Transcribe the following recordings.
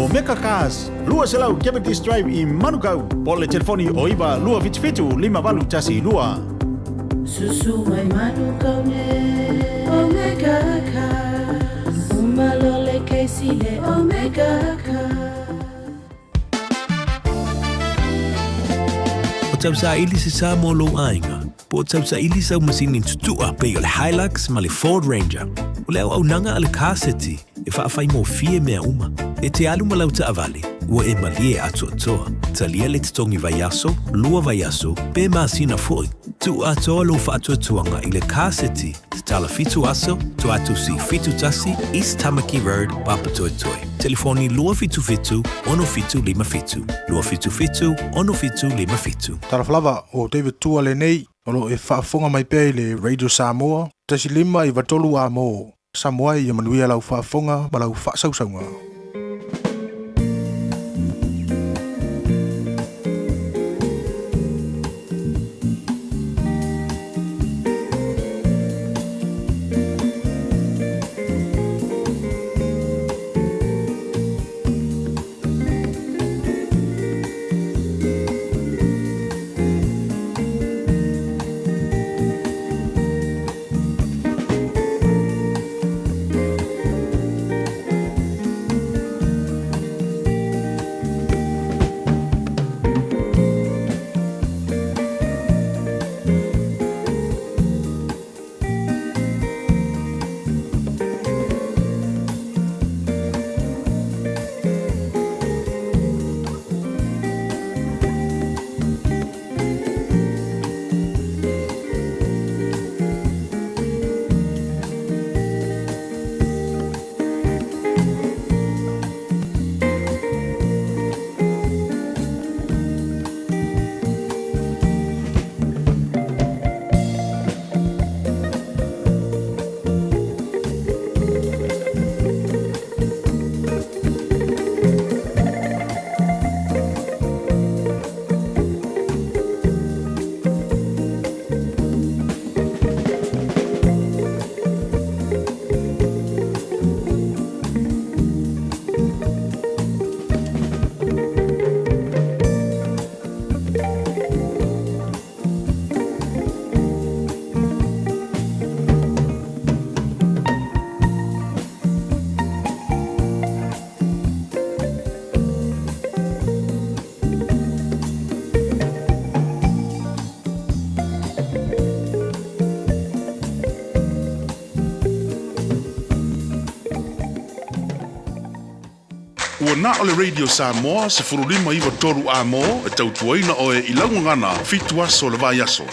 Omega Cars, 200 Cavendish Drive i Manukau, po o le telefoni o 9 277 5812. Susu mai Manukau nei, Omega Cars. Uma loa le kesi le Omega Cars. O tausaili se sa mo lou aiga, po o tausaili sau masini tutua pei o le Hilux ma le Ford Ranger. O le auaunaga a le Car City e faafaigofie mea uma. E te alu ma lau taavale, ua e malie atoatoa. Talia le totogi vaiaso, lua vaiaso, pe masina foi. Tuu atoa lou faatuatuaga i le Car City, tatala fitu aso, Toatusi 71, East Tamaki Road, Papatoetoe. Telefoni 277 6757, 277 6757. Talofa lava, o David Tua lenei, o lo o e faafofoga mai pea i le Radio Samoa, 1 5 93 amo Samoa ia manuia lau faafofoga ma lau faasausauga. Ua na o le Radio Samoa 15 9 3 amo e tautuaina oe i lau gagana 7 aso o le vaiaso.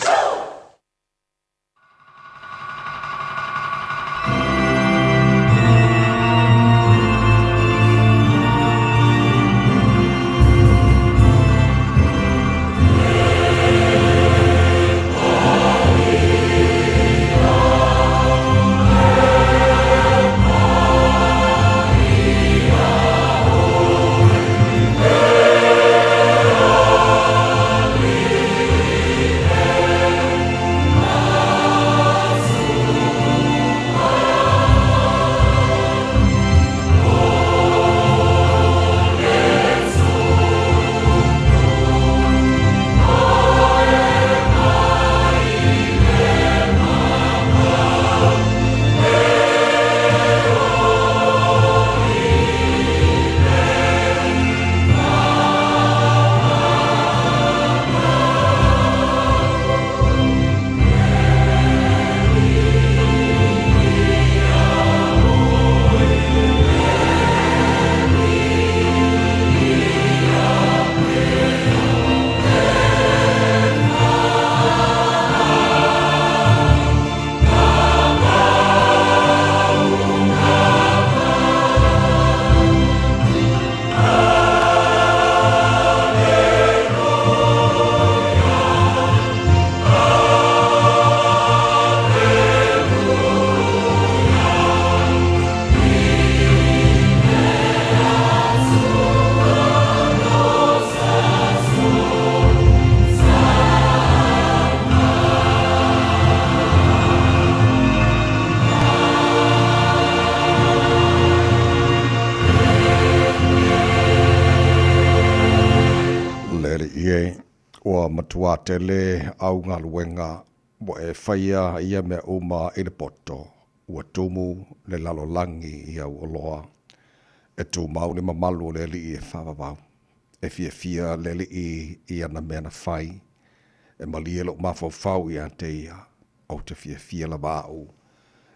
Ua matuā tele au galuega ua e faia ia mea uma i le poto, ua tumu le lalolagi i au oloa. E tumau le mamalu o le Alii e faavavau. E fiafia le Alii i ana mea na fai. E malie lou mafaufau ia te ia, ou te fiafia lava au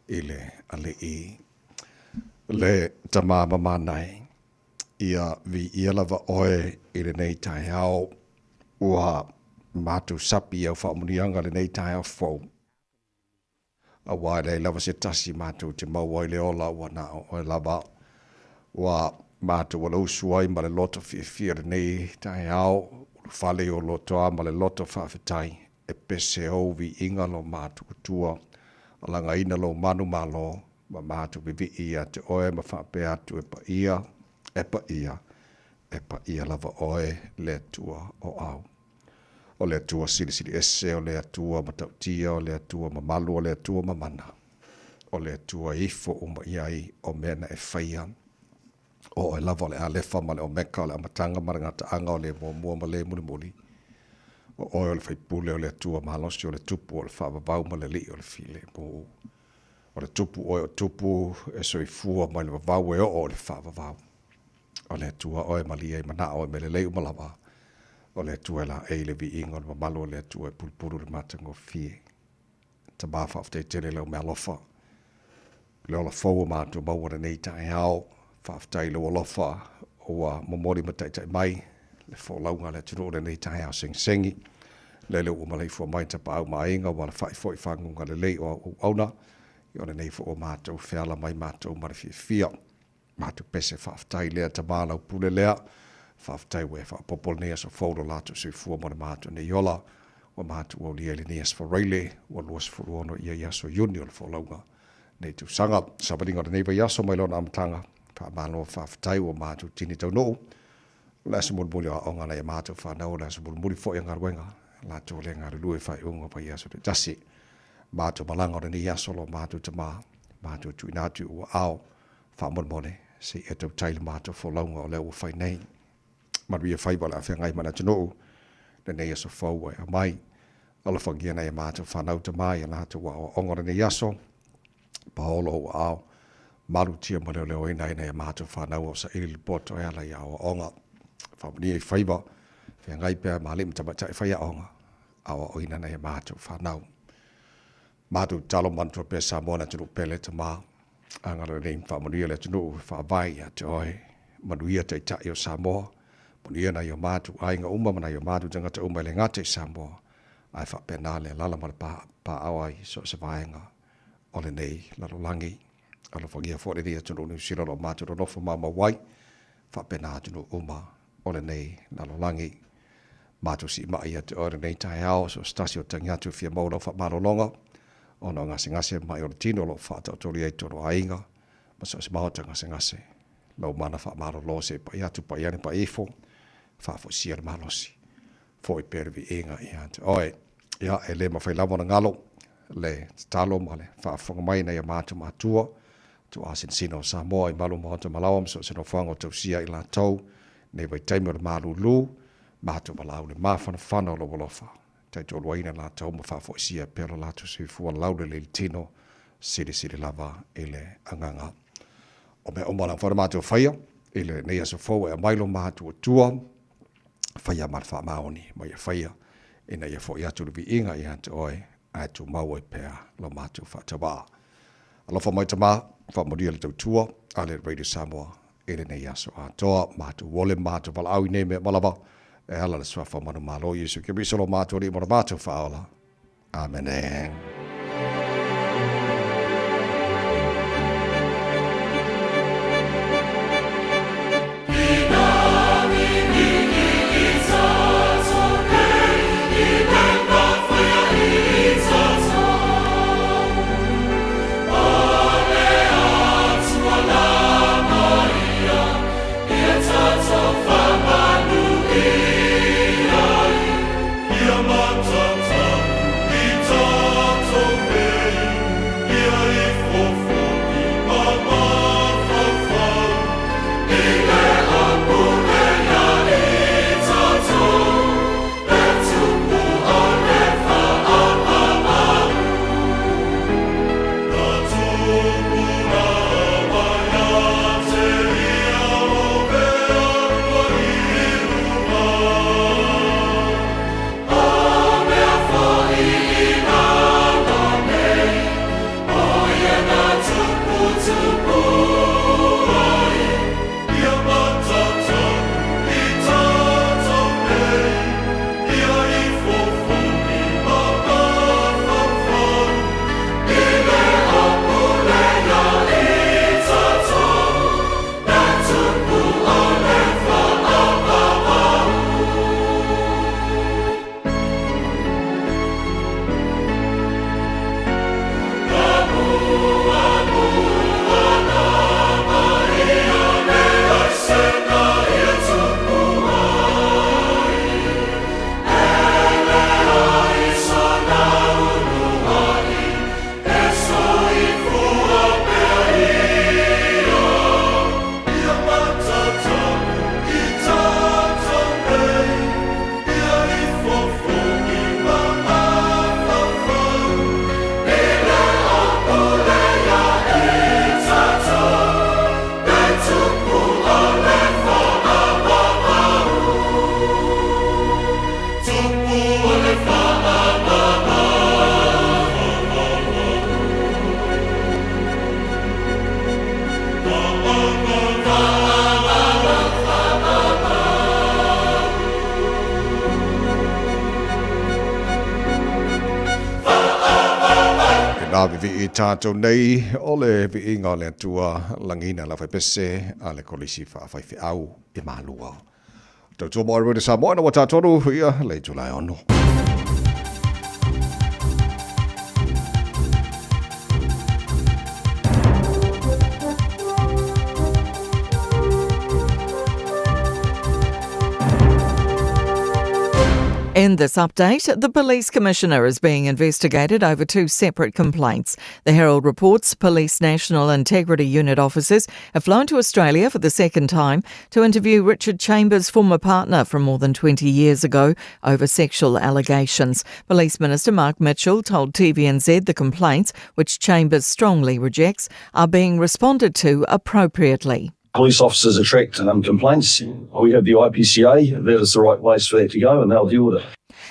i le Alii. Le Tama Mamanae. Ia viia lava oe i lenei taeao. Ua matou sapi i au faamanuiaga lenei taeao fou. Aua e leai lava se tasi matou te maua ai le ola ua na o oe lava. Ua matou alausu ai ma le loto fiafia lenei taeao, ulufale i ou lotoa ma le loto faafetai, e pese ou viiga lo matou Atua, alagaina lou manumalo, Ma matou vivii ia te oe ma faapea atu e paia, e paia, e paia lava oe le Atua o au. O le Atua silisili ese, o le Atua matautia, o le Atua mamalu, o le Atua mamana, o le Atua e ifo uma i ai o mea na e faia. O oe lava o le Alefa ma le Omeka, o le Amataga ma le Gataaga, o le Muamua ma le Mulimuli. O oe o le Faipule, o le Atua malosi, o le Tupu o le Faavavau ma le Alii o le Filemu. O le Tupu oe o Tupu e soifua mai le vavau e oo i le faavavau. O le Atua oe malie ai manao e mea lelei uma lava. O le Atua e laei le viiga o le mamalu o le Atua e pulupulu le matagofie. Tama faafetai tele i lau meaalofa. Le ola fou o matou maua lenei taeao. Faafetai i lou alofa ua momoli ma taitai mai le folauga a le atunuu lenei taeao segisegi. Lele ua maleifua mai tapaau ma aiga ua alafai foi faguga lelei o au auauna i o lenei foi ua matou feala mai matou ma le fiafia. Matou pese faafetai lea tama lau pule lea. Faafetai ua e faaopoopo lenei aso fou lo latou soifua mo le matou nei ola. Ua matou aulia i lenei aso Faraile ua 26 ia i aso Iuni o le folauga nei tausaga. Savaliga o lenei vaiaso mai lona amataga, faamalo faafetai ua matou tini taunuu. O le aso mulimuli o aoga nai a matou fanau, o le aso mulimuli foi o galuega, latou le galulue faaiuga o vaiaso taitasi. Matou malaga o lenei aso lo matou tama, matou tuuina atu i ua ao, faamolemole, se i e tautai le matou folauga o lea ua fai nei. Manuia faiva o le a feagai ma le atunuu, lenei aso fou ua e aumai. Alofagia nai a matou fanau tama i a latou aoaoga o lenei aso, paolo ou aao, malutia ma leoleoina ai nai a matou fanau o saili le poto e ala i aoaoga. Faamanuia i faiva, feagai pea ma alii ma tamaitai faiaoga, aoaoina nai a matou fanau. Matou tatalo manatua pea Samoa le atunuu pele tama, agalelei ma faamanuia le atunuu e faavae ia te oe. Manuia Taitai o Samoa, manuia nai o matou aiga uma ma nai o matou tagata uma e le gata i Samoa, ae faapena le alala ma le paao ai so o se vaega o lenei lalolagi. Alofagia foi lenei atunuu Niu Sila o lo o matou nonofo maumau ai, faapena atunuu uma o lenei lalolagi. Matou siimai ia te oe lenei taeao, so o se tasi o tagi atu e fia maua lau faamalologa, ona o gasegase ma mai o le tino o lo o faataotolia i totonu o aiga, ma so o se maota gasegase. Lau mana faamalolo se i pai atu, pai ane, pai ifo, faafoisia le malosi. Foi pea le viiga ia te oe. Ia, e le mafai lava ona galo le tatalo ma le faafofoga mai nai a matou matua, tuaasinasina o Samoa i malu maota malaoa ma so o se nofoaga o tausia i latou nei vaitaimi o le malūlū, matou valaau le mafanafana o lou alofa, taitoaluaina latou ma faafoisia pea lo latou soifua laulelei i le tino, silisili lava i le agaga. O mea uma lava foi na matou faia i lenei aso fou e aumai lo matou Atua, faia ma le faamaoni ma ia faia ina ia foi atu le viiga ia te oe ae tumau ai pea lo matou faatauvaa. Alofa mai Tama, faamanuia le tautua a le Radio Samoa i lenei aso atoa. Matou ole ma matou valaau i nei mea uma lava e ala le suafa o manumalo Iesu Keriso lo matou Alii ma lo matou Faaola. Amene. A viivii tatou nei o le viiga o le Atua lagiina le aufaipese a le Kolisi Faafaifeau i Malua. Tautua mo Radio Samoa ina ua tatonu ia le itula e 6. In this update, the police commissioner is being investigated over two separate complaints. The Herald reports Police National Integrity Unit officers have flown to Australia for the second time to interview Richard Chambers' former partner from more than 20 years ago over sexual allegations. Police Minister Mark Mitchell told TVNZ the complaints, which Chambers strongly rejects, are being responded to appropriately. Police officers attract complaints. We have the IPCA. That is the right place for that to go, and they'll deal with it.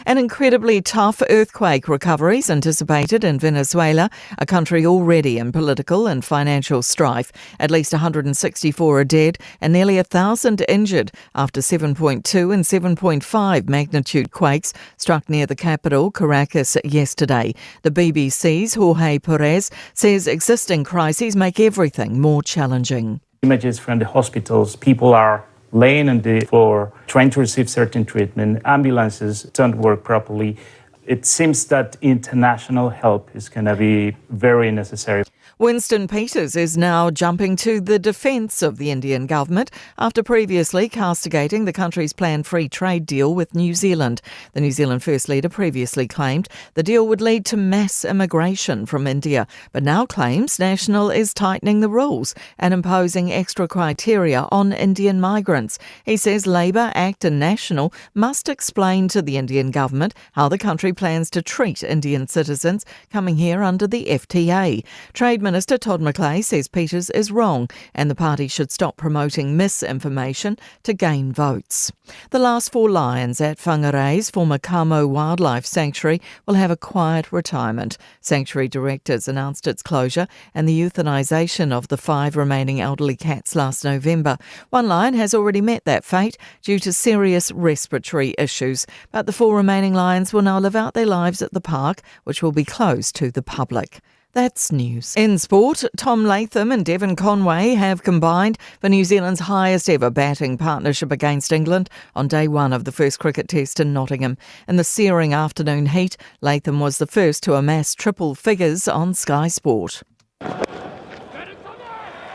An incredibly tough earthquake recovery is anticipated in Venezuela, a country already in political and financial strife. At least 164 are dead and nearly 1,000 injured after 7.2 and 7.5 magnitude quakes struck near the capital, Caracas, yesterday. The BBC's Jorge Perez says existing crises make everything more challenging. Images from the hospitals, people are laying on the floor, trying to receive certain treatment. Ambulances don't work properly. It seems that international help is going to be very necessary. Winston Peters is now jumping to the defence of the Indian government after previously castigating the country's planned free trade deal with New Zealand. The New Zealand First Leader previously claimed the deal would lead to mass immigration from India, but now claims National is tightening the rules and imposing extra criteria on Indian migrants. He says Labour, ACT and National must explain to the Indian government how the country plans to treat Indian citizens coming here under the FTA. Trade Minister Todd McClay says Peters is wrong and the party should stop promoting misinformation to gain votes. The last four lions at Whangarei's former Kamo Wildlife Sanctuary will have a quiet retirement. Sanctuary directors announced its closure and the euthanisation of the five remaining elderly cats last November. One lion has already met that fate due to serious respiratory issues, but the four remaining lions will now live out their lives at the park, which will be closed to the public. That's news. In sport, Tom Latham and Devon Conway have combined for New Zealand's highest ever batting partnership against England on day one of the first cricket test in Nottingham. In the searing afternoon heat, Latham was the first to amass triple figures on Sky Sport.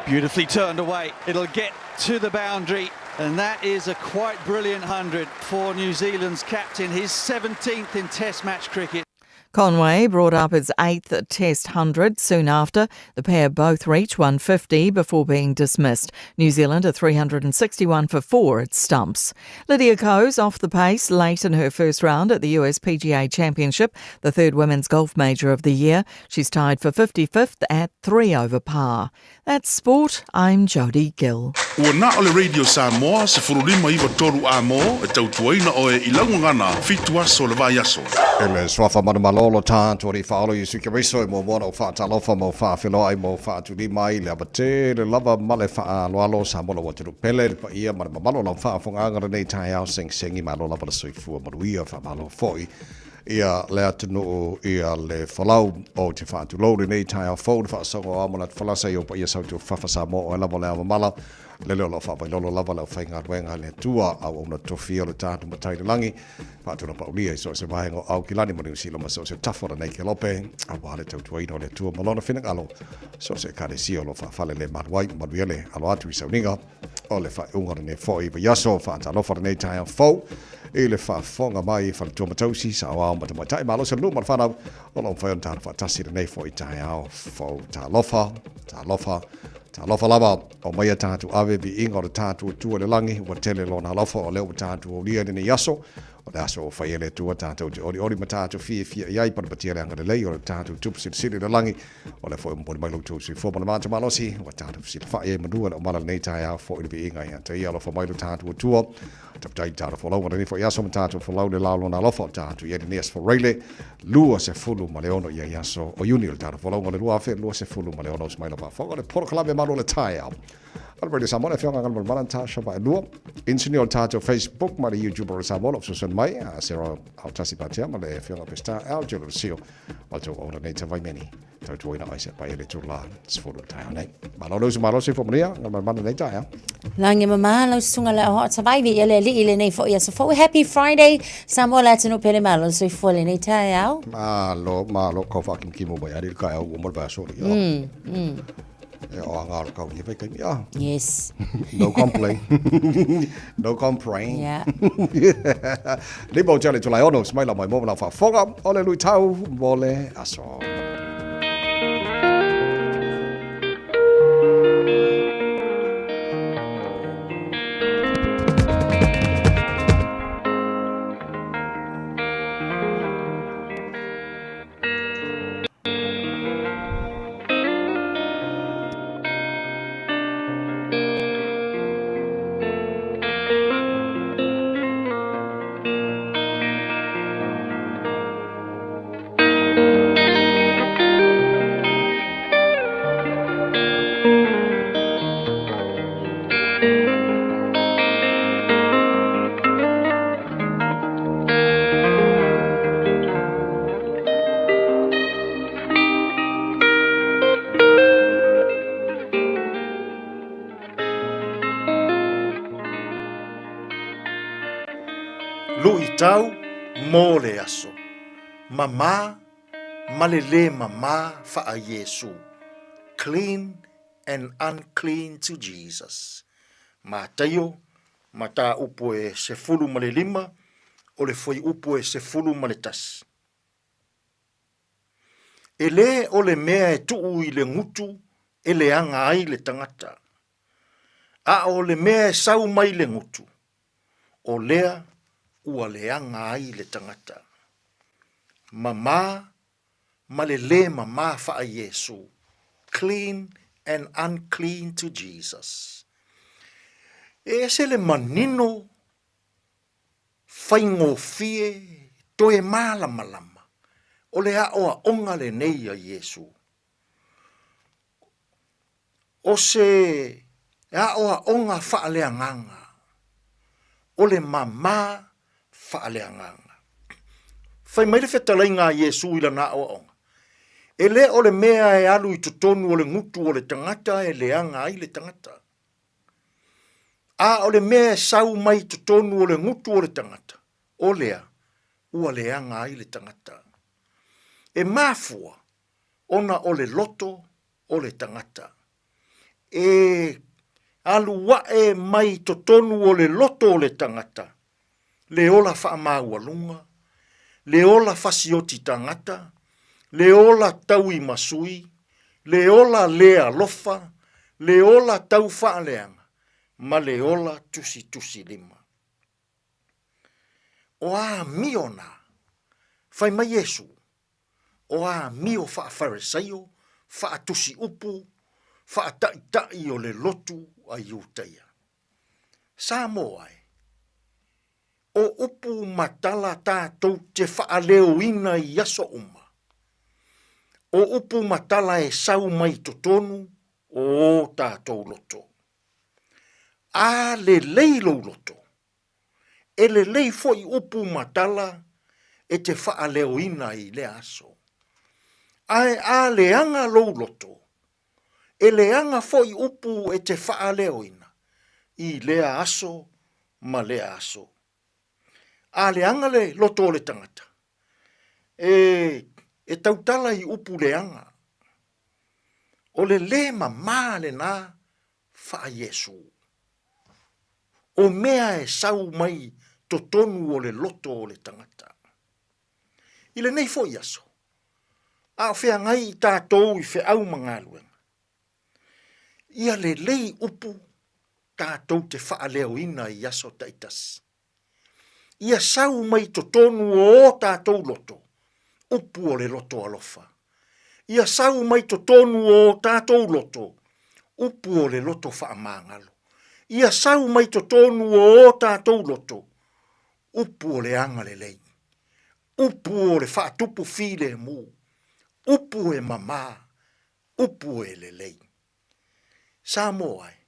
Beautifully turned away. It'll get to the boundary. And that is a quite brilliant 100 for New Zealand's captain, his 17th in Test match cricket. Conway brought up his eighth Test 100 soon after. The pair both reached 150 before being dismissed. New Zealand are 361 for four at stumps. Lydia Ko's off the pace late in her first round at the US PGA Championship, the third women's golf major of the year. She's tied for 55th at three over par. That's sport. I'm Jodie Gill. Ua na o le Radio Samoa 1593 A mo e tautuaina oe i lau gagana fitu aso o le vaiaso. E le suafa manumalo lo tātou Alii Faaolo Iesu Keriso e muamua ona ou faatalofa ma ou faafeloai ma ou faatulima ai le ava tele lava ma le faaaloalo Samoa lou atunuu pele le paia ma le mamalu o lau faafogaaga lenei taeao segisegi malo lava le soifua manuia faamalo foi ia le atunuu ia le folau o te faatulou lenei taeao fou le faasoga o ao ma le atu falasa i ou paia sautuafafa Samoa oe lava o le ao mamala lele o lo o faavailolo lava le aufaigaluega a le Atua auauna tofia o le tatou Matai i le lagi faatuna paulia i so o se vaega o Aukilani ma Niu Sila ma so o se tafa o lenei kelope aua le tautuaina o le Atua ma lona finagalo so o se ekalesia o lo o faafale le malu ai manuia le alo atu i sauniga o le faaiuga o lenei foi vaiaso faatalofa lenei taeao fou i le faafofoga mai i faletua ma tausi saoao ma tamaitai malosi o le nuu ma le fanau o lo o mafai ona tatou faatasi lenei foi taeao fou talofa talofa Talofa lava, aumaia tatou ave viiga o le tatou Atua i le lagi, ua tele lona alofa, o lea ua tatou aulia i lenei aso, o le aso ua fai e le Atua tatou te olioli ma tatou fiafia i ai, patapatia le agalelei o le tatou Tupu Silisili i le lagi, o lea foi ua momoli mai lo outou soifua ma le matou malosi, ua tatou fesilafai ai manua le aumala lenei taeao foi i le viiga ia te ia, alofa mai lo tatou Atua. Tafetai i tatou folauga lenei foi aso ma tatou folau le la o lona alofa o tatou i ai lenei aso Faraile 26 ia i aso o Iuni o le tatou folauga o le 2026 uso mai lau faafofoga o le polokalame malu o le taeao. Ma le Radio Samoa, le Afioga Galumalemana Natasha Vaaelua, Engineer o le tatou Facebook ma le YouTube o le Samoa, lo o fesoasoani mai, a Sarah Autasi Patea ma le Afioga Peseta Al Jolosio, o le tou auauna nei Tavaimeni. Tautuaina ai se pai le tula sefulu taeao nei. Malo le usu malo soifua manuia, Galumalemana nei taeao. Lagi mama lau susuga le aoao tavai vi le alii lenei foi aso fou. Happy Friday Samoa le atunuu pele malo le soifua lenei taeao. Malo, malo kau whaakimkimu mai ari le kaeao ua mo le vaiaso le. E o anga o le kau ni vai kaimi ah. Yes. No complain. No complain. Yeah. Lima o tele tulai ono, smaila mai mo lau whaafonga, o le lui tau mo le aso. Luitau mo le aso. Mamā ma le lē mamā faa-Iesu. Clean and unclean to Jesus. Mataio, mataupu e 15, o le fuaiupu e 11. E lē o le mea e tuu i le gutu e leaga ai le tagata, a o le mea e sau mai le gutu, o lea ua leaga ai le tagata. Mamā ma le lē mamā faa-Iesu, clean and unclean to Jesus. E ese le manino faigofie toe malamalama o le aoaoga lenei a Iesu. O se aoaoga faaleagaga, o le mamā faaleagaga. Fai mai le fetalaiga a Iesu i lana aoaoga, E le o le mea e alu i totonu o le gutu o le tagata e leaga ai le tagata, a o le mea e sau mai i totonu o le gutu o le tagata, o lea ua leaga ai le tagata. E mafua ona o le loto o le tagata. E alu ae mai totonu o le loto o le tagata le ola faamaualuga, le ola fasioti tagata, le ola tauimasui, le ola le alofa, le ola tau faaleaga, ma le ola tusitusilima. O amio na, fai mai Iesu, o amio faa-Farisai'o, faa-tusi-upu, faa-ta'ita'i o le lotu a Iutaia. Samoa e, o upu ma tala tātou te fa'aleoina i aso uma. O upu ma tala e sau mai totonu o ō tātou loto. A lelei lou loto, E lelei foi upu ma tala e te faaleoina i lea aso. Ae a leaga lou loto, e leaga foi upu e te faaleoina i lea aso ma lea aso. A leaga le loto o le tagata, e, e tautala i upu leaga. O le lē mamā lenā faa-Iesu. O mea e sau mai totonu o le loto o le tagata. I lenei foi aso, a o feagai i tatou i feau ma galuega, ia lelei upu tatou te faaleoina i aso taitasi. Ia sau mai totonu o ō tātou loto, upu o le loto alofa. Ia sau mai totonu o ō tātou loto, upu o le loto faamagalo. Ia sau mai totonu o ō tātou loto, upu o le agalelei, upu o le faatupu filemu, upu e mamā, upu e lelei. Samoa e!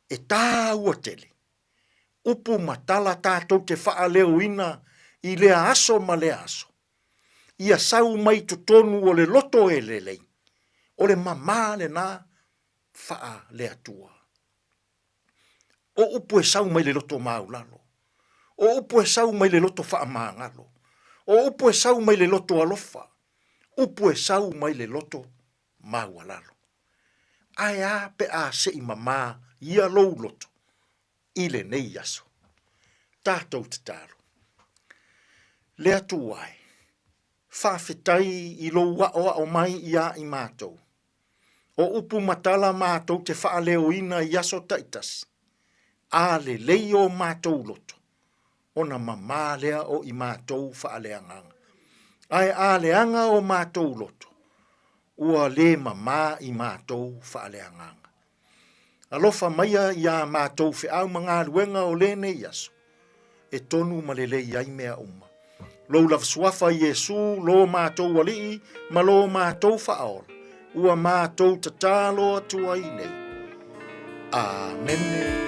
E tāua tele, upu ma tala tātou te faaleoina i lea aso ma lea aso. Ia sau mai totonu o le loto e lelei, o le mamā lenā faale-Atua. O upu e sau mai le loto maulalo, o upu e sau mai le loto faamagalo, o upu e sau mai le loto alofa, upu e sau mai le loto maualalo. Ae a pe a se i mamā ia lou loto i lenei aso. Tatou tatalo. Le Atua e, faafetai i lou aʻoaʻo mai iā i matou. O upu ma tala matou te faaleoina i aso taitasi, a lelei o matou loto, ona mamā lea o i matou faaleagaga. Ae a leaga o matou loto, ua lē mamā i matou faaleagaga. Alofa maia iā matou feau ma galuega o lenei aso, e tonu ma lelei ai mea uma. Lou lava suafa Iesu, lo matou Alii ma lo matou Faaola, ua matou tatalo atu ai nei. Amene.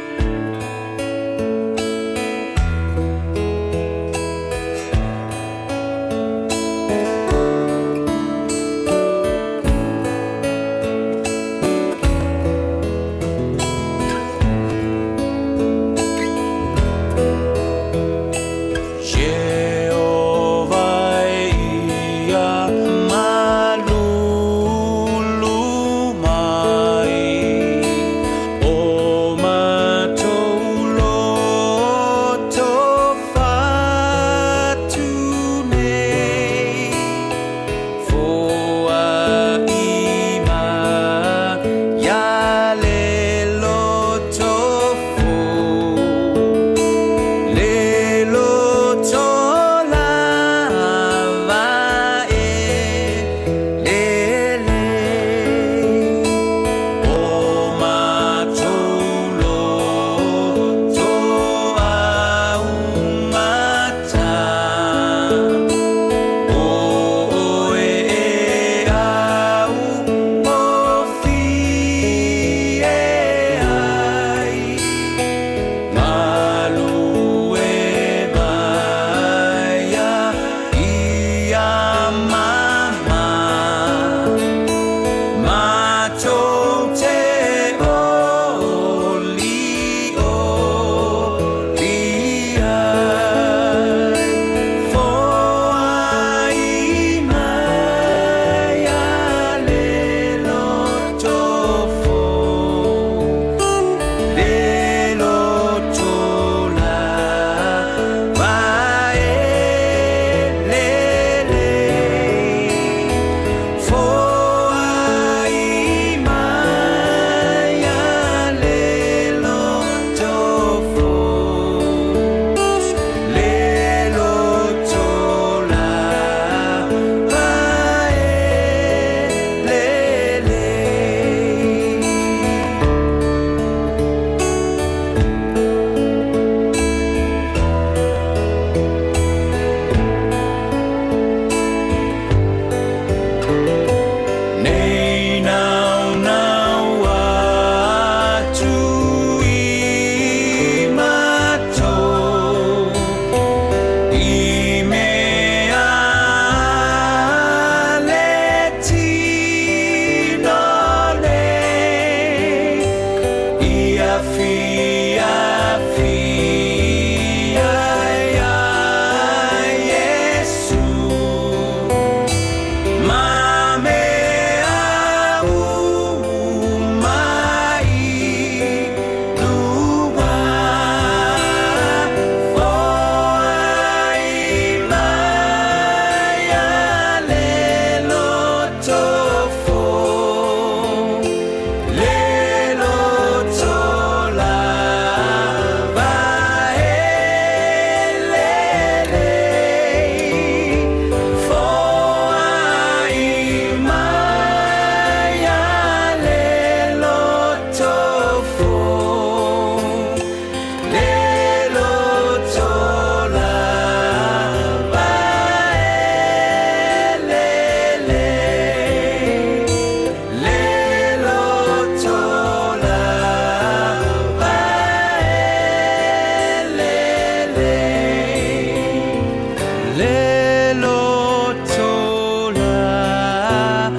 Le loto la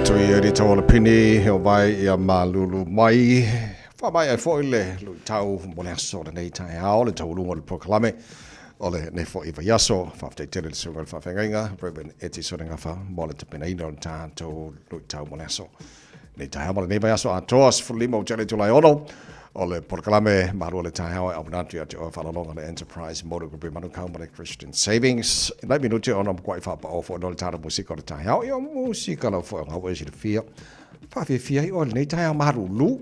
Tui e rita o le pini, he o vai ia malulu mai. Wha mai ai foi le lui tau mo le aso le nei tae ao le taulunga o le prokalame o le nei foi vaiaso. Whaafetai tele le susuga i le faafeagaiga, Reverend Eti Sonegafa, mo le tapenaina o le tātou lui tau mo le aso. Nei taeao ma lenei vaiaso atoa, 15 o Tele Tulai ono, o le polokalame malua le taeao e auina atu ia te oe faalologa le Enterprise Motor Group e Manukau ma le Christian Savings. I nai minute ona makuai faapao foi no le tātou musika o le taeao. Ia o musika lau foi o ngau e silafia. Whaafiafia ai oe lenei taeao malulu.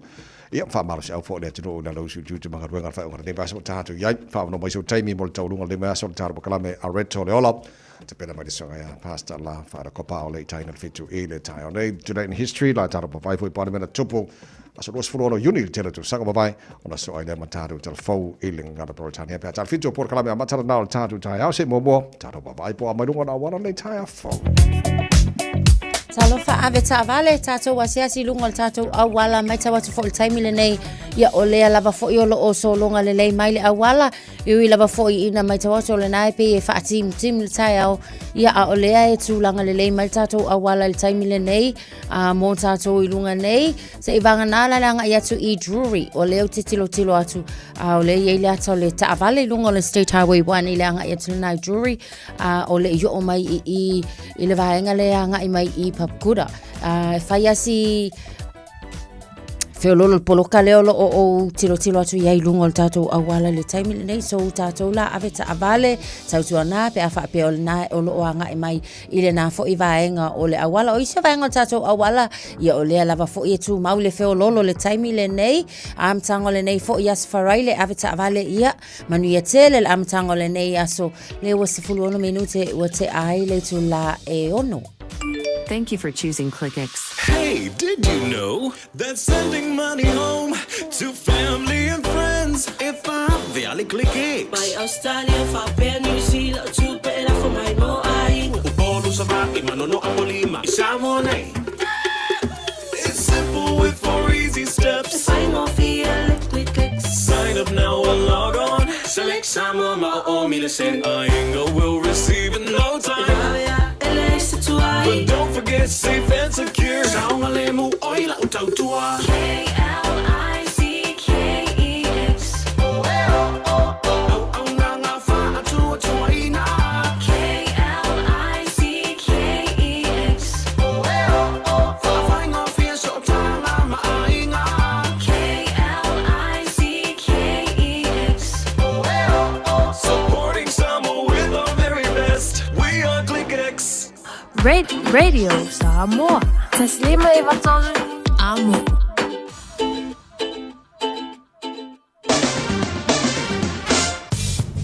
Ia, whaamalosi au foi le atunuu i lalo usu tiute ma galuega le whaeunga lenei vaiaso o tātou i ai. Whaamano mai so taimi mo le tauluga lenei vaiaso le tātou polokalame a Reto le Ola. Te pena mai le soga ia Pastor la whaara kopa o le itaina le whitu i le tai o nei. Today in history, la tātou pawai fui paane mena tupu. Aso 26 Iuni le tele tausaga mavae, ona so ai lea ma tātou telefou i le ngana Peretania. Pea tātou whitu o polokalame a matara nā o le tātou tai au se muamua, tātou pawai po a mai runga nā wana nei tai a fou. Talofa ave taavale tatou asiasi i luga o le tatou auala matau atu foi i le taimi lenei ia o lea lava foi o loo sologa lelei mai le auala E ui lava foi ina matau atu o lena e pei e faatimutimu le taeao, ia a o lea e tulaga lelei mai le tatou auala i le taimi lenei a mo tatou i luga nei. Se i vagana la le agai atu i Drury, o lea ou te tilotilo atu a o lea e i ai le ata o le taavale i luga o le State Highway 1 i le agai atu lena i Drury, a o le i oo mai i i i le vaega lea e agai mai i Papakura. A e fai lava si feololo le poloka lea o lo o ou tilotilo atu i ai i luga o le tatou auala i le taimi lenei. So tatou la ave taavale, tautuana pe a faapea o lena o lo o agai mai i lena foi vaega o le auala. O isi vaega o le tatou auala, ia o lea lava foi e tumau le feololo i le taimi lenei. Amataga o lenei foi Aso Faraile, ave taavale ia, manuia tele le amataga o lenei aso. Lea ua 16 minute ua tea ai le itulā e ono. Thank you for choosing Clickex. Hey, did you know that sending money home to family and friends e faavea le Clickex? Mai Australia faapea New Zealand o tupe e lafo mai mo aiga. Upolu, Savaii, Manono, Apolima i Samoa nei. It's simple with four easy steps. E faigofie le Clickex. Sign up now or log on. Select Samoa ma o o mile send. Aiga will receive in no time. E vave ae leai se tuai. But don't forget safe and secure. Saogalemu oi lau tautua. K-L-I-C-K-E-X. Auaunaga faatuatuaina. K-L-I-C-K-E-X. Faafaigofie sootaga ma aiga. K-L-I-C-K-E-X. Supporting Samoa with our very best. We are ClickX. Radio Samoa. Taslima i Vatolu. Amo.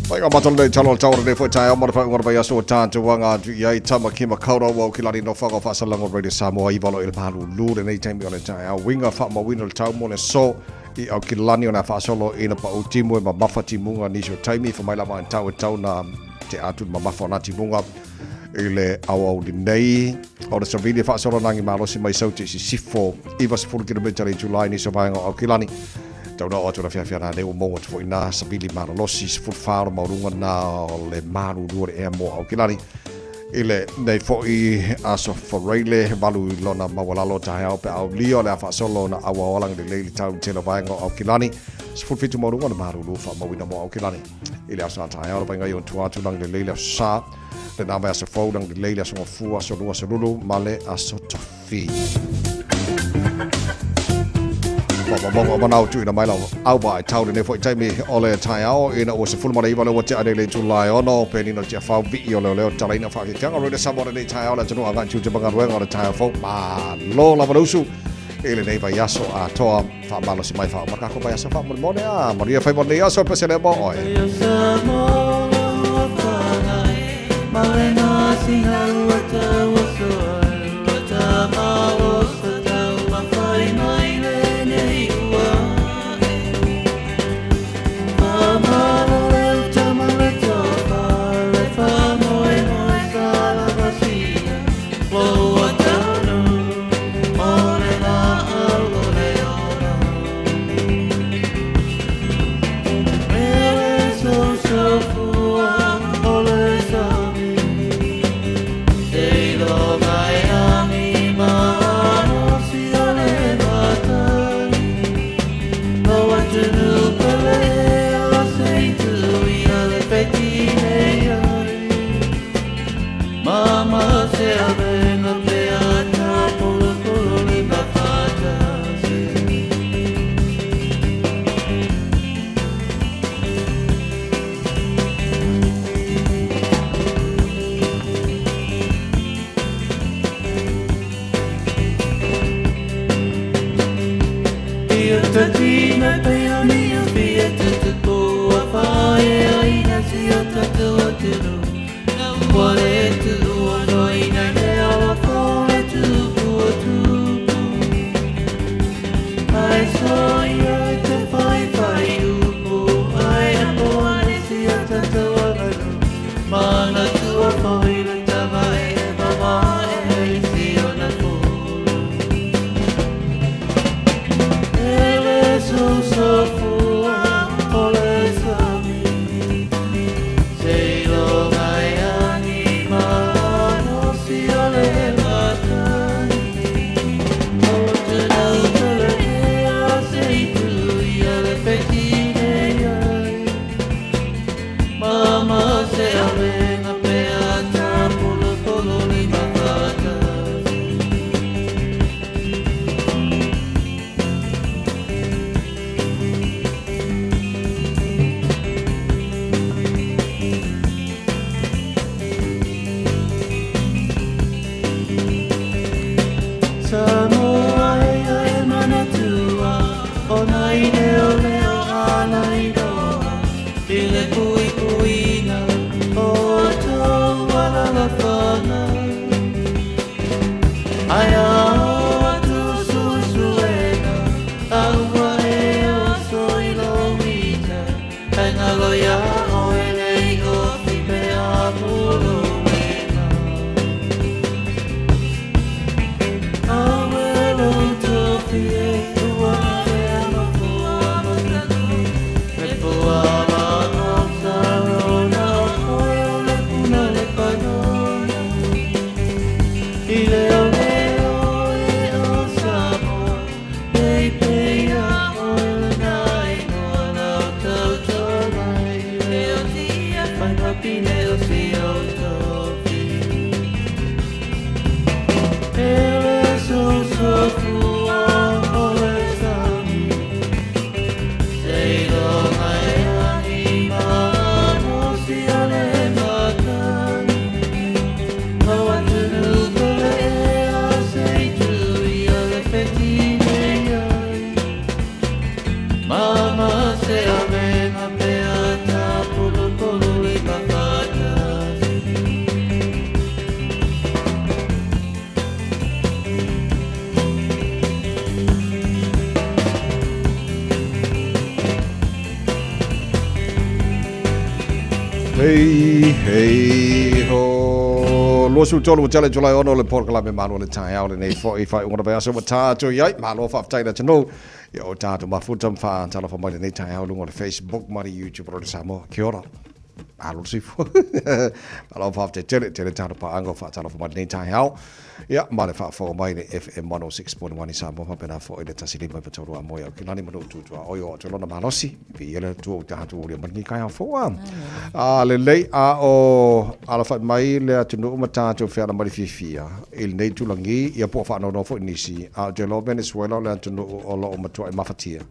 Pai ngā matalo nei talo tau nei foi tae o mara whaunga vai aso o tātou anga atu i ai tama ki makaurau au ki lani no whanga whaasalanga o Radio Samoa i valo i le palu lū le nei taimi o le tae au winga whaamawina le tau mo le so i au ki lani o nā whaasolo i na pa o timu e mamafa timunga nisi o taimi whamai lava i tau e tau nā te atu mamafa o nā timunga i le auauli nei. O le savili e faasolo nangi malosi mai sauti i sisifo 90 kilometre i July ni sa vaega o Aukilani. Tau na o atu na whiawhia nā nei o mō atu foi nā savili malolosi 14 o maurunga nā o le malulu o le ea mō Aukilani. I le nei foi aso Foreile valu i lona maualalo taeao pe au lio le a faasolo na aua olang le leili tau tele vaega o Aukilani. 17 maurunga le malulu whaamauina mō Aukilani. I le aso nā taeao le vainga i on tua atu lang le leili aso sa. Le nā mai aso fou lang le leili aso ngofua aso lua aso lulu ma le aso tofi. Whakamonga o manao tuina mai lau au ai tau le foi taimi o le taeao ina ua 19 le ua tea nei le itula e ono penina o Tiafau vii o leo leo talaina whaakekanga roina Samoa lenei taeao le atunuu agai tiute magaluega o le taeao fou malo lava le usu i lenei vaiaso atoa whaamalosi mai whaamaka ko vaiaso whaamolemole a manuia whai mo lenei aso pese lea mo oe. Hei, hei, ho. 23 ua tele July 6 le polokalame Malo le taeao lenei foi faaiuga o le vaiaso ua tatou i ai. Malo faafetai le atunuu ia o tatou mafuta ma faatalofa mai lenei taeao i luga o le Facebook ma le YouTube o le Samoa. Kia ora. Malo le soifua. Malo faafetai tele, tele tatou paaga o faatalofa mai lenei taeao. Ia, ma le faafofoga mai i le FM 106.1 i Samoa faapena foi le 105.3 a moe au ki lani ma nuu tutua oi o atu lona malosi. Viia le Atua ua tatou aulia mai lenei taeao fou a. A lelei a o alafai mai le atunuu ma tatou feala mai le fiafia i lenei itulagi ia po o faanoanoa foi nisi a ou te iloa Venezuela o le atunuu o lo o matuai mafatia.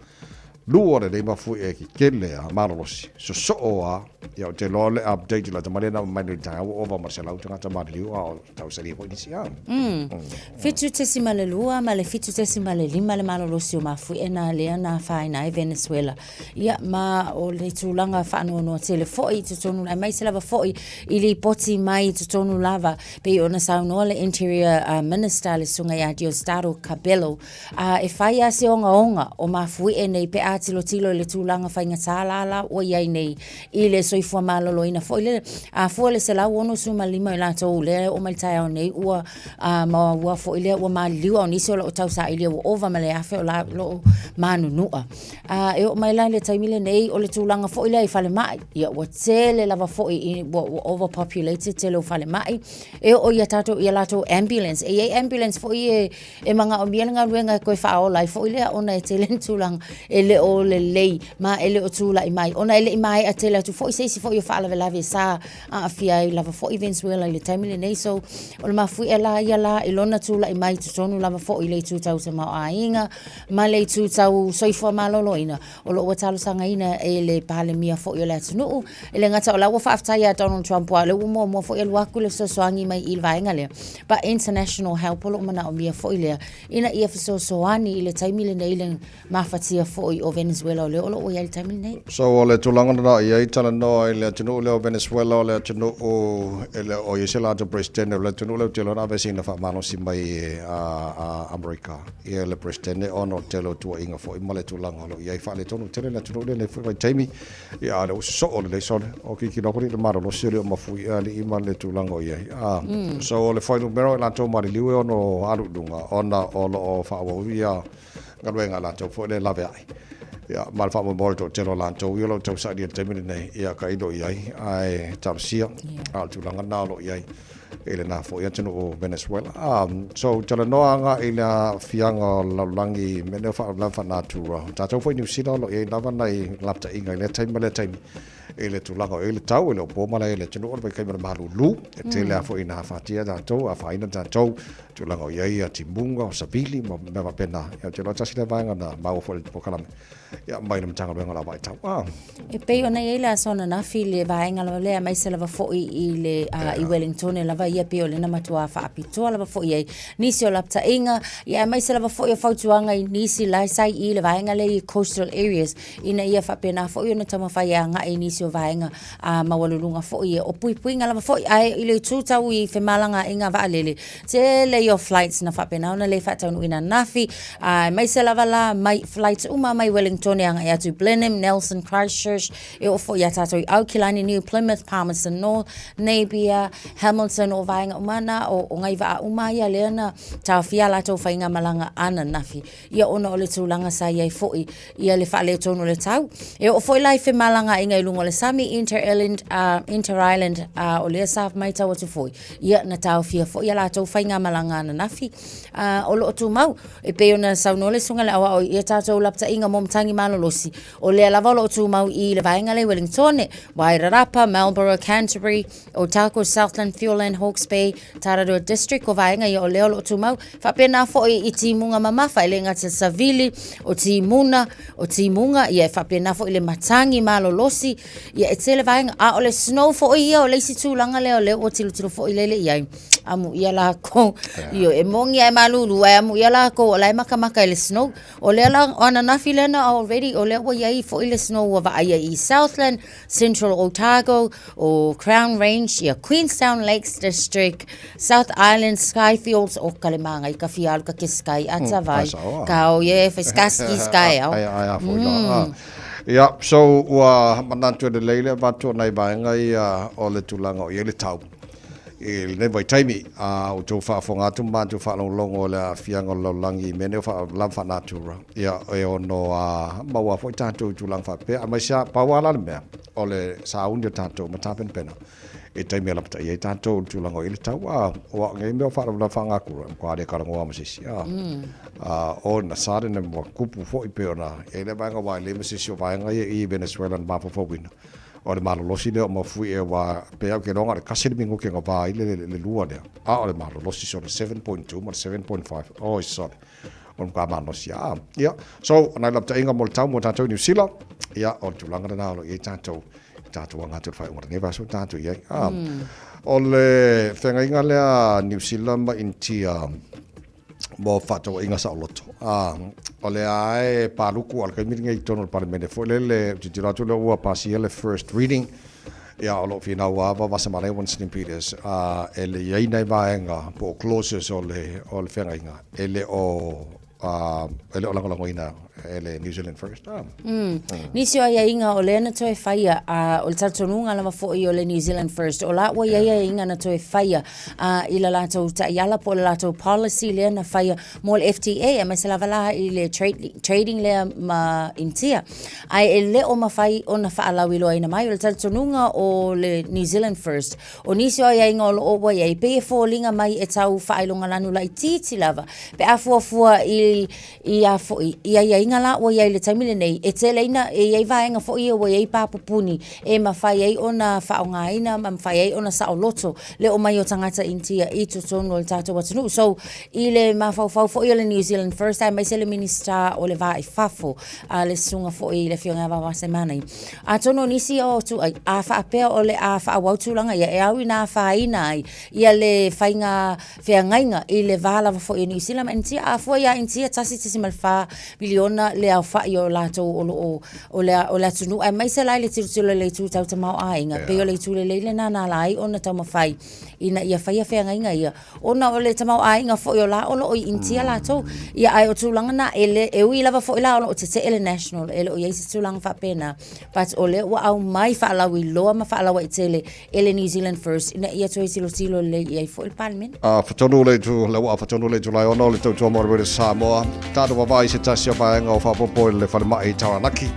Lua lelei mafuie kekele a malolosi sosoo a ia ou te iloa o le update lata mai lena mai le taeao ua ova ma le 100 tagata maliliu a o tausalia foi nisi a. 7.2 ma le 7.5 le malolosi o mafuie na lea na afaina ai Venezuela. Ia ma o le tulaga faanoanoa tele foi i totonu aemaise lava foi i lipoti mai i totonu lava pei ona saunoa le Interior Minister le Susuga ia Diosdado Cabello A e fai lava se ogaoga o mafuie nei pe a tilotilo i le tulaga faigata lala ua i ai nei i le soifua maloloina foi lele. A fua le 165 o i latou lea e oo mai le taeao nei ua a, maua foi lea ua maliliu, a o nisi o lo o tausailia ua ova ma le 1,000 o lo o manunua. A e oo mai la i le taimi lenei o le tulaga foi lea i falemai, ia ua tele lava foi i, ua, ua overpopulated tele o falemai. E oo ia tatou ia latou ambulance, e i ai ambulance foi e E manaomia le galuega e toe faaola ai foi lea ona e tele ni tulaga e le o o lelei ma e le o tulai mai ona e le i maea tele atu foi se isi foi o faalavelave sa aafia ai lava foi Venezuela i le taimi lenei. So o le mafuie la ia la i lona tulai mai i totonu lava foi i le itu tau tamaoaiga ma le itu tau soifua maloloina, o lo o ua talosagaina e le Palemia foi o le atunuu. E le gata o la ua faafetai ia Donald Trump, aua o lea ua muamua foi alu atu le fesoasoani mai i le vaega lea, but international help o lo o manaomia foi lea ina ia fesoasoani i le taimi lenei i le mafatia foi o Venezuela o lea o lo o i ai i le taimi lenei. So o le tulaga lena i ai talanoa i le atunuu lea o Venezuela, o le atunuu e le o i ai se latou Peresetene, o le atunuu lea ou te iloa na aveeseina faamalosi mai e a Amerika ia le Peresetene ona o le tele o tuuaiga foi ma le tulaga o lo o i ai faaletonu tele le atunuu lea i lenei foi vaitaimi. Ia a o lea ua sosoo lelei sole o kikino aku le malolosi o le o mafui alii ma le tulaga o i ai. So o le fuainumera o i latou maliliu e ono alu i luga ona o lo o faaauau ia galuega a latou foi lea e laveai. Ia, ma le faamoemoe o le toatele o latou ia o lo o tausaili i le taimi lenei, ia tailo i ai, ae talosia, a o le tulaga lena o lo o i ai i lena foi atunuu o Venezuela. So, talanoa agai i le aafiaga o le lalolagi i mea nei o faalavelave faanatura. O tatou foi i Niu Sila o lo o i ai lava nai lapataiga i lea taimi ma lea taimi i le tulaga o i ai le tau, e le o po malae i le atunuu o le vaitaimi o le malulu, e tele lava foi ina afatia tatou, afaina tatou, tulaga o i ai timuga, o savili ma mea faapena. Ia, ou te iloa tasi lea vaega na maua foi i le polokalame ia, mai le Matagaluega o le Vaitau. Ah. E pei ona i ai le aso ananafi le vaega lava lea, aemaise lava foi i le i Wellingtone lava ia, pei o lena matua faapitoa lava foi i ai nisi o lapataiga, ia aemaise lava foi o fautuaga i nisi la sa i le vaega lea i coastal areas, ina ia faapena foi ona taumafai e agai i nisi o vaega maualuluga foi ia o puipuiga lava foi. Ae i le itu tau i femalagaaiga vaalele, tele ia o flights na faapena ona le faataunuuina ananafi, aemaise lava la mai flights uma mai Wellington e agai atu i Blenheim, Nelson, Christchurch, e oo foi ia tātou i Aukilani, New Plymouth, Palmerston North, Napier, Hamilton, o vaega uma na, o ngai vaa uma ia lea na taofia a latou faigamalaga ananafi. Ia ona o le tulaga sa i ai foi ia le faaletonu o le tau. E oo foi la i femalagaaiga i luga o le sami Inter-Island, Inter-Island o lea sa matau atu foi, ia na taofia foi a latou faigamalaga ananafi. O lo o tumau, e pei ona saunoa le Susuga i le Aoao i a tatou lapataiga mo matagi malolosi, o lea lava o lo o tumau i le vaega lea i Wellingtone, Wairarapa, Marlborough, Canterbury, Otago, Southland, Fiordland, Hawke's Bay, Tararua District, o vaega ia o lea o lo o tumau. Faapena foi i timuga mamafa, e le gata savili, o timuna, o timuga, ia e faapena foi le matagi malolosi, ia e tele vaega. A o le snow foi ia, o le isi tulaga lea o lea ua tilotilo foi lele i ai. Amuia lākou, ioe, e moni lava e malulu, ae amuia lākou o la e makamaka i le snow. O lea la, o ananafi lea na already, o lea ua i ai foi le snow ua vaaia i Southland, Central Otago, o Crown Range, ia Queenstown Lakes District, South Island, Skyfields, o ka le maangai ka fia alu ka ke sky ata vai. Ka o ye fa skaski sky au. Ai ai a foi la. Ia, so ua manatu e lelei le avatu o nai vaega ia o le tulaga o i ai le tau i lenei vaitaimi, a ua outou faafofoga atu ma matou faalogologo i le aafiaga o le lalolagi i mea nei o faalavelave faanatura, ia e ono maua foi tatou i tulaga faapea, aemaise lava, pau lava la le mea, o le sauni o tatou ma tapenapena i taimi e lapataia ai tatou i le tulaga o i ai le tau, a o au nei mea o faalavelave faanatura, e matua le talanoa ma se isi, a o na sudden ua tupu foi pei ona i ai lea vaega aua e leai ma se isi o vaega ia i Venezuela na mafaufauina. O le malolosi lea o Mafuie aua pei lava ou te iloa na o le tasi le minute na va ai le lua lea, a o le malolosi sole 7.2 ma le 7.5, oi sole, o le matua malosi lava. Ia, so, o nai lapataiga mo le tau mo tatou i Niu Sila, ia, o le tulaga lena o lo o i ai tatou, i tatou aga atu i le faaiuga o lenei vaiaso tatou i ai. O le feagaiga lea a Niu Sila ma Initia, mo faatauaiga saoloto. A, o lea lava e paluku a o le taimi lenei i totonu o le Palemene foi lele, ou te tilotilo atu lea ua pasia le first reading, ia o lo o finau lava Vasamalae Winston Peters, a, e le i ai nai vaega po o clauses o le, o le feagaiga e le o, a, e le o lagolagoina e le New Zealand First. A. Nisi o aiaiga o lea na toe faia, a o le talitonuga lava foi o le New Zealand First, o la ua i ai aiaiga na toe faia i le latou taiala po o le latou policy lea na faia mo le FTA, aemaise lava la i le trading lea ma Initia. Ae e le o mafai ona faalauiloaina mai. O le talitonuga o le New Zealand First, o nisi o aiaiga o lo o ua i ai, e pei e foliga mai e tau faailogalanu laitiiti lava pe a fuafua i, i a foi, i aiaiga vaega la ua i ai i le taimi lenei, e tele ina e i ai vaega foi ia ua i ai pa pupuni e mafai ai ona faaaogaina ma mafai ai ona saoloto le omai o tagata Initia i totonu o le tatou atunuu. So, i le mafaufau foi o le New Zealand First aemaise le Minisita o le Va i Fafo, a le susuga foi i le Afioga ia Vaovasamanaia, atonu o nisi o ituai, a faapea o le a faaauau tulaga ia, e au ina afaina ai ia le faiga feagaiga i le va lava foi o Niu Sila ma Initia. A fua ia Initia, 1.4 miliona le aofai o latou o lo o, o le, o le atunuu, aemaise la i le tilotilo i le itu tau tamaoaiga, yeah. Pei o le itu lelei lena na ala ai ona taumafai ina ia faia feagaiga ia, ona o le tamaoaiga foi o la o lo o i Initia latou. Ia, ae o tulaga na, e, le, e ui lava foi la o lo o tetee le National, e le o i ai se tulaga faapena, but o lea ua aumai faalauiloa ma faalauaitele e le New Zealand First ina ia toe tilotilo lelei i ai foi le Palemene. A fatonu le itu, le ua fatonu le Julai 6 o le tautua mo le Samoa. Tātou vavai se tasi o vaega o faapopo i le falemai i Taranaki.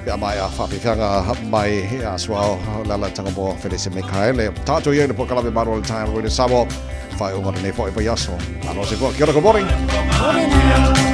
Pe a mai a whawhiwhianga mai a suao le ala tanga mo Felese Mikaele. Tātou ia i le pokalame maro le tae le Samoa. Whai o ngara nei whai whai aso. Ano se fua. Kia ora, good morning. Morena.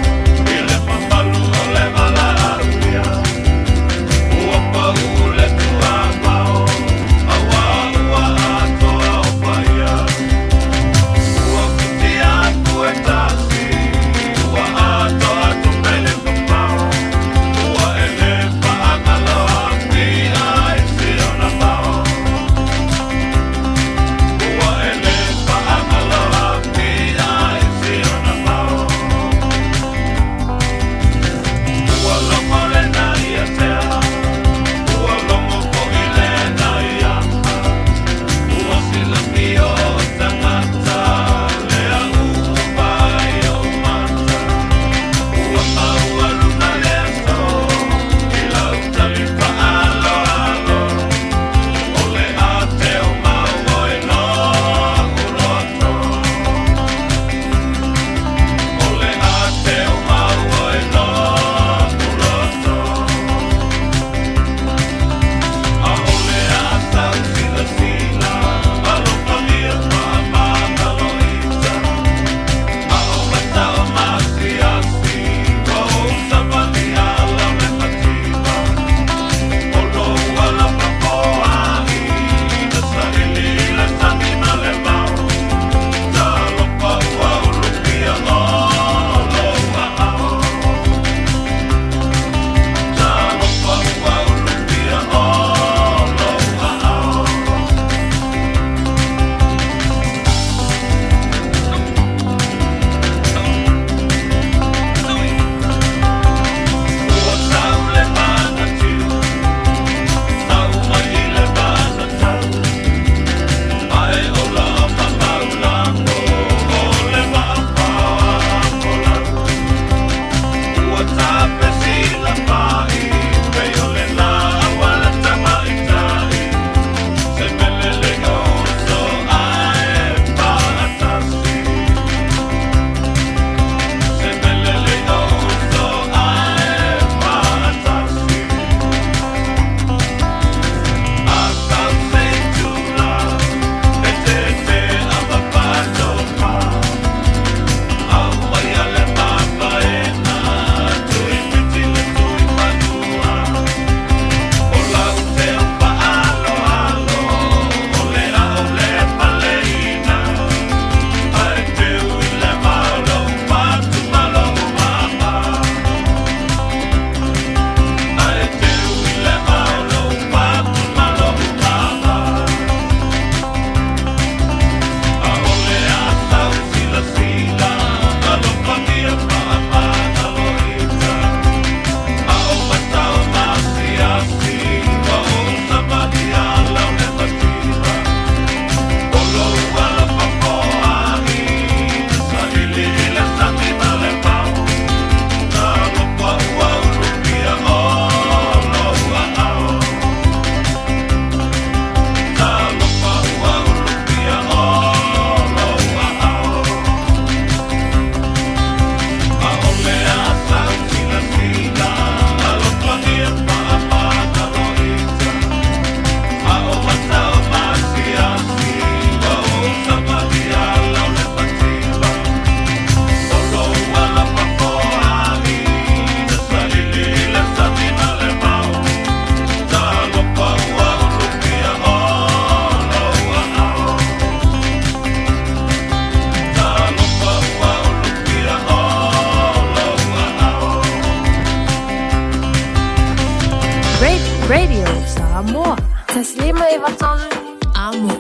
Radio Samoa. 1593 Amo.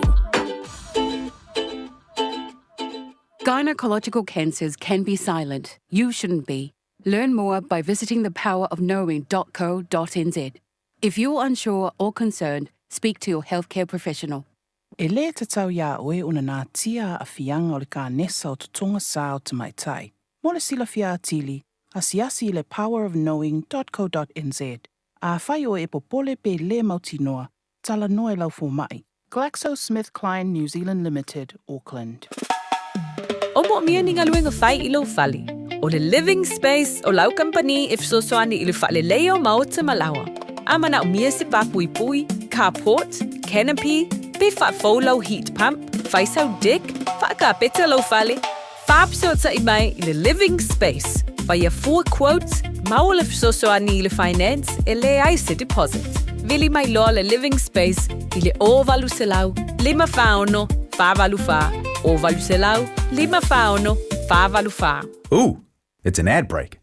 Gynecological cancers can be silent. You shouldn't be. Learn more by visiting thepowerofknowing.co.nz. If you're unsure or concerned, speak to your healthcare professional. E lē tatau iā oe ona natia aafiaga o le kanesa o totoga sa o tamaitai. Mo le silafia atili, asiasi i le powerofknowing.co.nz. Afai oe e popole pe lē mautinoa, talanoa i lau fomaʻi. GlaxoSmithKline New Zealand Limited, Auckland. O moomia ni galuega fai i lou fale. O le Living Space o lau kamupani e fesoasoani i le faaleleia o maota ma laoa. A manaomia se pāpuipui, carport, canopy, pe faafou lau heat pump, fai sau deck, faakapeta lou fale, faafesootai mai i le Living Space. Faia fua quotes, maua le fesoasoani i le finance e leai se deposit. Vili mai loa le Living Space i le 0800 546 484, 0800 546 484. Ooh, it's an ad break.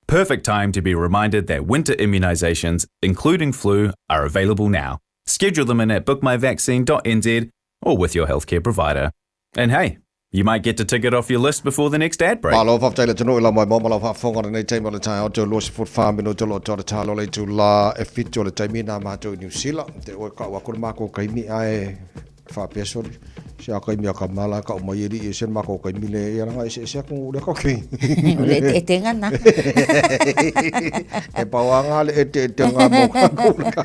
Perfect time to be reminded that winter immunisations, including flu, are available now. Schedule them in at bookmyvaccine.nz or with your healthcare provider. And hey, you might get to tick it off your list before the next ad break. Malo faafetai le atunuu i lau maimoa ma lau faafofoga i lenei taimi o le taeao toe 24 minute o lo o toa le talo le itula e fitu o le taimi na matou i Niu Sila. Te oe kau aku le makou kaimi ae faapea soli se a kaimi a ka mala ka mai e li e se makou kaimi le ia langa ese ese aku le ka kei. O le eteetega na. E pauanga le eteetega mo ka kula ka.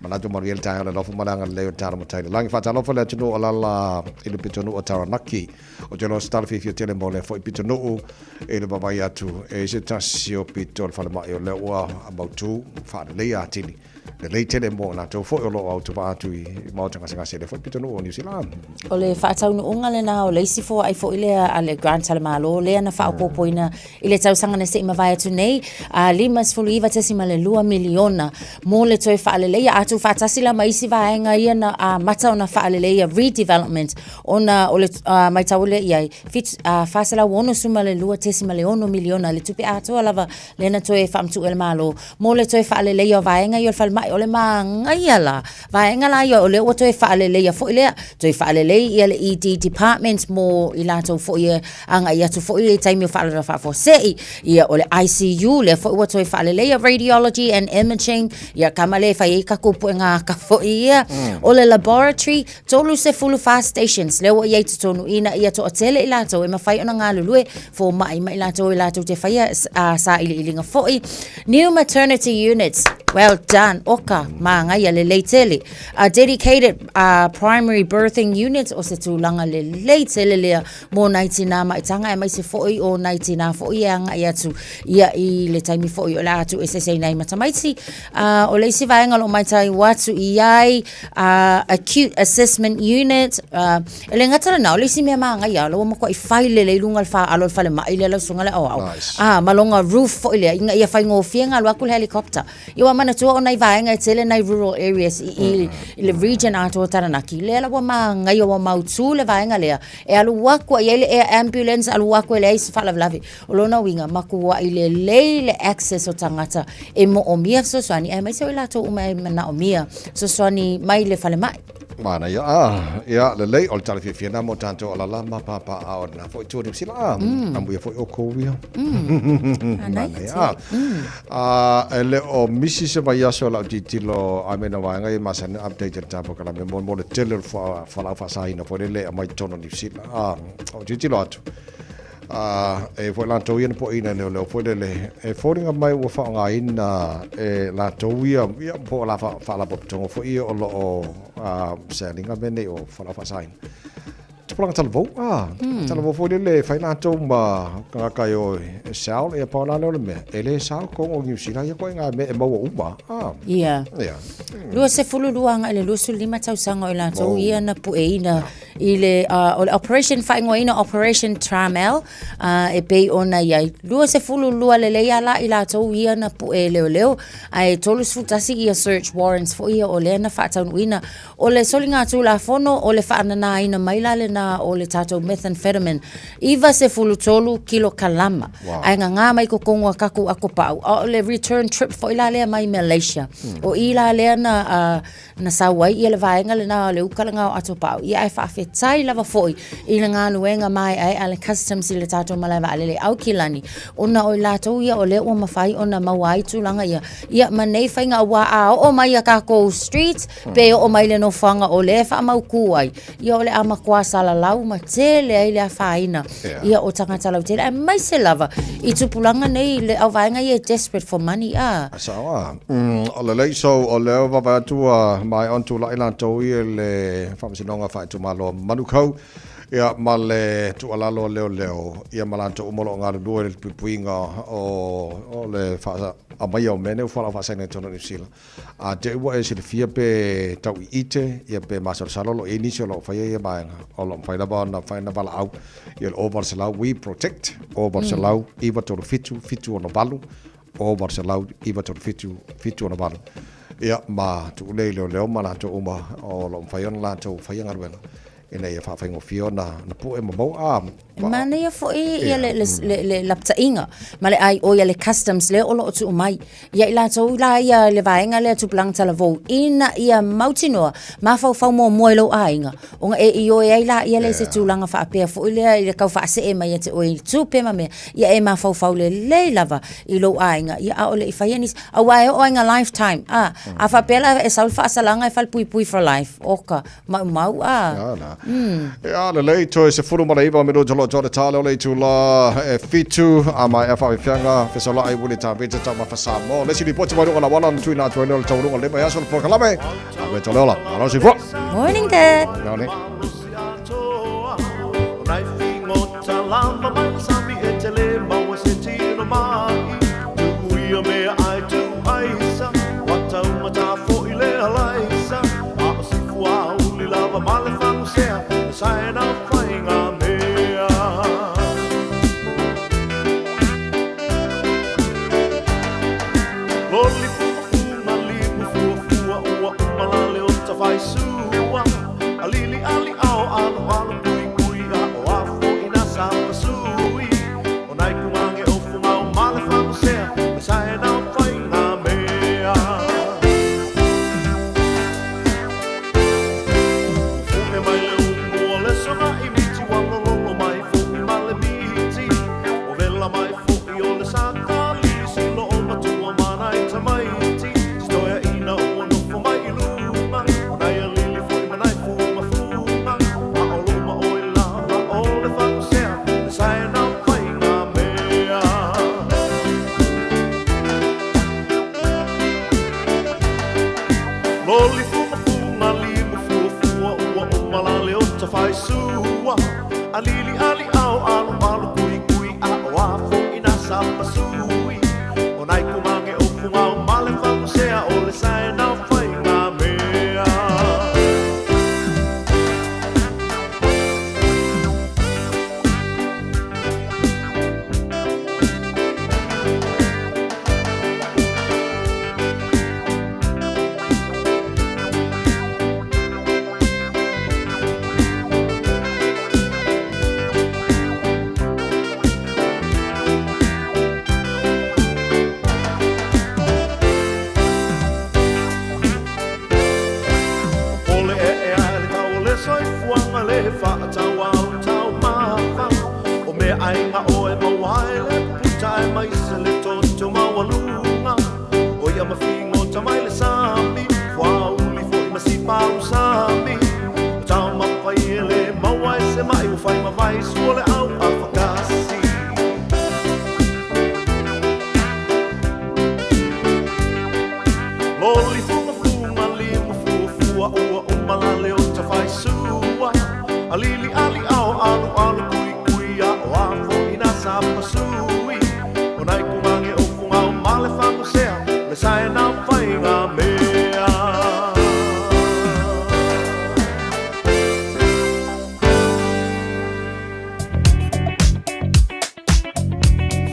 Manatu manuia le taeao le alofa ma le agalelei o le Tala Matai i le Lagi. Faatalofa le atunuu o lala i le pitonuu o Taranaki. O te loa se tala fiafia tele mo lea foi pitonuu i le vavaai atu e se tasi o pito o le falemai o lea ua mautu faaleleia atili. Lelei tele mo latou foi o lo o autovaa atu i maota gasegase i lea foi pitonuu o Niu Sila. O le faataunuuga lena o le isi foai foi lea a le grant a le Malo lea na faaopoopoina I le tausaga na se'i mavae atu nei, a $59.2 miliona mo le toe faaleleia, a tuufaatasi la ma isi vaega ia na amata ona faaleleia, redevelopment, ona o le matau lea i ai, $462.6 miliona le tupe atoa lava lea na toe faamatuu e le Malo mo le toe faaleleia o vaega ia o le falemai. O le manaia la, vaega la ia o lea ua toe faaleleia foi lea, toe faalelei ia le ED department mo i latou foi e agai atu foi i taimi o faalavelave faafuasei, ia o le ICU lea foi ua toe faaleleia, radiology and imaging, ia kama lea e fai ai tatou puega ata foi ia. O le laboratory, 34 stations lea ua i ai i totonu ina ia toatele i latou e mafai ona galulue fomai ma i latou e latou te faia sailiiliga foi. New maternity units, well done, oka, māngaia lelei tele. A dedicated primary birthing units, o se tulaga lelei tele lea mō nai tinā maitaga aemaise foi o nai tinā foi e agai atu ia i le taimi foi o le a tuueseeseina ai ma tamaiti. O le isi vaega o lo o matau atu i ai, acute assessment unit, e le gata lena, o le isi mea māngaia, o la ua matuai fai lelei i luga o le faalo o le falemai lea lau susuga i le aoao. Nice. Ma lona roof foi lea, ina ia faigofie ona alu atu le helicopter. Ia ua manatua o nai vaega e tele nai rural areas i, i, i le region atoa o Taranaki, lea la ua māngaia ua mautū le vaega lea, e alu atu ai le air ambulance, alu atu e leai se faalavelave. O lona uiga, matuai lelei le access o tagata e moomia fesoasoani, aemaise o i latou uma e manaomia fesoasoani mai le falemai. Manaia, ah, ia, lelei, o le tala fiafia na mo tātou alala ma pāpā a o nā foi tō Niu Sila, ah, amuia foi o kou ia. Manaia, ah. Ah, e le o misi se vaiaso o lau tilotilo ai mai nā vaega ia masani ona update e le tā polokalame mo, mo le tele o le fualaau faasaina foi lele e aumai i totonu o Niu Sila. Ah, o tilotilo atu, ah, e foi latou ia na poaina e leoleo foi lele, e foliga mai ua faaaogaina e latou ia, ia po o la faalapotopotoga foi ia o lo o ah, sell ina mea nei o fualaau faasaina. Tupulaga talavou, ah, talavou foi lele e fai latou ma tagata e o e sell, ia pau la lea o le mea, e le sao totonu o Niu Sila ia ituaiga mea e maua uma, ah. Ia. Ia. 22 agai i le 25 tausaga o i latou ia na pueina i le, o le operation faaigoaina Operation Tramel, e pei ona i ai. 22 lelei lava la i latou ia na pue leoleo, ae 31 ia search warrants foi ia o lea na faataunuuina. O le soligatulafono, o le faananaina mai la lena lena o le tatou methamphetamine, 93 kilokalama. Wow. Ae gagā mai totonu a tatou atopau. A o le return trip foi la lea mai Malaysia. O i la lea na, na sau ai ia le vaega lena o le uka lena o atopau. Ia ae faafetai lava foi i le galuega maeaea a le Customs i le tatou malae vaalele i Aukilani, ona o i latou ia o lea ua mafai ona maua ai tulaga ia. Ia ma nei faiga aua a oo mai i a tatou streets, pe oo mai i le nofoaga o lea e faamautu ai, ia o le a matua salalau ma tele ai le afaina ia o tagata lautele, aemaise lava i tupulaga nei, le auvaega ia e desperate for money a. Sao a. O lelei, so o lea ua vaavaai atu ua maea ona tulai latou ia i le Faamasinoga Faaitumalo o Manukau, ia ma le tuualalo a leoleo, ia ma latou uma o lo o galulue i le puipuiga o le aumaia o mea nei ua fualaau faasaina i totonu o Niu Sila. A te i ua e silafia pe tau iite, ia pe masalosalo o lo o i ai nisi o lo o faia ia vaega, o lo o mafai lava ona fai ona valaau ia le 0800 We Protect, 0800 937 768, 0800 937 768. Ia, ma tuu lea i leoleo ma latou uma o lo o mafai ona latou faia galuega ina ia faafaigofie ona pue ma maua. A, E manaia foi ia le, le, le, le lapataiga ma le ai o ia le customs lea o lo o tuu mai ia i latou la ia le vaega lea tupulaga talavou ina ia mautinoa mafaufau muamua i lou aiga ona e ioe ai la ia le se tulaga faapea foi lea i le tau faasee mai ia te oe i tupe ma mea ia e mafaufau lelei lava i lou aiga ia a o le i faia nisi aua e oo lava ina lifetime a a faapea la e sau le faasalaga e falepuipui for life oka Maumau a. Ia la. Ia lelei toe 19 minuta o lo o toa le tala o le itula e 7 a maea faafeafeaga fesolai Willie Tavita taumafa Samoa. Le isi lipoti mai luga o le auala na tuuina atu ai lea o le taualuga o lenei vaiaso o le polokalame. A me tole ola. Malo soifua. Morning, Dad. Morning.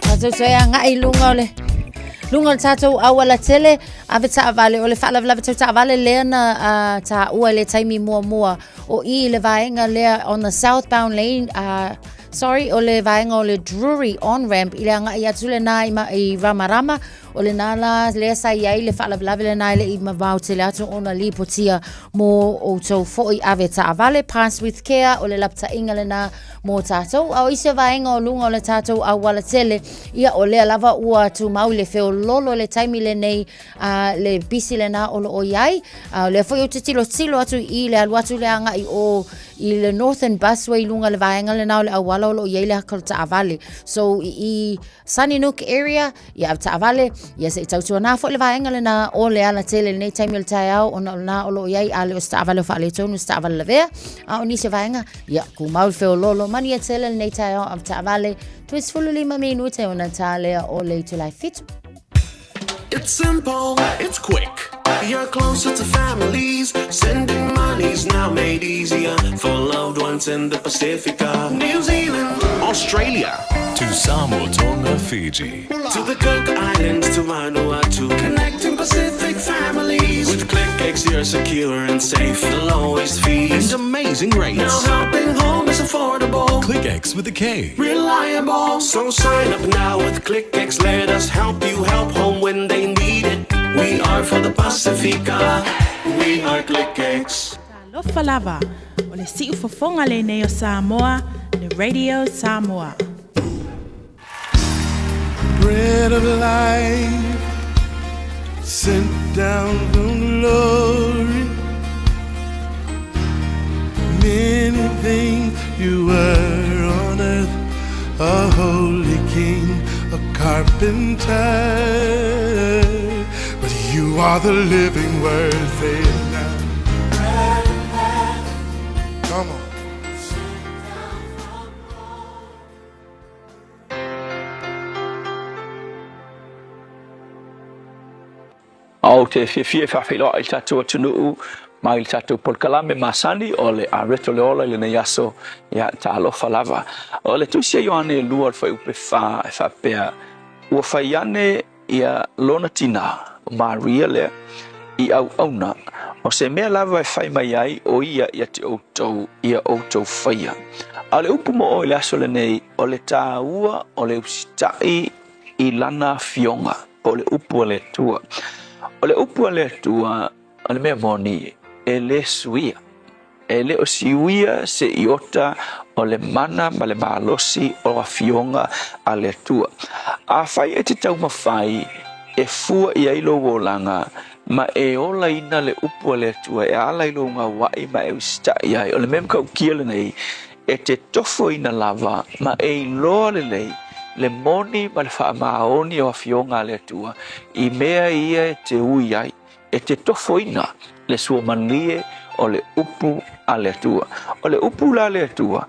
Tatou toe agai i luga o le Luga o le tatou aualatele, ave taavale, o le faalavelave tau taavale lea na uh, taua i le taimi muamua o i le vaega lea on the southbound lane, uh, sorry, o le vaega o le Drury on ramp i le agai atu lena i, ma, i Ramarama, o lena la lea sa i ai le faalavelave lena e le i mamao tele atu ona lipotia mō outou foi ave taavale, pass with care, o le lapataiga lena mō tātou. A o isi vaega o luga o le tātou auala tele, ia o lea lava ua tumau i le feololo i le taimi lenei a le pisi lena o lo o i ai. A o lea foi ou te tilotilo atu i le alu atu le agai o i le Northern Busway i luga le vaega lena o le auala o lo o i ai le haka o le taavale. So i, i Sunnynook area, ia ave taavale, ia se i tautuana foi le vaega lena o le ala tele i lenei taimi o le taeao ona o lena o lo o i ai a le o se taavale o faaletonu, se taavale lavea, a o nisi o vaega, ia tumau le feololo. Manuia tele lenei taeao ave taavale, 25 minute ona tā lea o le itula e 7. It's simple, it's quick. You're closer to families. Sending money's now made easier for loved ones in the Pacifica, New Zealand, Australia, To Samoa, Tonga, Fiji. To the Cook Islands, to Vanuatu, connecting Pacific families. With ClickX, you're secure and safe. The lowest fees and amazing rates. Now helping home is affordable. ClickX with a K. Reliable. So sign up now with ClickX. Let us help you help home when they need it. We are for the Pacifica. We are ClickX. Talofa lava, o le siufofoga lenei o Samoa, le Radio Samoa. Bread of life sent down from glory. Many things you were on earth, a holy king, a carpenter. But you are the living word, say it now. Come on. Ou te fiafia e faafeiloai i le tatou atunuu mai le tatou polokalame masani o le Areto le Ola i lenei aso, ia talofa lava. O le tusi a Ioane e 2 o le fuaiupu e 4 e faapea, Ua fai ane ia lona tinā, o Maria lea, i auauna, o se mea lava e fai mai ai o ia ia te outou, ia outou faia. A o le upu mo oe i le aso lenei, o le tāua o le usitai i lana afioga, po o le upu a le Atua. O le upu a le Atua, o le mea moni, e lē suia. E le o siuia se iota o le mana ma le malosi o afioga a le Atua. Afai e te taumafai e fua i ai lou olaga ma e olaina le upu a le Atua e ala i lou gauaʻi ma e usitai ai, o le mea matautia lenei, e te tofoina lava ma e iloa lelei le moni ma le faamaoni o afioga a le Atua i mea ia e te ui ai. E te tofoina le suamalie o le upu a le Atua. O le upu la a le Atua,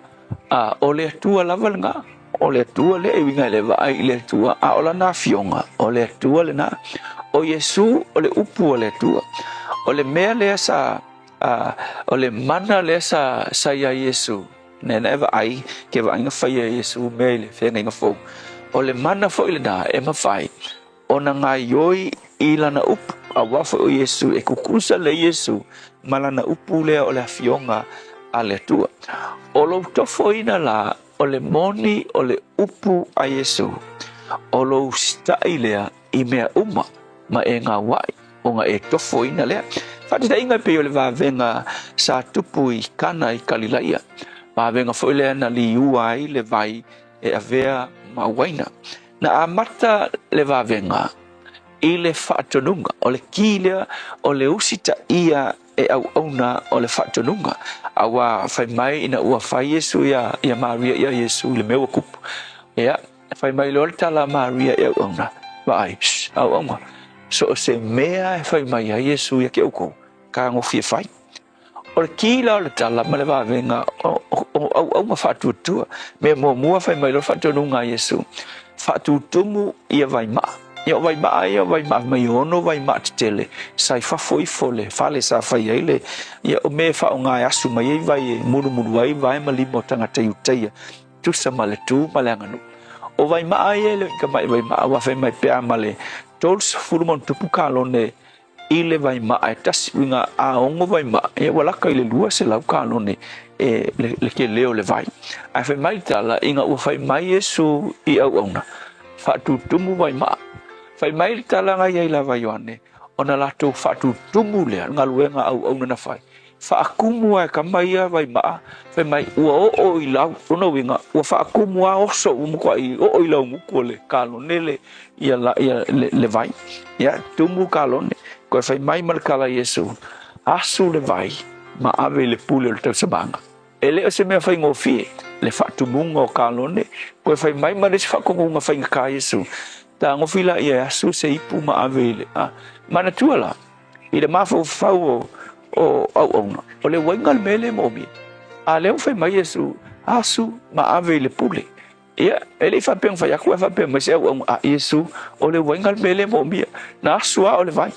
a, o le Atua lava lena. O le Atua lea e uiga i le vaai i le Atua, a o lana afioga, o le Atua lena. O Iesū o le upu a le Atua. O le mea lea sa, a, o le mana lea sa, sa iā Iesū, nena e vaai, ke vaaiga faia e Iesū mea i le feagaiga fou. O le mana foi lena e mafai ona gaioi i lana upu, auā foi o Iesu, e kukusa le Iesu ma lana upu lea o le afioga a le Atua. O lou tofoina la o le moni o le upu a Iesu, o lou sitaʻi lea i mea uma ma e gauaʻi, ona e tofoina lea. Faataitaiga e pei o le vavega sa tupu i Kana i Kalilaia, vavega foi lea na liua ai le vai e avea ma uaina. Na amata le vavega i le faatonuga, o le kī lea o le usitaia e auauna o le faatonuga, auā fai mai ina ua fai Iesu iā, iā Maria iā Iesu i le mea ua kupu. Ia, fai mai loa le tala a Maria i auauna, Vaai, shh, auauna, so o se mea e fai mai ai Iesu ia ki oukou, kagofie fai. O le kī la o le tala ma le vavega o, o, o auauna faatuatua. Mea muamua fai mai loa le faatonuga a Iesu, faatutumu ia vaimaa. Ia o vaimaa ia o vaimaa mai ono vaimaa tetele sa i fafo ifo le fale sa fai ai le ia o mea e faaaoga e asu mai ai vai e mulumulu ai vae ma lima o tagata Iutaia tusa ma le tu ma le aganuu. O vaimaa ia e le o i ka ma'i vaimaa aua fai mai pe a ma le 30 ma ono tupu kalone i le vaimaa e tasi uiga a 6 vaimaa ia ua laka i le 200 kalone e le, le telē o le vai. Ae fai mai le tala ina ua fai mai Iesu i auauna faatutumu vaimaa. Fai mai le tala na iai lava Ioane ona latou faatutumu lea le galuega a auauna na fai. Faatumu lava e tama ia vaimaa fai mai ua oo i lau. Lona uiga ua faatumu lava oso ua matuai oo i laugutu o le kalone le ia la ia le, le vai. Ia tumu kalone toe fai mai ma le tala a Iesu, asu le vai ma ave i le pule o le tausamaga. E le o se mea faigofie le faatumuga o kalone, toe fai mai ma le isi faatonuga faigata a Iesu, tagofi laia e asu se ipu ma ave i le a. Manatua la, i le mafaufau o o auauna, o le uaiga le mea lea e moomia. A lea ua fai mai Iesu, asu ma ave i le pule. Ia, e le i faapea na fai atu ae faapea mai se auauna a Iesu, o le uaiga le mea lea e moomia. Na asu lava o le vai.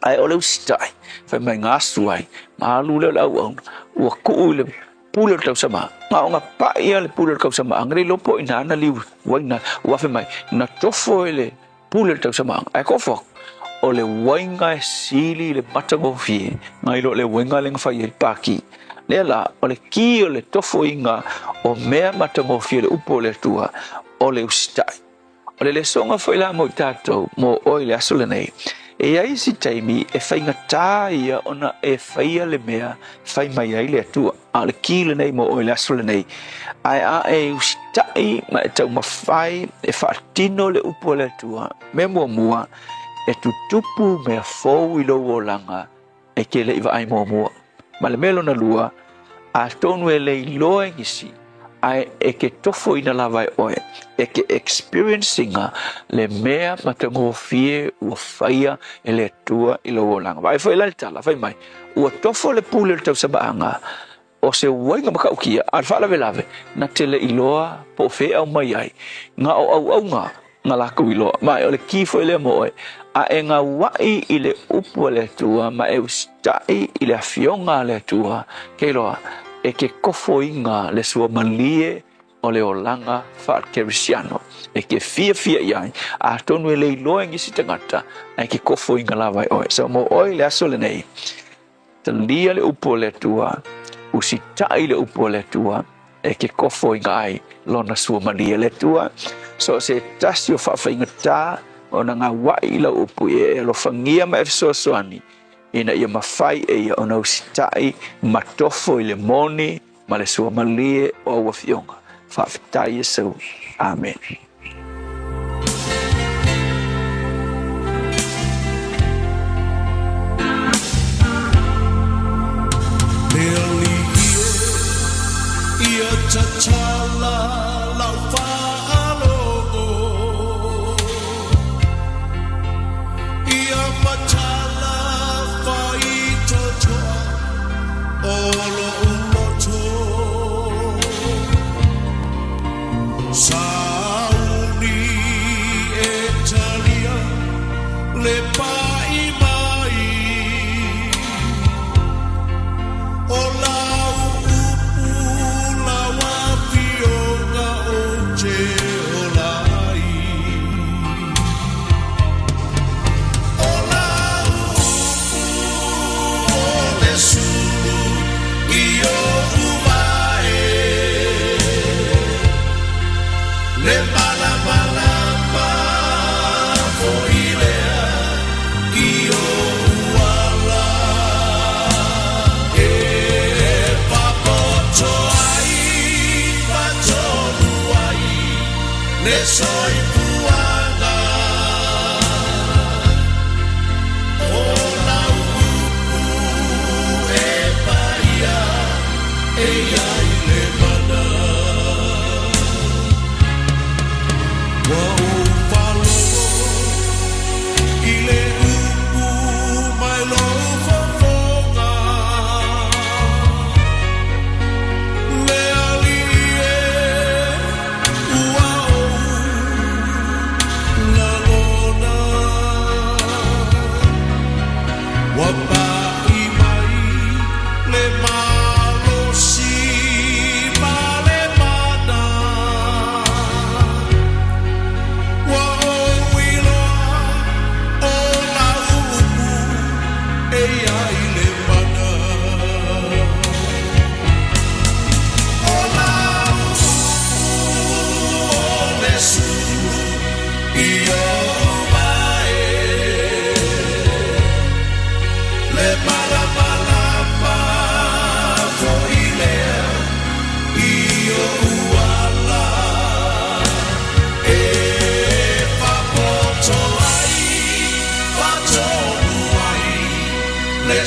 Ae o le usitai, fai mai na asu ai, ma alu lea o le auauna, ua tuu i le pule o le tausamaga. Na ona pai lava le pule o le tausamaga, na le iloa po o i ina na liu uaina, ua fai mai, na tofo e le pule o le tausamaga. Ae tofo atu, o le uaiga e sili i le matagofie nai lo le uaiga lea na fai ai le paki. Lea la, o le ki o le tofoina o mea matagofie o le upu o le Atua, o le usitai. O le lesoga foi la mo i tatou, mo oe i le aso lenei, e i ai isi taimi e faigata ia ona e faia le mea fai mai ai le Atua. A o le ki lenei mo oe i le aso lenei, ae a e usitai ma e taumafai e faatino le upu a le Atua, mea muamua, e tutupu mea fou i lou olaga e te le i vaai muamua. Ma le mea lona lua, atonu e le iloa e nisi, ae e te tofoina lava e oe, e te experience ina le mea matagofie ua faia e le Atua i lou olaga. Vaai foi la le tala, fai mai, ua tofo le pule o le tausamaanga, o se uaiga matautia, a o le faalavelave, na te le iloa po o fea e aumai ai, na o auauna na latou iloa. Ma o le ki foi lea mo oe, a e gauaʻi i le upu a le Atua ma e usitai i le afioga a le Atua, ke iloa, e ke tofoina le suamalie o le olaga faa-Kerisiano e ke fiafia i ai, atonu e le iloa e nisi tagata, ae ke tofoina lava e oe. So mo oe i le aso lenei, Talia le upu a le Atua, usitai le upu a le Atua, e ke tofoina ai lona suamalie. Le Atua, so o se tasi o faafaigata ona gauaʻi i lau upu ia e alofagia ma e fesoasoani ina ia mafai e ia ona usitai ma tofo i le moni ma le suamalie o au afioga. Faafetai Iesu. Amene.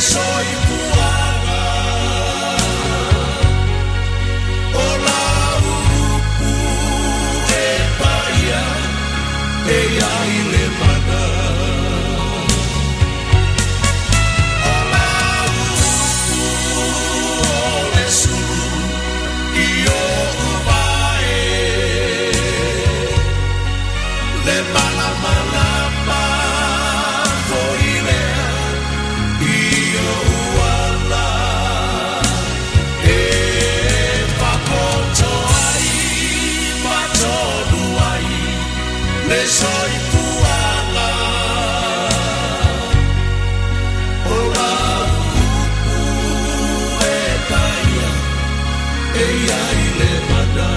soifuaga O lau upu e paia e ai le mana O lau upu o le sulu i oʻu vae Le malamalama foi lea i oʻu ala E faapoto ai faatonu ai le soifuaga O lau upu e paia e ai le mana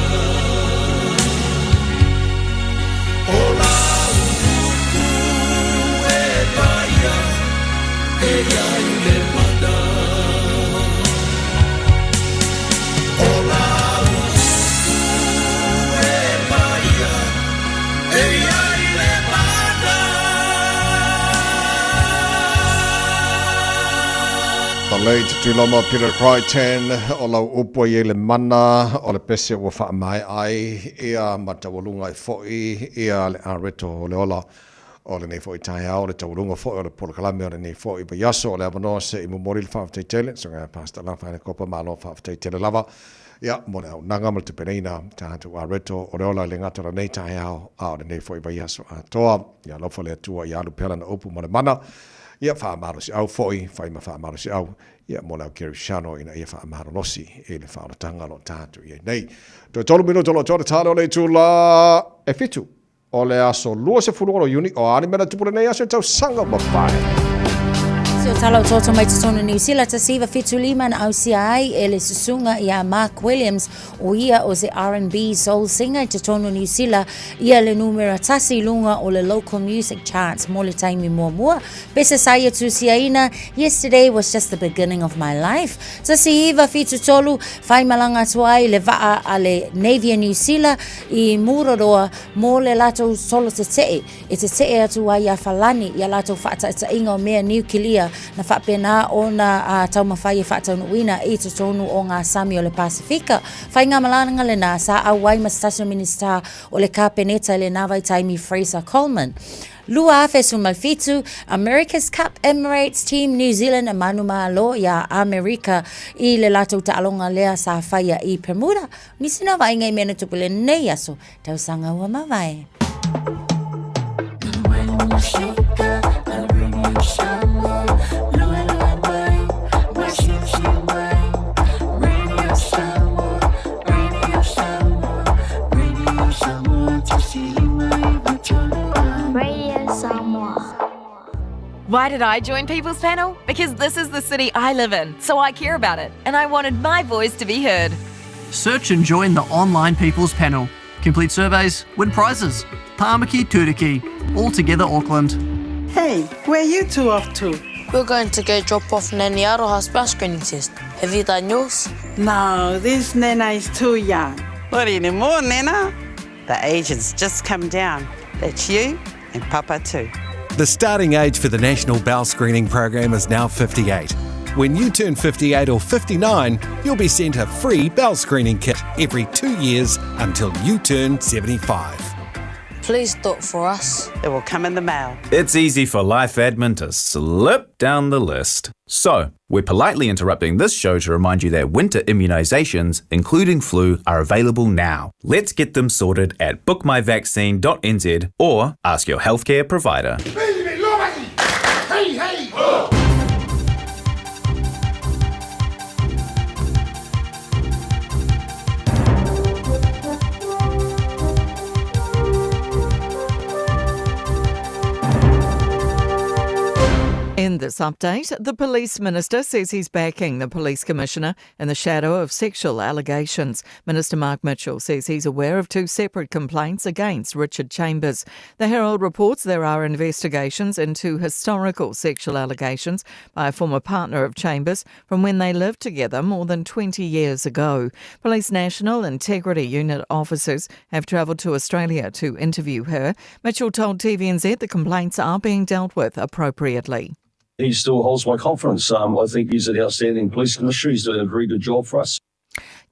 O lau upu e paia e ai le mana O lau upu e paia e ai le mana The late Tuiloma Peter Crichton o lau upu e i ai le mana o le pese ua faamaea ai ia ma taualuga ai foi ia le areto o le ola o lenei foi taeao, o le taualuga foi o le polokalame o lenei foi vaiaso. O le avanoa se i momoli le faafetai tele, susuga ia Pastor Lafaele Kopa, malo faafetai tele lava ia mo le auaunaga ma le tapenaina tatou areto o le ola i le gata o lenei taeao a o lenei foi vaiaso atoa. Ia alofa le Atua ia alu pea lana upu ma le mana, ia faamalosiau foi, fai ma faamalosiau ia mo le au kerisiano ina ia faamalolosi i le faaolataga o lo o tatou i ai nei. Toe 3 minuta o lo o toa le tale o le itula e 7 o le aso 26 o Iuni o a ni mea na tupu lenei aso i tausaga ua mavae. Se o tala o toto mai totonu Niu Sila 1975 na ausia ai e le susuga ia Mark Williams o ia o se R&B soul singer i totonu Niu Sila ia le numera tasi i luga o le local music charts mo le taimi muamua. Pese sa ia tusiaina Yesterday was just the beginning of my life. 1973 whaimalaga atu ai le vaa a le Navy a Niu Sila i Mururoa mō le latou solo tete'e e tete'e atu ai iā Falani i a latou faataitaiga o mea niukilia na faapena ona taumafai e faataunuuina i totonu o ngā sami o le Pasifika. Faigamalaga lenā sa auai ma se tasi o Minisita o le Kapeneta i lenā vaitaimi Fraser Coleman. 2017, America's Cup Emirates Team New Zealand e manumalo iā Amerika i le latou taaloga lea sa faia i Bermuda. Nisi na vaaiga i mea na tupu i lenei aso, tausaga ua mavae. Radio Samoa. Why did I join People's Panel? Because this is the city I live in, so I care about it, and I wanted my voice to be heard. Search and join the online People's Panel. Complete surveys, win prizes. Tāmaki Turuki. All together Auckland. Hey, where are you two off to? We're going to go drop off Nanny Aroha's bowel screening test. Have you done yours? No, this Nana is too young. Not anymore, Nana. The age has just come down. That's you and Papa too. The starting age for the National Bowel Screening Program is now 58. When you turn 58 or 59, you'll be sent a free bowel screening kit every 2 years until you turn 75. Please do it for us. It will come in the mail. It's easy for life admin to slip down the list. So, we're politely interrupting this show to remind you that winter immunisations, including flu, are available now. Let's get them sorted at bookmyvaccine.nz or ask your healthcare provider. Hey, hey! In this update, the police minister says he's backing the police commissioner in the shadow of sexual allegations. Minister Mark Mitchell says he's aware of 2 separate complaints against Richard Chambers. The Herald reports there are investigations into historical sexual allegations by a former partner of Chambers from when they lived together more than 20 years ago. Police National Integrity Unit officers have travelled to Australia to interview her. Mitchell told TVNZ the complaints are being dealt with appropriately. He still holds my confidence. Um, I think he's an outstanding police commissioner. He's doing a very good job for us.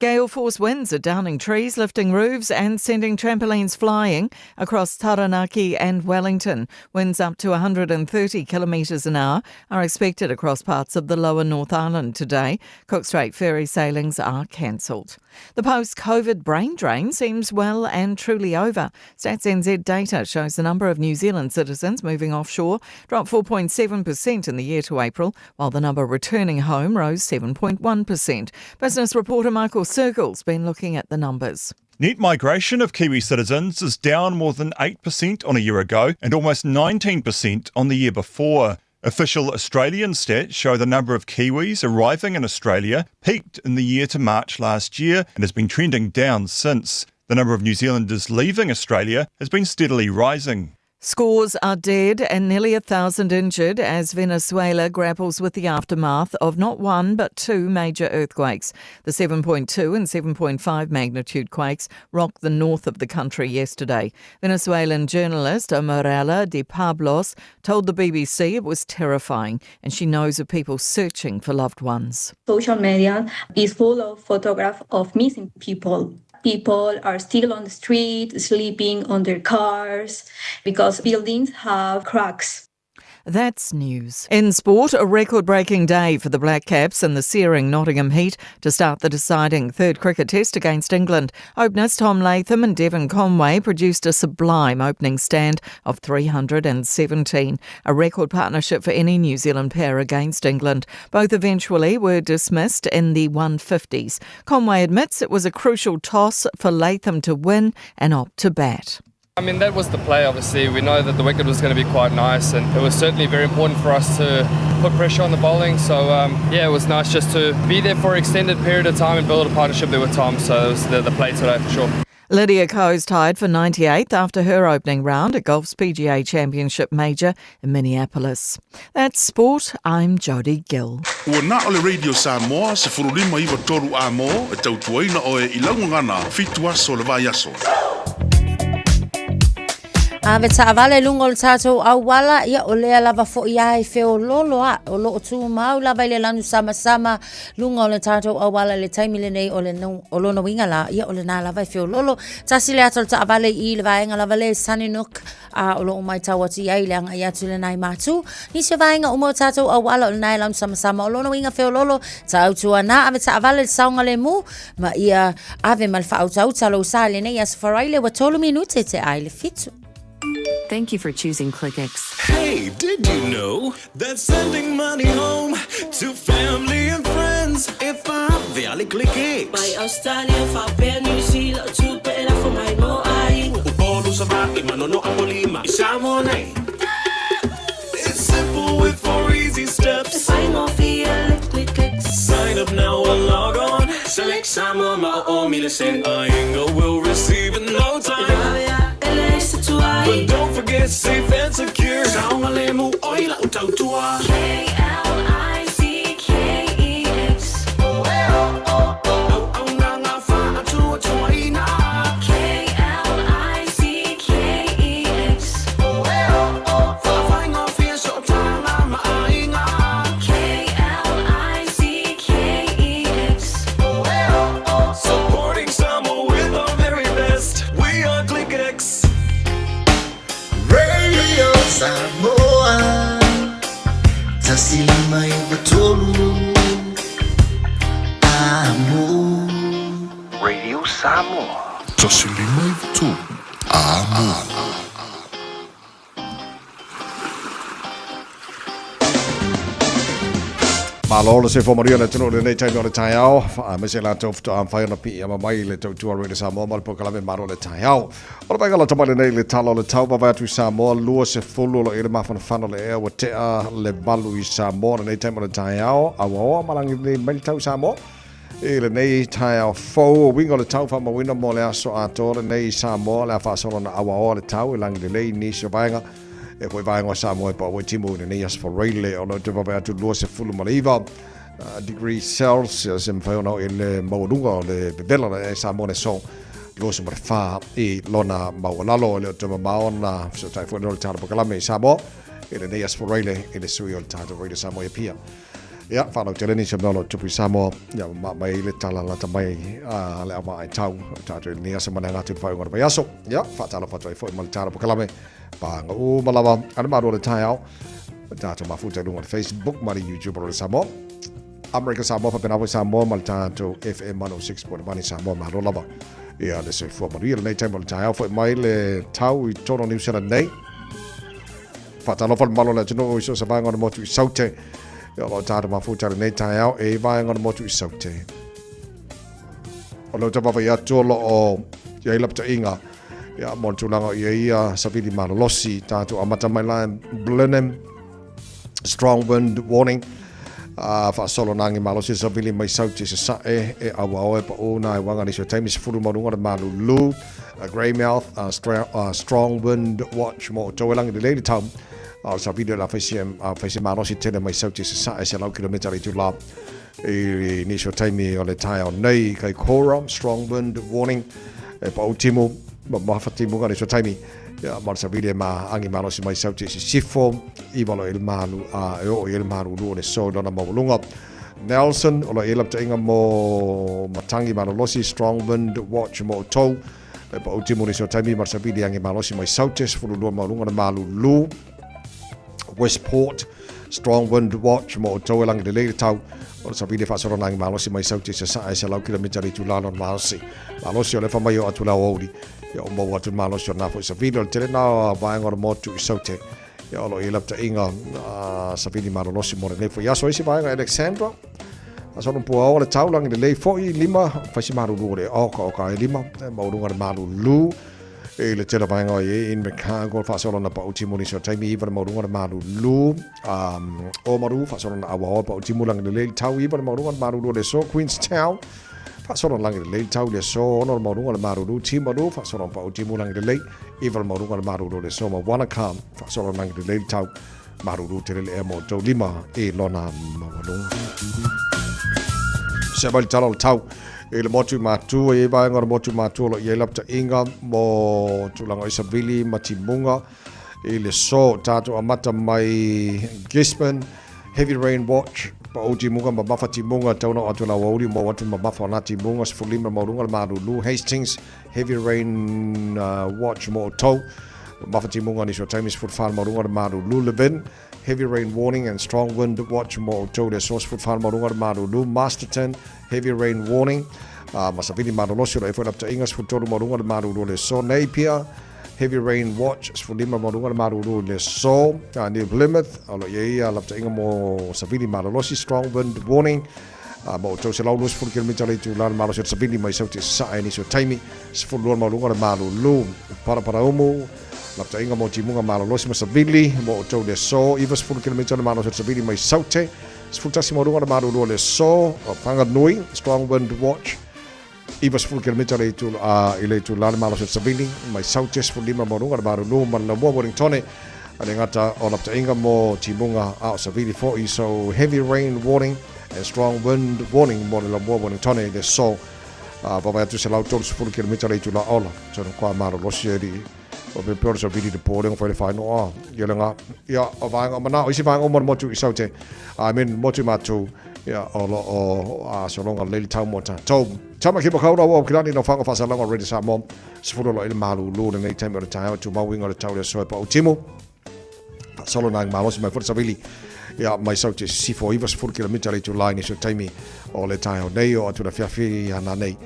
Gale force winds are downing trees, lifting roofs, and sending trampolines flying across Taranaki and Wellington. Winds up to 130 kilometres an hour are expected across parts of the lower North Island today. Cook Strait ferry sailings are cancelled. The post COVID brain drain seems well and truly over. Stats NZ data shows the number of New Zealand citizens moving offshore dropped 4.7% in the year to April, while the number returning home rose 7.1%. Business reporter Michael Circle's been looking at the numbers. Net migration of Kiwi citizens is down more than 8% on a year ago and almost 19% on the year before. Official Australian stats show the number of Kiwis arriving in Australia peaked in the year to March last year and has been trending down since. The number of New Zealanders leaving Australia has been steadily rising. Scores are dead and nearly a thousand injured as Venezuela grapples with the aftermath of not one but two major earthquakes. The 7.2 and 7.5 magnitude quakes rocked the north of the country yesterday. Venezuelan journalist Amarela de Pablos told the BBC it was terrifying and she knows of people searching for loved ones. Social media is full of photographs of missing people people are still on the street, sleeping on their cars because buildings have cracks. That's news. In sport, a record breaking day for the Black Caps and the searing Nottingham Heat to start the deciding third cricket test against England. Openers Tom Latham and Devon Conway produced a sublime opening stand of 317, a record partnership for any New Zealand pair against England. Both eventually were dismissed in the 150s. Conway admits it was a crucial toss for Latham to win and opt to bat. I mean, that was the play, obviously. We know that the wicket was going to be quite nice, and it was certainly very important for us to put pressure on the bowling. So, um, yeah, it was nice just to be there for an extended period of time and build a partnership there with Tom. So, it was the, the play today for sure. Lydia Ko's tied for 98th after her opening round at golf's PGA Championship Major in Minneapolis. That's sport. I'm Jody Gill. Ua na o le Radio Samoa, 159 a mo, e tautuaina oe i laugagana, fitu aso le vai aso. Ave taavale i luga o le tatou auala, ia o lea lava foi a e feololo a, o loo tumau lava i le lanu samasama luga o le tatou auala i le taimi lenei o le no, o lona uiga la, ia o lena lava e feololo. Tasi le ata o le taavale i le vaega lava le Sunnynook, a o loo maitau atu i ai le agai atu lena i Matu. Nisi o vaega uma o tatou auala o lena e lanu samasama o lona uiga feololo, tautuana ave taavale le saogalemu, Ma ia ave ma le faautauta lou sa i lenei aso Faraile ua tolu minute te ai le fitu. Thank you for choosing ClickX. Hey, did you know that sending money home to family and friends if I valley ClickX? Mai Australia, faapea New Zealand, o tupe e lafo mai mo aiga. Upolu Savaii, Manono Apolima, i Samoa nei. It's simple with four easy steps. E faigofie le ClickX. Sign up now or log on. Select Samoa ma o o mile sen. Ainga will receive in no time. E vave a e leai se tuai. But don't forget safe and secure. Saogalemu oi lau tautua. K-L-I-C-K-E-X. Auaunaga faatuatuaina. K-L-I-C-K-E-X. Faafaigofie sootaga ma aiga. K-L-I-C-K-E-X. Supporting Samoa with our very best. We are ClickX. Radio Samoa 159 Amo Radio Samoa. 159 Amo. Malo le soifua manuia le atunuu i lenei taimi o le taeao, aemaise latou faatoa mafai ona piiama mai i le tautua Radio Samoa ma le polokalame Malo le Taeao. O le vaega lata mai lenei i le tala o le tau vaavaai atu i Samoa, 20 o lo o i ai le mafanafana o le ea ua tea le valu i Samoa lenei taimi o le taeao, auaoa ma lagi lelei mai le tau i Samoa. I lenei taeao fou, o uiga o le tau faamauina mo le aso atoa lenei i Samoa, o le a faasolo ona auaoa le tau e lagi lelei i nisi o vaega e koe vaega o Samoa e pau ai timu i lenei aso Faraile o lo te vaavaai atu 29 degree Celsius e mafai ona oo i le maualuga o le vevela le e Samoa le so 24 i lona maualalo. E le o toe mamao ona fesootai foi lea o le tala polokalame i Samoa. I lenei aso Faraile i le sui o le tatou Radio Samoa i Apia. Ia, faalautele nisi o mea o lo o tupu i Samoa, ia ma mai ai le tala lata mai a le au vaai tau o tatou i lenei aso ma le aga atu i le faaiuga o le vaiaso. Ia, faatalofa atu ai foi ma le tala polokalame pāga uma lava a le Malo o le taeao. O tatou mafuta i luga o le Facebook ma le YouTube o Radio Samoa. Amerika Samoa faapena foi Samoa ma le tatou FM 106.1 i Samoa malo lava. Ia le soifua manuia lenei taimi o le taeao foi mai le tau i totonu o Niu Sela nei. Faatalofa le mamalu o le atunuu i so o se vaega o le motu i Saute. Ia o lo o tatou mafuta i lenei taeao e i vaega o le motu i Saute. O lea ou te vaavaai atu o lo o i ai lapataiga ia, mo le tulaga o i ai ia savili malolosi. Tatou amata mai la Blenheim, Strong Wind Warning, faasolo na agi malosi savili mai Saute sasae e auao e pau na e wanga nisi o taimi 10 ma luga o le malulu. Greymouth, Strong Wind Watch mo o tau e langi lelei le tau. A o le savili o le a faisi malosi tele mai Saute sasae 100 kilomita le itula I nisi o taimi o le taeao nei, Kaikoura, Strong Wind Warning, e pau timu, ma mafa timu nisi o taimi, ia, ma le savili e ma angi malosi mai sauti i sisifo, i walo i le malu, a e oo i le malu lu o le so i lona maualunga. Nelson, o lo e laptainga mo matangi malolosi, Strong Wind Watch mo tou, e pau timu nisi o taimi, ma le savili angi malosi mai saute, 12 maualunga le malu lu. Westport, Strong Wind Watch mo outou e langi lelei le tau o le savili e faasolona agi malosi mai Saute sasae 100 kilomita le itula lona malosi. Malosi o le fa mai o atu le aoauli ia o maua atu le malosi o lena foi savili o le tele na o vaega o le motu i Saute ia o lo o i ai lapataiga savili malolosi mo lenei foi aso. Isi vaega Alexandra Aso no pua o le tau langi lelei foi lima faisi malulu o le oka oka ai lima maualuga le malulu I le tele vaega o i Invercargill, faasolona pau timu nisi o taimi iva le maualuga le malulu. Oamaru, faasolona auaoa pau timu lagi lelei le tau iva le maualuga le malulu o le aso. Queenstown, faasolona lagi lelei le tau i le aso 6 le maualuga le malulu. Timaru, faasolona pau timu lagi lelei iva le maualuga le malulu o le aso. Ma Wanaka, faasolona lagi lelei le tau malulu tele le ea mo outou lima i lona maualuga. Se mai le tala o le tau i le motu matua, i vaega o le motu matua o lo o i ai lapataiga mo tulaga o Isavili ma Timuga i le so tatou amata mai Gisborne, Heavy Rain Watch, pau Timuga ma mafa Timuga tau na o atu la aoauli mo atu ma mafa o nā Timuga 15 maualuga le malulu Hastings, Heavy Rain Watch mo outou mafa Timuga nisi o taimi 14 maualuga le malulu Levin, Heavy Rain Warning and Strong Wind Watch mo outou le aso 14 maualuga le malulu Masterton, Heavy Rain Warning, ma savili malolosi o lo e foi lapataiga 13 maualuga le malulu o le aso Napier, Heavy Rain Watch 15 maualuga le malulu i le aso New Plymouth, o lo o i ai lapataiga mo savili malolosi Strong Wind Warning, ma outou 120 kilomita le itula le malosi o le savili mai Sauti e sasae nisi o taimi 12 maualuga le malulu Paraparaumu, Lapataiga mo timuga malolosi ma savili mo outou le aso 90 kilomita le malosi o le savili mai Saute 11 maualuga le malulu o le aso Whanganui, Strong Wind Watch 90 kilomita le itu i le itula le malosi o le savili mai Saute 15 maualuga le malulu ma le laumua Wellingtone a le gata o lapataiga mo timuga a o savili foi. So heavy rain warning and strong wind warning mo le laumua Wellingtone i le aso Vavae atu 130 kilomita le itula ola. Tonu koa malolosi e li o pe peo sa vili te pōrenga whai le whainoa. Ia le ngā, ia o vaenga o mana, o isi vaenga o mo motu i saute. I mean, motu mātou, ia o lo o a solonga leili tau mo tātou. Tama ki makaura o kilani no whanga whasalanga o Ready Samoa. Sefulu lo ile malulu le nei taimi o le taeao tu mauinga o le tau le soe pa o timu. Faasolo nā malosi mai foi savili ia mai sau te sifo 90 kilomita le itula i nisi o taimi o le taeao nei o atu le afiafi ana nei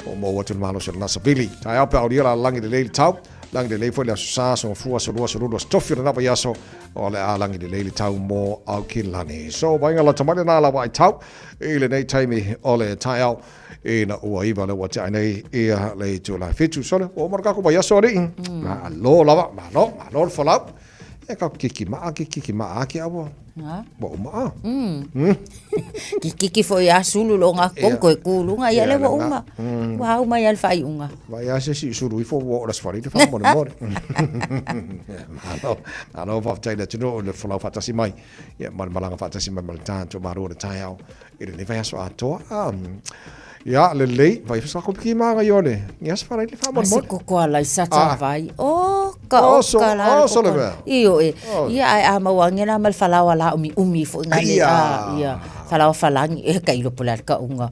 o mou atu le malosi o lena savili. Taeao pe aulia la langi lelei le tau, langi lelei foi le aso sa, aso gafua, aso lua, aso lulu, aso tofi o lena vaiaso o le a langi lelei le tau mo Aukilani. So vainga lata mai lena la vaai tau i lenei taimi o le taeao ina ua iva le ua tea nei ia le itula 7 sole ua uma le kako vaiaso alii. Malo lava, malo, malo le folau. E kako kiki maa, kiki maa ake aua. Ua uma a. Kikiki foi a sulu lo ngā kong koe kūlunga, ia le ua uma. Ua au mai a le faaiuga. Vai a se si sulu ifo ua o la sefari te faamolemole. Malo, malo faafetai le atunuu i le folau faatasi mai. Ia ma le malaga faatasi mai ma le tatou Malo o le taeao i lenei vaiaso atoa. Ia, lelei, vai sa ko piki manga i ole. Ia se wharai le whamolemole. Ase koko ala i sa ta vai. O, ka o, ka la. O, so le mea. I o e. Ia, ai a mau ange la ma le falaoa la umi umi fo inga le. Ia, falaoa falangi. E ka ilo pula ka unga.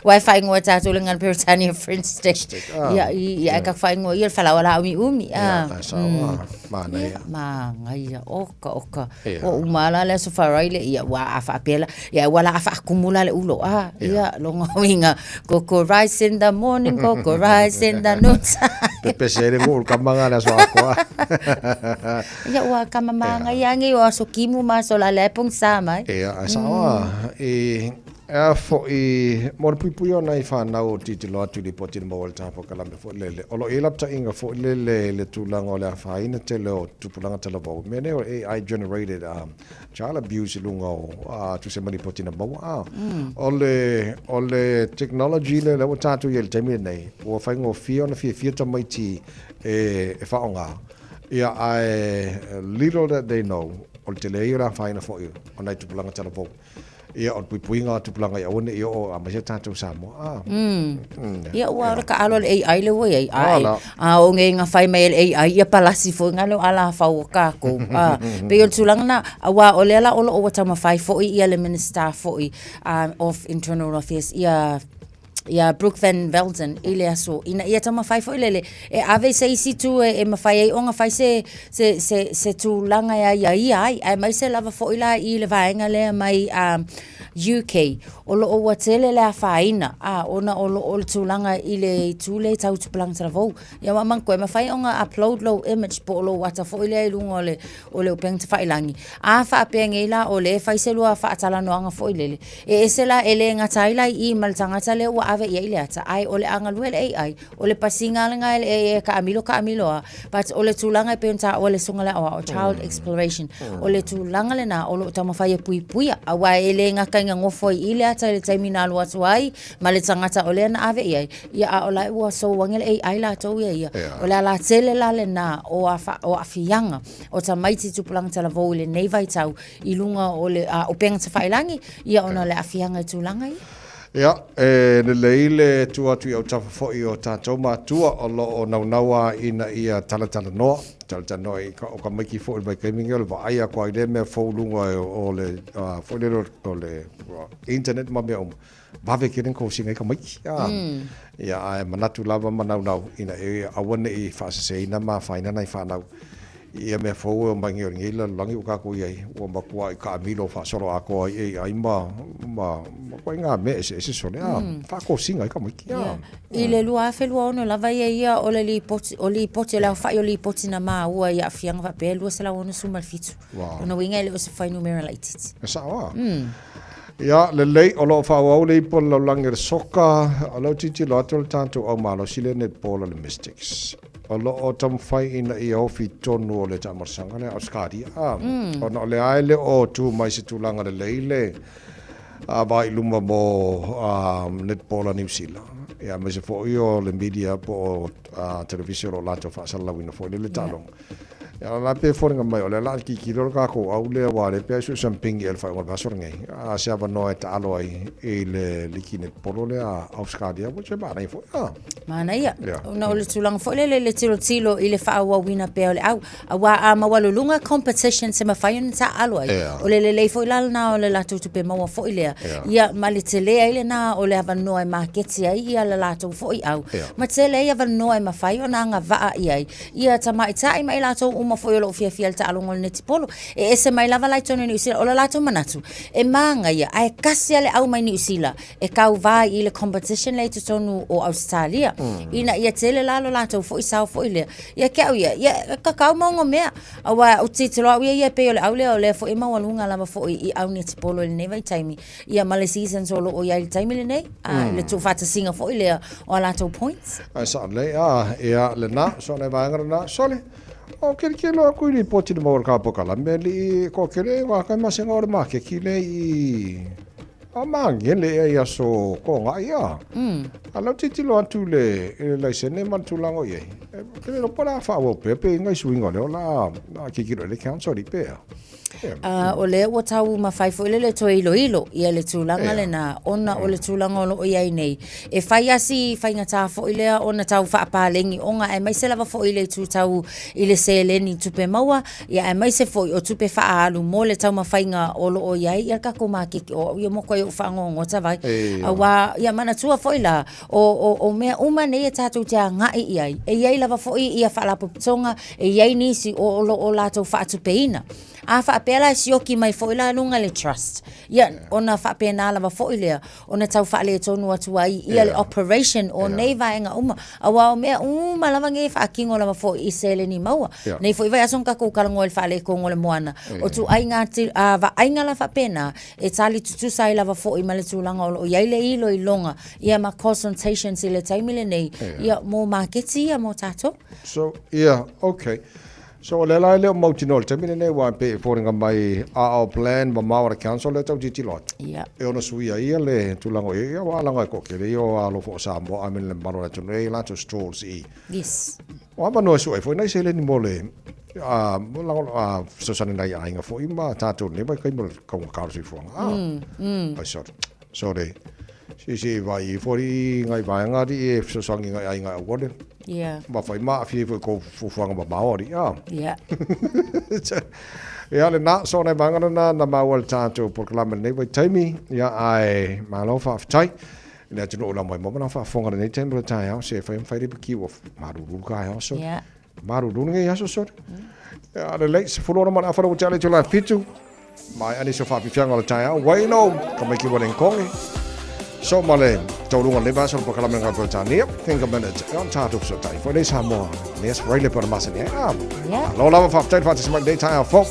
Wai whaingoa tātou le ngana Peretania French stick. Ia, ia, ka whaingoa ia le falaoa la umi umi. Ia, sa o, manaia. Manaia, oka, oka. O uma la le aso faraile, ia, ua a faapea la, ia, ua la a faakumu la le ulo, a, ia, longa uiga, koko rice in the morning, koko rice in the noon time. Pepese ai le nuu le kamaga le aso atoa. Ia, ua kamamanga ia ange o aso kimu ma aso la le pongisa mai. Ia, ae sao a, e, Ea foʻi, mo le puipuia o nai fanau o tilotilo atu i lipoti na maua i le taha polokalame foi lele. O lo o i ai lapataiga foi lele i le tulaga o le afaina tele o tupulaga talavou. Mea nei o le AI generated child abuse i luga o tusa ma lipoti na maua. A, o le, o le technology lea lea ua tatou i ai i le taimi lenei, ua faigofie ona fiafia tamaiti e, e faaaoga. Ia, ae little that they know, o le tele ia o le afaina foi o nai tupulaga talavou. Ia, o le puipuiga o tupulaga i aua ne i oo aemaise tatou Samoa. Ah. Ia, ua o le taalo a le AI le ua i ai. A, e, a o ngei nga fai mai e le AI, ia palasi foi nga leo ala fau o kākou. A, pei o le tulaga na, auā o lea la o loo ua taumafai foi ia le Minister foi of Internal Affairs, ia ia Brooke Van Velden i le aso ina ia taumafai foi lele e ave i se isi itu e, e mafai ai ona fai se, se, se, se tulaga e aiaia ai, aemaise lava foi la i le vaega lea mai UK o loo ua tele le afaina a ona o loo le tulaga i le itu lea i tau tupulaga talavou. Ia ua manatua e mafai ona upload lou image po o lou ata foi lea i luga o le o le upega tafailagi. A faapea nei la o lea e fai se lua faatalanoaga foi lele, e ese la e le gata ai la i i ma le tagata lea ua ave i ai le ata, ae o le a galue le AI, o le pasiga lena e le e taamilo taamilo lava, but o le tulaga e pei ona taua e le Susuga i le Aoao, child exploration, o le tulaga lena o lo o taumafai e puipuia, aua e le gata ina nofo ai i le ata i le taimi na alu atu ai ma le tagata o lea na ave i ai, ia a o la e ua sou ane le AI latou ia ia. O le ala tele la lena o o aafiaga o tamaiti tupulaga talavou i lenei vaitau i luga o le upega tafailagi, ia ona o le aafiaga i tulaga ia. Ia, e lelei le tuu atu i autafa foi o tatou matua o lo o naunau lava ina ia talatalanoa, talatalanoa i ka, o tamaiti foi i le vaitaimi lenei o le vaai atu lava i lea mea fou i luga o le, foi lele o le internet ma mea uma. Vave tele na kosina ai tamaiti. A, ia, ae manatu lava ma naunau ina ia aua ne i faaseseina ma afaina nai fanau i ia mea fou e omai nei o lenei lalolagi ua tatou i ai, ua matuai taamilo faasoloatoa ai AI ma, ma, ma ituaiga mea eseese sole, a, faatosina ai tamaiti. A. I le 2026 lava ia ia o le lipoti, o lipoti, o le aofai o lipoti na maua i aafiaga faapea e 267. Wow. Lona uiga e le o se fuainumera laitiiti. E sao a. Ia, lelei, o lo o faaauau le ipu o le lalolagi o le soka, o lea ua tilotilo atu le tatou au malosi lea netball o le Mystics. O lo o taumafai ina ia ofi i totonu o le taamalosaga lea Ausetalia, a, ona o lea e le o tu mai se tulaga lelei le vaai i luma mo netball a Niu Sila, ia, aemaise foi o le media po o televise o lo o latou faasalalauina foi lea le taaloga. Ia la pe foliga mai o lea la tilotilo le tatou au lea aua lea pe sue sampingi e le faaiuga o le vaiaso lenei. A se avanoa e taalo ai i le liki netpolo lea a Ausetalia which e manaia foi. Ah. Manaia. Yeah. Ona o le tulaga foi lele le tilotilo i le faaauauina pea o le au. Aua a maualuluga competitions e mafai ona taaalo ai. Yeah. O le lelei foi la lena o le latou tupe maua foi lea. Yeah. Ia ma le tele ai lena o le avanoa e maketi ai ia le latou foi au. Yeah. Ma tele ai avanoa e mafai ona agavaa i ai Ia tamaitai ma i latou uma foi o lo o fiafia i le taaloga o le netipolo. E ese mai lava la i totonu o Niu Sila. O le latou manatu, e māgaia, ae kasi lava le au mai Niu Sila e kauvā i le competition lea i totonu o Ausetalia. Ina ia tele la lo latou foi sao foi lea. Ia ke au ia, ia e kakau ma onomea. Aua ou te tilotilo au ia ia e pei o le au lea o lea foi e maualuga lava foi i au netipolo i lenei vaitaimi. Ia ma le seasons o lo o i ai i le taimi lenei, a i le tuufaatasiga foi lea o a latou points. Ae sao lelei, a, ia, lena, so nai vaega lena, sole, O kelikelo aku i lipoti na maua i le ka polokalame alii toatele e gata masega o le maketi lea i a magele ea i aso toga'i a. A o lea ou te tilotilo atu i le i le laisene ma le tulaga o i ai, ou te le iloa po o le a faaauau pea pe i ai nai suiga o lea o le a tilotilo i ai le council alii pe a. A o lea ua tau mafai foi lele toe iloilo ia le tulaga lena ona o le tulaga o lo o i ai nei. E fai lava si faigata foi lea ona tau faapaleni ona aemaise lava foi i le itu tau i le seleni tupe maua, ia aemaise foi o tupe faaalu mo le taumafaiga o lo o i ai ia le tatou maketi. O au ia matuai ou faanoanoa vai, aua ia manatua foi la, o, o, o mea uma nei e tatou te agai i ai, e i ai lava foi ia faalapotopotoga, e i ai nisi o lo o latou faatupeina. A faapea la e sioki mai foi la luga le trust, ia ona faapena lava foi lea ona tau faaletonu atu ai ia le operation o nei vaega uma. Aua o mea uma lava nei e faatino lava foi i seleni maua. Nei foi vaiaso na tatou talanoa i le faaletonu o le moana, o ituaiga vaaiga la faapena, e tali tutusa ai lava foi ma le tulaga o lo o i ai le iloiloga ia ma consultations i le taimi lenei ia mo maketi ia mo tatou. So, yeah, okay. So, o lea la e le o mautinoa i le taimi lenei aua e pei e foliga mai a o plan mamao a le council lea tau tilotilo atu. Yeah. E ono suia ia le tulaga o i ai, ia aua leaga e toatele ia o alo foi o Samoa I mean le mamalu o le atunuu e i ai latou stalls i i. Yes. O avanoa e sue ai foi nai seleni mo le a a fesoasoani nai aiga foi ma tatou nei vaitaimi o le taugata o le soifuaga. A. Ai sorry. Sorry. Si si vai i fori i ngai vaega alii e fesoasoani ngai aiga e aua le. Yeah. Ma whai ma awhi ai foi kou fuafuaga mamao alii. A. Yeah. Ia lena, so nai vaega lena na maua i le tatou polokalame lenei vaitaimi, ia ae malo faafetai. I le atunuu o lau mai moa ma lau faafofoga i lenei taimi o le taeao, se e fai ma fai le piki ua malulu le taeao sole. Yeah. Malulu lenei aso sole. Ia lelei, 16 ma le afa ua tea le itula e 7. Mai ani so faafiafiaga o le taeao, Wayno, ka mai ki Walenkonge. So ma le taualuga o lenei vaiaso o le polokalame o Peretania, Think a Minute, e on tatou fesootai foi nei Samoa, nei aso Friday pe ona masani ai. Ah, Yeah. Malo lava faafetai le faatasi mai i lenei taeao fou.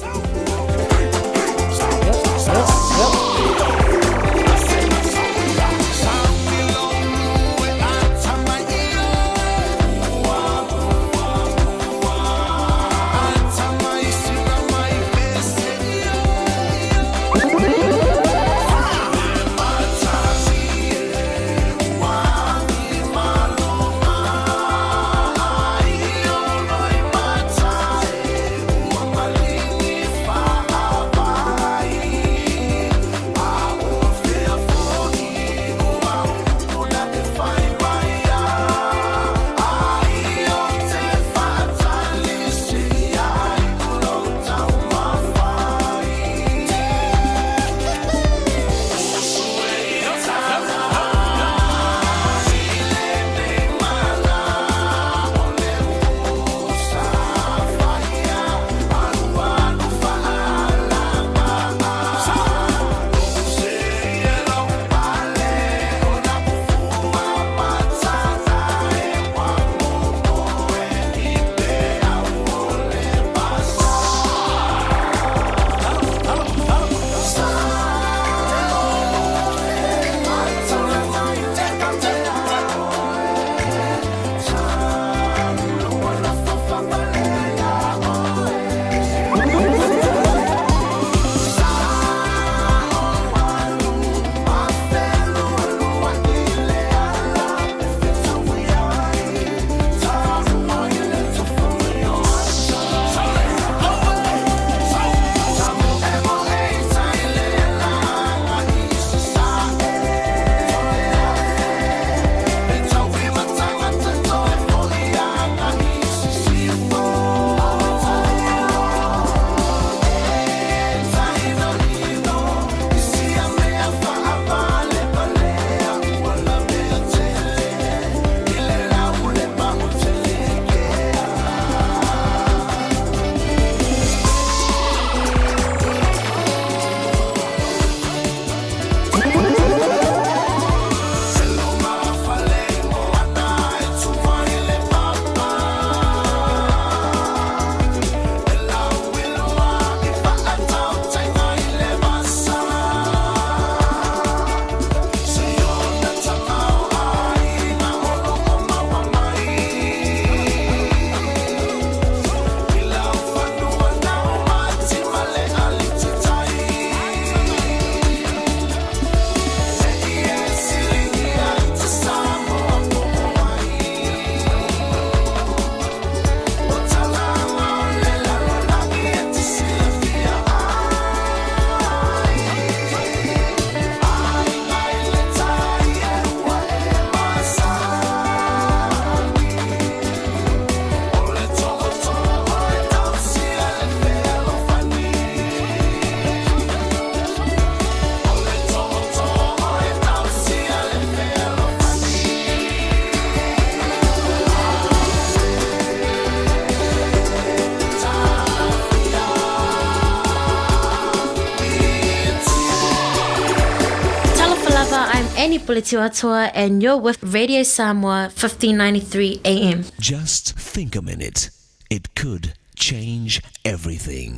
Annie Puletiwatoa and you're with Radio Samoa 1593 AM. Just think a minute. It could change everything.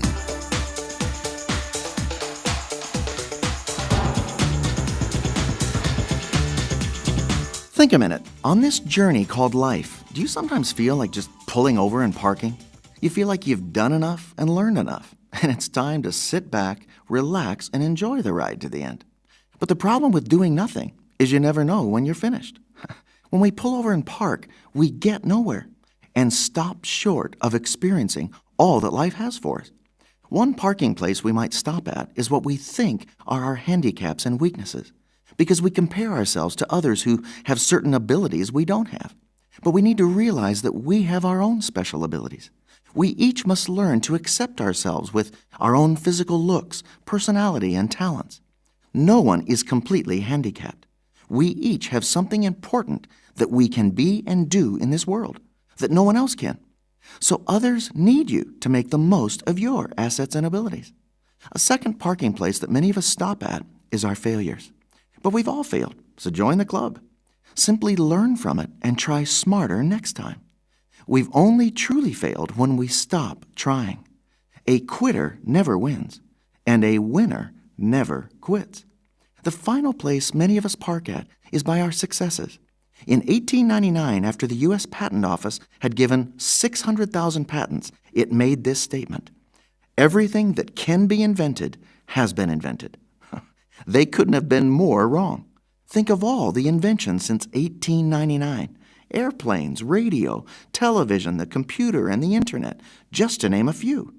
Think a minute. On this journey called life, do you sometimes feel like just pulling over and parking? You feel like you've done enough and learned enough, and it's time to sit back, relax, and enjoy the ride to the end. But the problem with doing nothing is you never know when you're finished. When we pull over and park, we get nowhere and stop short of experiencing all that life has for us. One parking place we might stop at is what we think are our handicaps and weaknesses, because we compare ourselves to others who have certain abilities we don't have. But we need to realize that we have our own special abilities. We each must learn to accept ourselves with our own physical looks, personality, and talents. No one is completely handicapped. We each have something important that we can be and do in this world that no one else can. So others need you to make the most of your assets and abilities. A second parking place that many of us stop at is our failures. But we've all failed, so join the club. Simply learn from it and try smarter next time. We've only truly failed when we stop trying. A quitter never wins, and a winner never quits. The final place many of us park at is by our successes. In 1899, after the U.S. Patent Office had given 600,000 patents, it made this statement Everything that can be invented has been invented. They couldn't have been more wrong. Think of all the inventions since 1899 airplanes, radio, television, the computer, and the internet, just to name a few.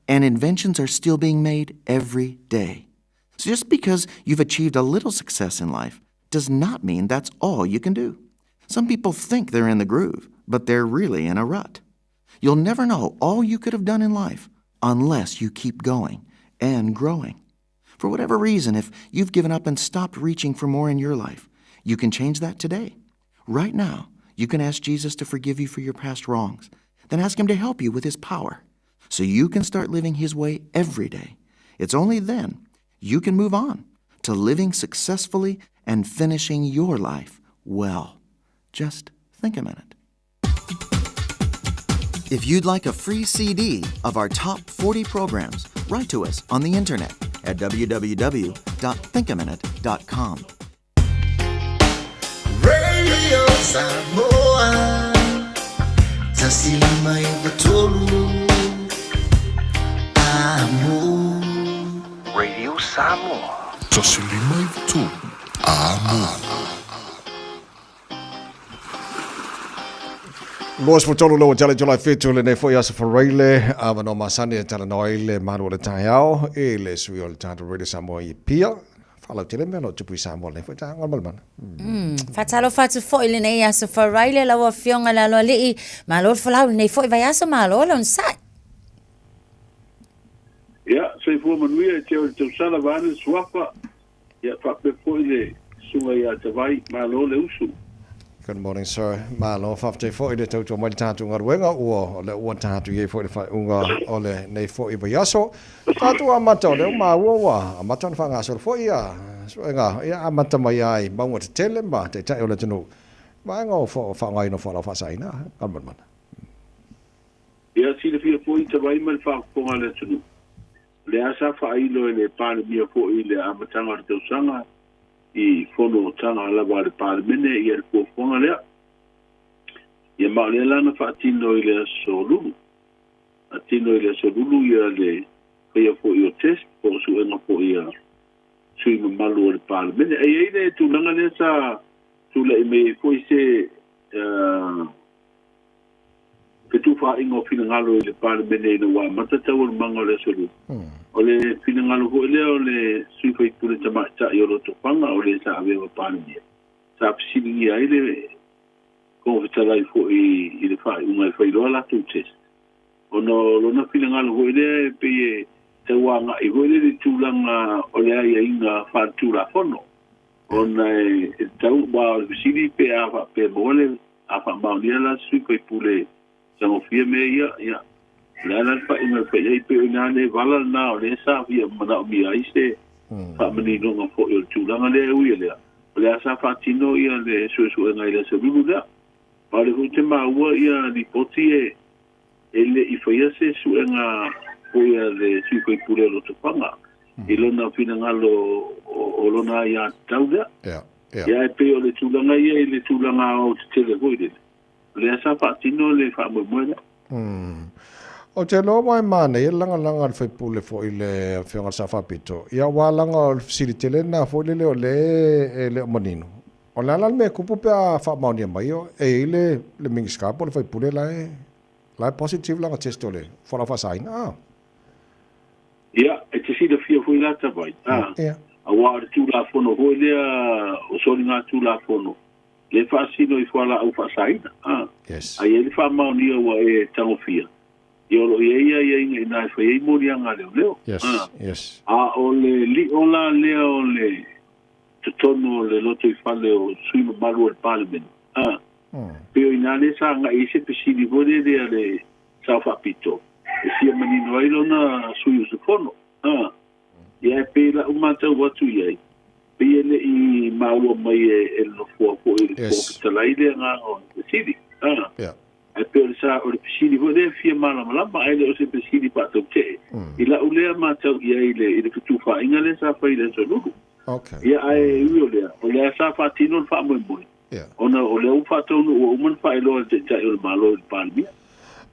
And inventions are still being made every day. So just because you've achieved a little success in life does not mean that's all you can do. Some people think they're in the groove, but they're really in a rut. You'll never know all you could have done in life unless you keep going and growing. For whatever reason, if you've given up and stopped reaching for more in your life, you can change that today. Right now, you can ask Jesus to forgive you for your past wrongs. Then ask Him to help you with His power so you can start living His way every day. It's only then you can move on to living successfully and finishing your life well. Just think a minute. If you'd like a free CD of our top 40 programs, write to us on the internet at www.thinkaminute.com. Radio Samoa 1593 Amo Radio Samoa 1593 Amo. 23 le ua tale July 7 lenei foi aso Faraile avanoa masani e talanoa ai le malu o le taeao i le sui o le tatou Radio Samoa i Apia. Faalautele mea o lo o tupu i Samoa lenei foi taeao Galumalemana. Faatalofa atu foi i lenei aso Faraile lau Afioga i le Aloalii. Malo le folau i lenei foi vaiaso, malo le onosai. Ia, soifua manuia e te o le tausala vaeane le suafa, ia faapea foi le susuga ia Tavai, malo le usu. Good morning sir. Malo, faafetai foi le tautua mai le tatou galuega ua o lea ua tatou i ai foi le faaiuga o lenei foi vaiaso. Tatou amata o lea ua maua ua amata ona faagasolo foi ia suega ia amata mai ai mauga tetele ma taitai o le atunuu vaega o faaaogaina o fualaau faasaina Galumalemana. Ia silafia foi Tavai ma le faafofoga a le atunuu. O lea sa faailo e le Palemia foi i le amataga o le tausaga i fonotaga lava a le Palemene ia le fuafuaga lea. Ia ma o lea la na faatino i le aso Lulu. Faatino i le aso Lulu ia le faia foi o test po o suega foi a sui mamalu o le Palemene. E i ai le tulaga lea sa tulai mai ai foi se fetufaaiga o finagalo i le Palemene ina ua amata taualumaga o le Aso Lua. O le finagalo foi lea o le sui faipule tamaitai o Lotofaga o le sa avea ma Palemia, sa fesiligia ai le Fofoga Fetalai foi i le faaiuga e fai loa latou test. Ona o lona finagalo foi lea e pei e tau agai foi lea i le tulaga o le aiaiga faaletulafono, ona e tatau, aua o le fesili pe a faapea e maua le A faamaonia la se sui faipule tagofia mea ia, ia, o le a la le faaiuga e fai ai? Pei o i ina le vala lena o lea sa fia manaomia ai se faamaninoga foi o le tulaga lea. E ui o lea, O le a sa faatino ia le suesuega i le Aso Lulu lea. Ma o lea foi ou te maua ia lipoti e e le i faia se suega foi a le sui faipule o Lotofaga i lona finagalo o lona aiatatau lea. Ia ae pei o le tulaga ia i le tulaga aoaotetele foi lele, o lea sa faatino le faamoemoe lea. Ou te iloa aua e manaia le lagalaga a le sui usufono foi le Afioga i le Sao Faapito, ia aua leaga o le fesili tele lena foi lele o lea e le o manino. O le a la le mea e tupu pe a faamaonia mai e i ai le le Minisita po o le sui usufono la e la e positive lana test o le fualaau faasaina? A. Ia, e te silafia foi la Tavai, a, aua o le Tulafono foi lea o soligatulafono, lea e faasino i fualaau faasaina, a. Yes. A i ai le faamaonia ua e tagofia, ia o lo o i ai aiaiga i ina e fai ai moliaga a leoleo, Yes, a. yes. A o le lio la lea o le totonu o le lotoifale o sui mamalu o le Palemene, a. Pei o ina lea sa agai ai se fesili foi lele a le Sao Faapito, e fia manino ai lona sui usufono, a. Ia e pei lau matau atu i ai, pei e le i maua mai e e le Nofoa foi i le Fofoga Fetalai le agaga o le fesili. A, ae pei o le sa, o le fesili foi lea e fia malamalama, ae le o se fesili faatautee. I lau lea matau i ai i le, i le fetufaaiga lea sa fai i le Aso Lulu. Ia ae ui o lea, o lea sa faatino le faamoemoe, Ona o lea ua faataunuu ua uma ona faailoa e le Taitai o le Malo i le Palemia.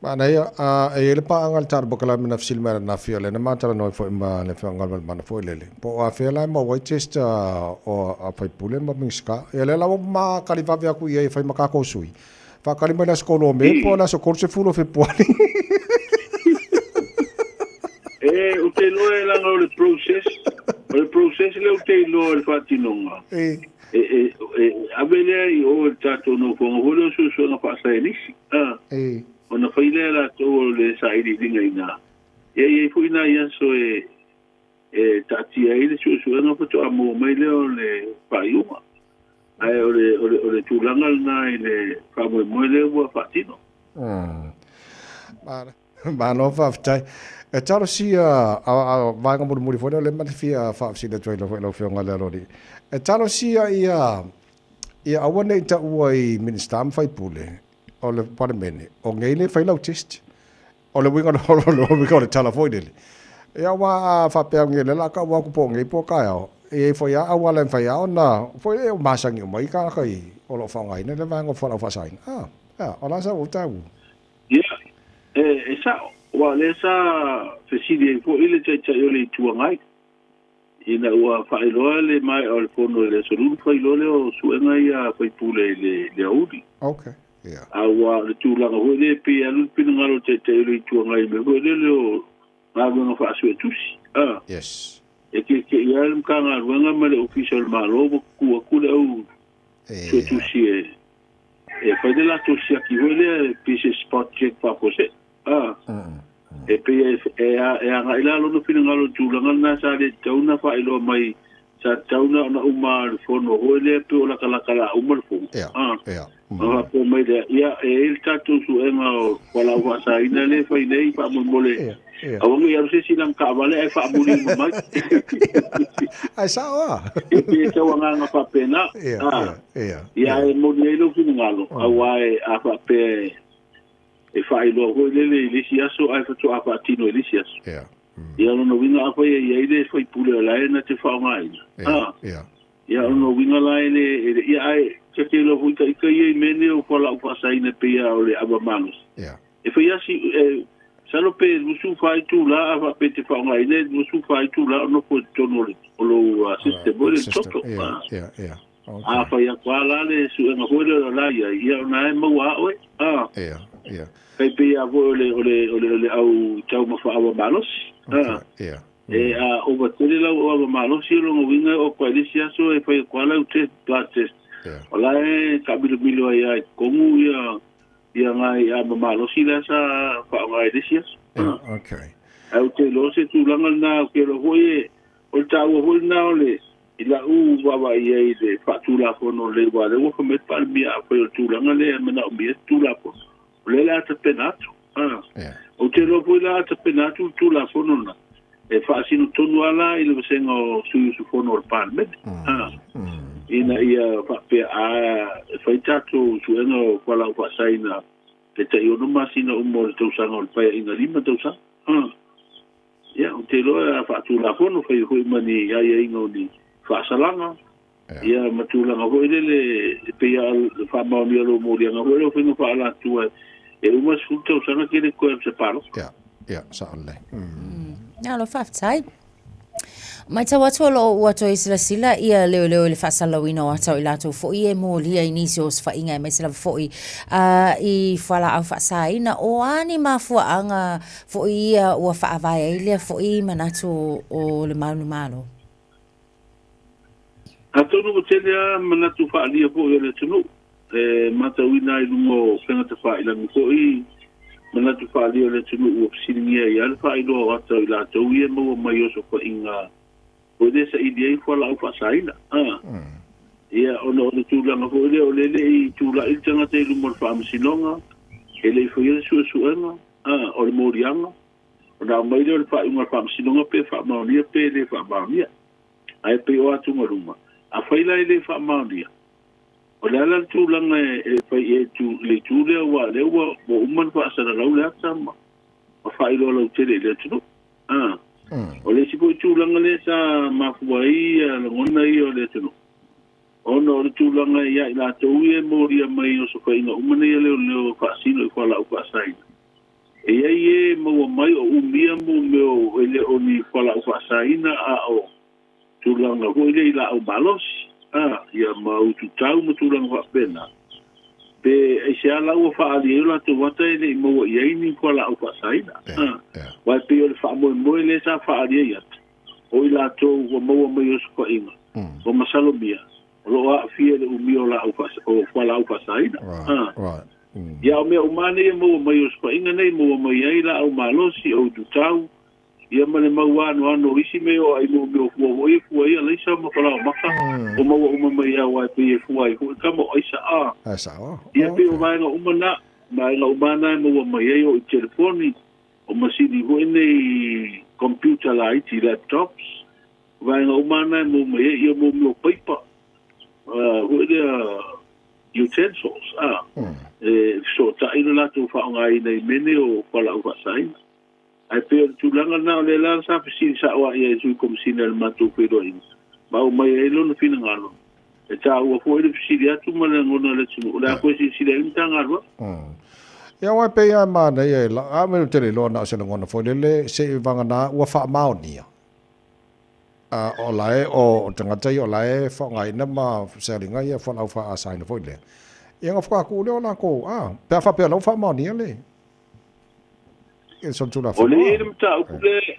Manaia, a e i ai le paaga i le tatou polokalame na fesili mai ananafi, o lea na ma talanoa ai foi ma le Afioga Galumalemana foi lele, po o afea la e maua ai test o a faipule ma Minisita. Ia lea la ua ma tali vave atu i ai e fai ma tatou sui. Faatali mai le aso 3 o Me po o le aso 30 o Fepuari. E, ou te iloa e leaga o le process, o le process lea ou te iloa i le faatinoga. E, e, e ave lea i o i le tatou nofoaga foi lea o suesuega faasaienisi, a, ona fai lea e latou o le sailiiliga i ina. Ia, e i ai foi nai aso e, e taatia ai le suesuega faatoa maua mai lea o le faaiuga. Ae o le, o le, o le tulaga lena i le faamoemoe lea ua faatino. Malo faafetai. E talosia a vaega mulimuli foi lea o lea ma te fia faafesili atu ai lau Afioga i le Aloalii. E talosia ia ia aua ne i taua i Minisita ma Faipule o le Palemene o nei le fai lau test. O le uiga o le tala foi lele. Ia aua a faapea o lea o le a taua atu po o nei po o taeao, e i ai foi lava auala e mafai lava ona foi lea e masani uma ai tagata i o lo o faaaogaina le vaega o fualaau faasaina. A, o le a sau taua? Ia, e, e sa'o, aua o lea sa fesili ai foi le Taitai o le Itu Agai, ina ua faailoa le maea o le fono i le Aso Lulu, fai loa lea o suega ia a faipule i le, le aoauli. Okay, yeah. A ua o le tulaga foi lea e pei e alu le finagalo o le Taitai o le Itu Agai i mea foi lele o galuega faasuetusi. A. Yes. E keke'i lava le Matagaluega ma le Ofisa o le Malo ua tutu atu le au suetusi e E fai le latou siaki foi lea e pei se spot check faafuasei. A. E pei e, e, e agai la lona finagalo i le tulaga lena sa le tatau ona faailoa mai, sa tatau na ona uma le fono foi lea pei o latalata la uma le fono. A. Ona faapea mai lea, ia e i ai le tatou suega o fualaau faasaina lea e fai nei faamolemole. Aua ne i alu se isi i lana taavale ae faamuli uma mai. Ae sao a. E pei e tau agaga faapena. Ia ae moni ai lou finagalo, aua e a faapea e faailoa foi lele i le isi aso ae faatoa faatino i le isi aso. Ia o lona uiga afai e i ai le sui usufono o la e na te faaaogaina, ia o lona uiga la e le, ia ae ta te iloa foi ita ia i mea nei o fualaau faasaina pei lava o le ava malosi. E fai lava si, e, masalo pe 24 itula a faapea e te faaaogaina e 24 itula o nofo i totonu o le, o lou system foi lea i le toto. A fai atu lava la le suega foi lea o la i ai, ia ona e maua lava oe. Tai pei lava foi o le, o le, o le, o le au taumafa ava malosi. E a ova tele lau ava malosi, o lona uiga e oo atu lava i le isi aso e fai atu lava lau test, blood test. O la e taamilomilo ai lava i totonu ia ia nai ava malosi la sa faaaoga i le isi aso. Ae ou te iloa o se tulaga lena, ou te iloa foi e, o le taua foi lena o le, i lau vaavaai i ai i le faatulafono lelei, aua o lea ua fai mai le Palemia afai o le tulaga lea e manaomia se Tulafono, o lea o le a tapena atu. Ou te iloa foi la a tapena atu le Tulafono lena, e faasino tonu lava la i le vasega o sui usufono o le Palemene. Ina ia faapea a e fai tatou suega o fualaau faasaina e tai 6 masina uma o le tausaga o le paeaiga 5 tausaga. Ia, ou te iloa a faatulafono fai foi ma ni aiaiga o ni faasalaga, ia ma tulaga foi lele e pei lava o le faamaonia o lou moliaga foi lea o faiga faaalatua e uma le 10 tausaga ke le toe alu se palota. Ia, ia, sao lelei. Malo faafetai. Matau atu o lo o ua toe silasila ia leoleo i le faasalalauina o ata o i latou foi e molia i nisi o osofaiga aemaise lava foi i fualaau faasaina. O a ni mafuaaga foi ia ua faavae ai lea foi manatu o le malu malo? Atonu ua tele lava manatu faaalia foi o le atunuu e matauina ai i luga o upega tafailagi foi manatu faaalia o le atunuu ua fesiligia ai lava le faailoa o ata o i latou ia e maua mai i osofaiga foi lea e saili ai fualaau faasaina. Ia, ona o le tulaga foi lea o lea e le i tulai le tagata i luma o le faamasinoga, e le i faia le suesuega, o le moliaga, ona aumai lea o le faaiuga a le faamasinoga pe faamaonia pe le faamaonia. Ae pei o atugaluga, afai la e le faamaonia, o le a la le tulaga e fai i ai le itu lea aua o lea ua uma ona faasalalau le ata ma faailoa lautele i le atunuu. O le isi foi tulaga lea sa mafua ai lagona ia o le atunuu, ona o le tulaga ia i latou ia e molia mai i osofaiga uma nei a leoleo e faasino i fualaau faasaina, E i ai e maua mai o umia mo mea o e le o ni fualaau faasaina a o tulaga foi lea i laau malosi, a, ia ma utu tau ma tulaga faapena. Pe aisea la ua faaali ai o latou ata e le i maua i ai ni fualaau faasaina, a. Aua e pei o le faamoemoe lea sa faaali ai ata, o i latou ua maua mai i osofaiga, ua masalomia, o lo o aafia i le umia o laau o fualaau faasaina. A. Ia, o mea uma lava nei e maua mai i osofaiga nei, maua mai ai laau malosi, o ututau, ia ma le mau anoano o isi mea o ai mo mea o fua foi e fua ai alaisa ma falaoamata, o maua uma mai lava aua e pei e fua ai foi tama o aisa a. Ia pei o vaega uma na, vaega uma na e maua mai ai o i telefoni, o masini foi nei computer laiti, laptops, vaega uma na e maua mai ai, ia mo mea o paipa, foi lea utensils, a, e fesootai le latou faaaogaina i mea nei o fualaau faasaina. Ae pei o le tulaga lena, o lea la sa fesili sao lava i ai le Sui Komesina i le matou feiloaiga, ma aumai ai lona finagalo. E taua foi le fesili atu ma le lagona o le atunuu, o le a toe silasila ai le Matagaluega. Ia aua e pei lava e manaia e la, a mea ou te le iloa na o se lagona foi lele, se i vagana ua faamaonia. A o la e o tagata ia o la e faaaogaina ma fesealiga ia fualaau faaasaina foi lea. Ia ona faatoa tuu lea o latou, a, pe a faapea o la ua faamaonia le O lea e i ai le mataupu lea,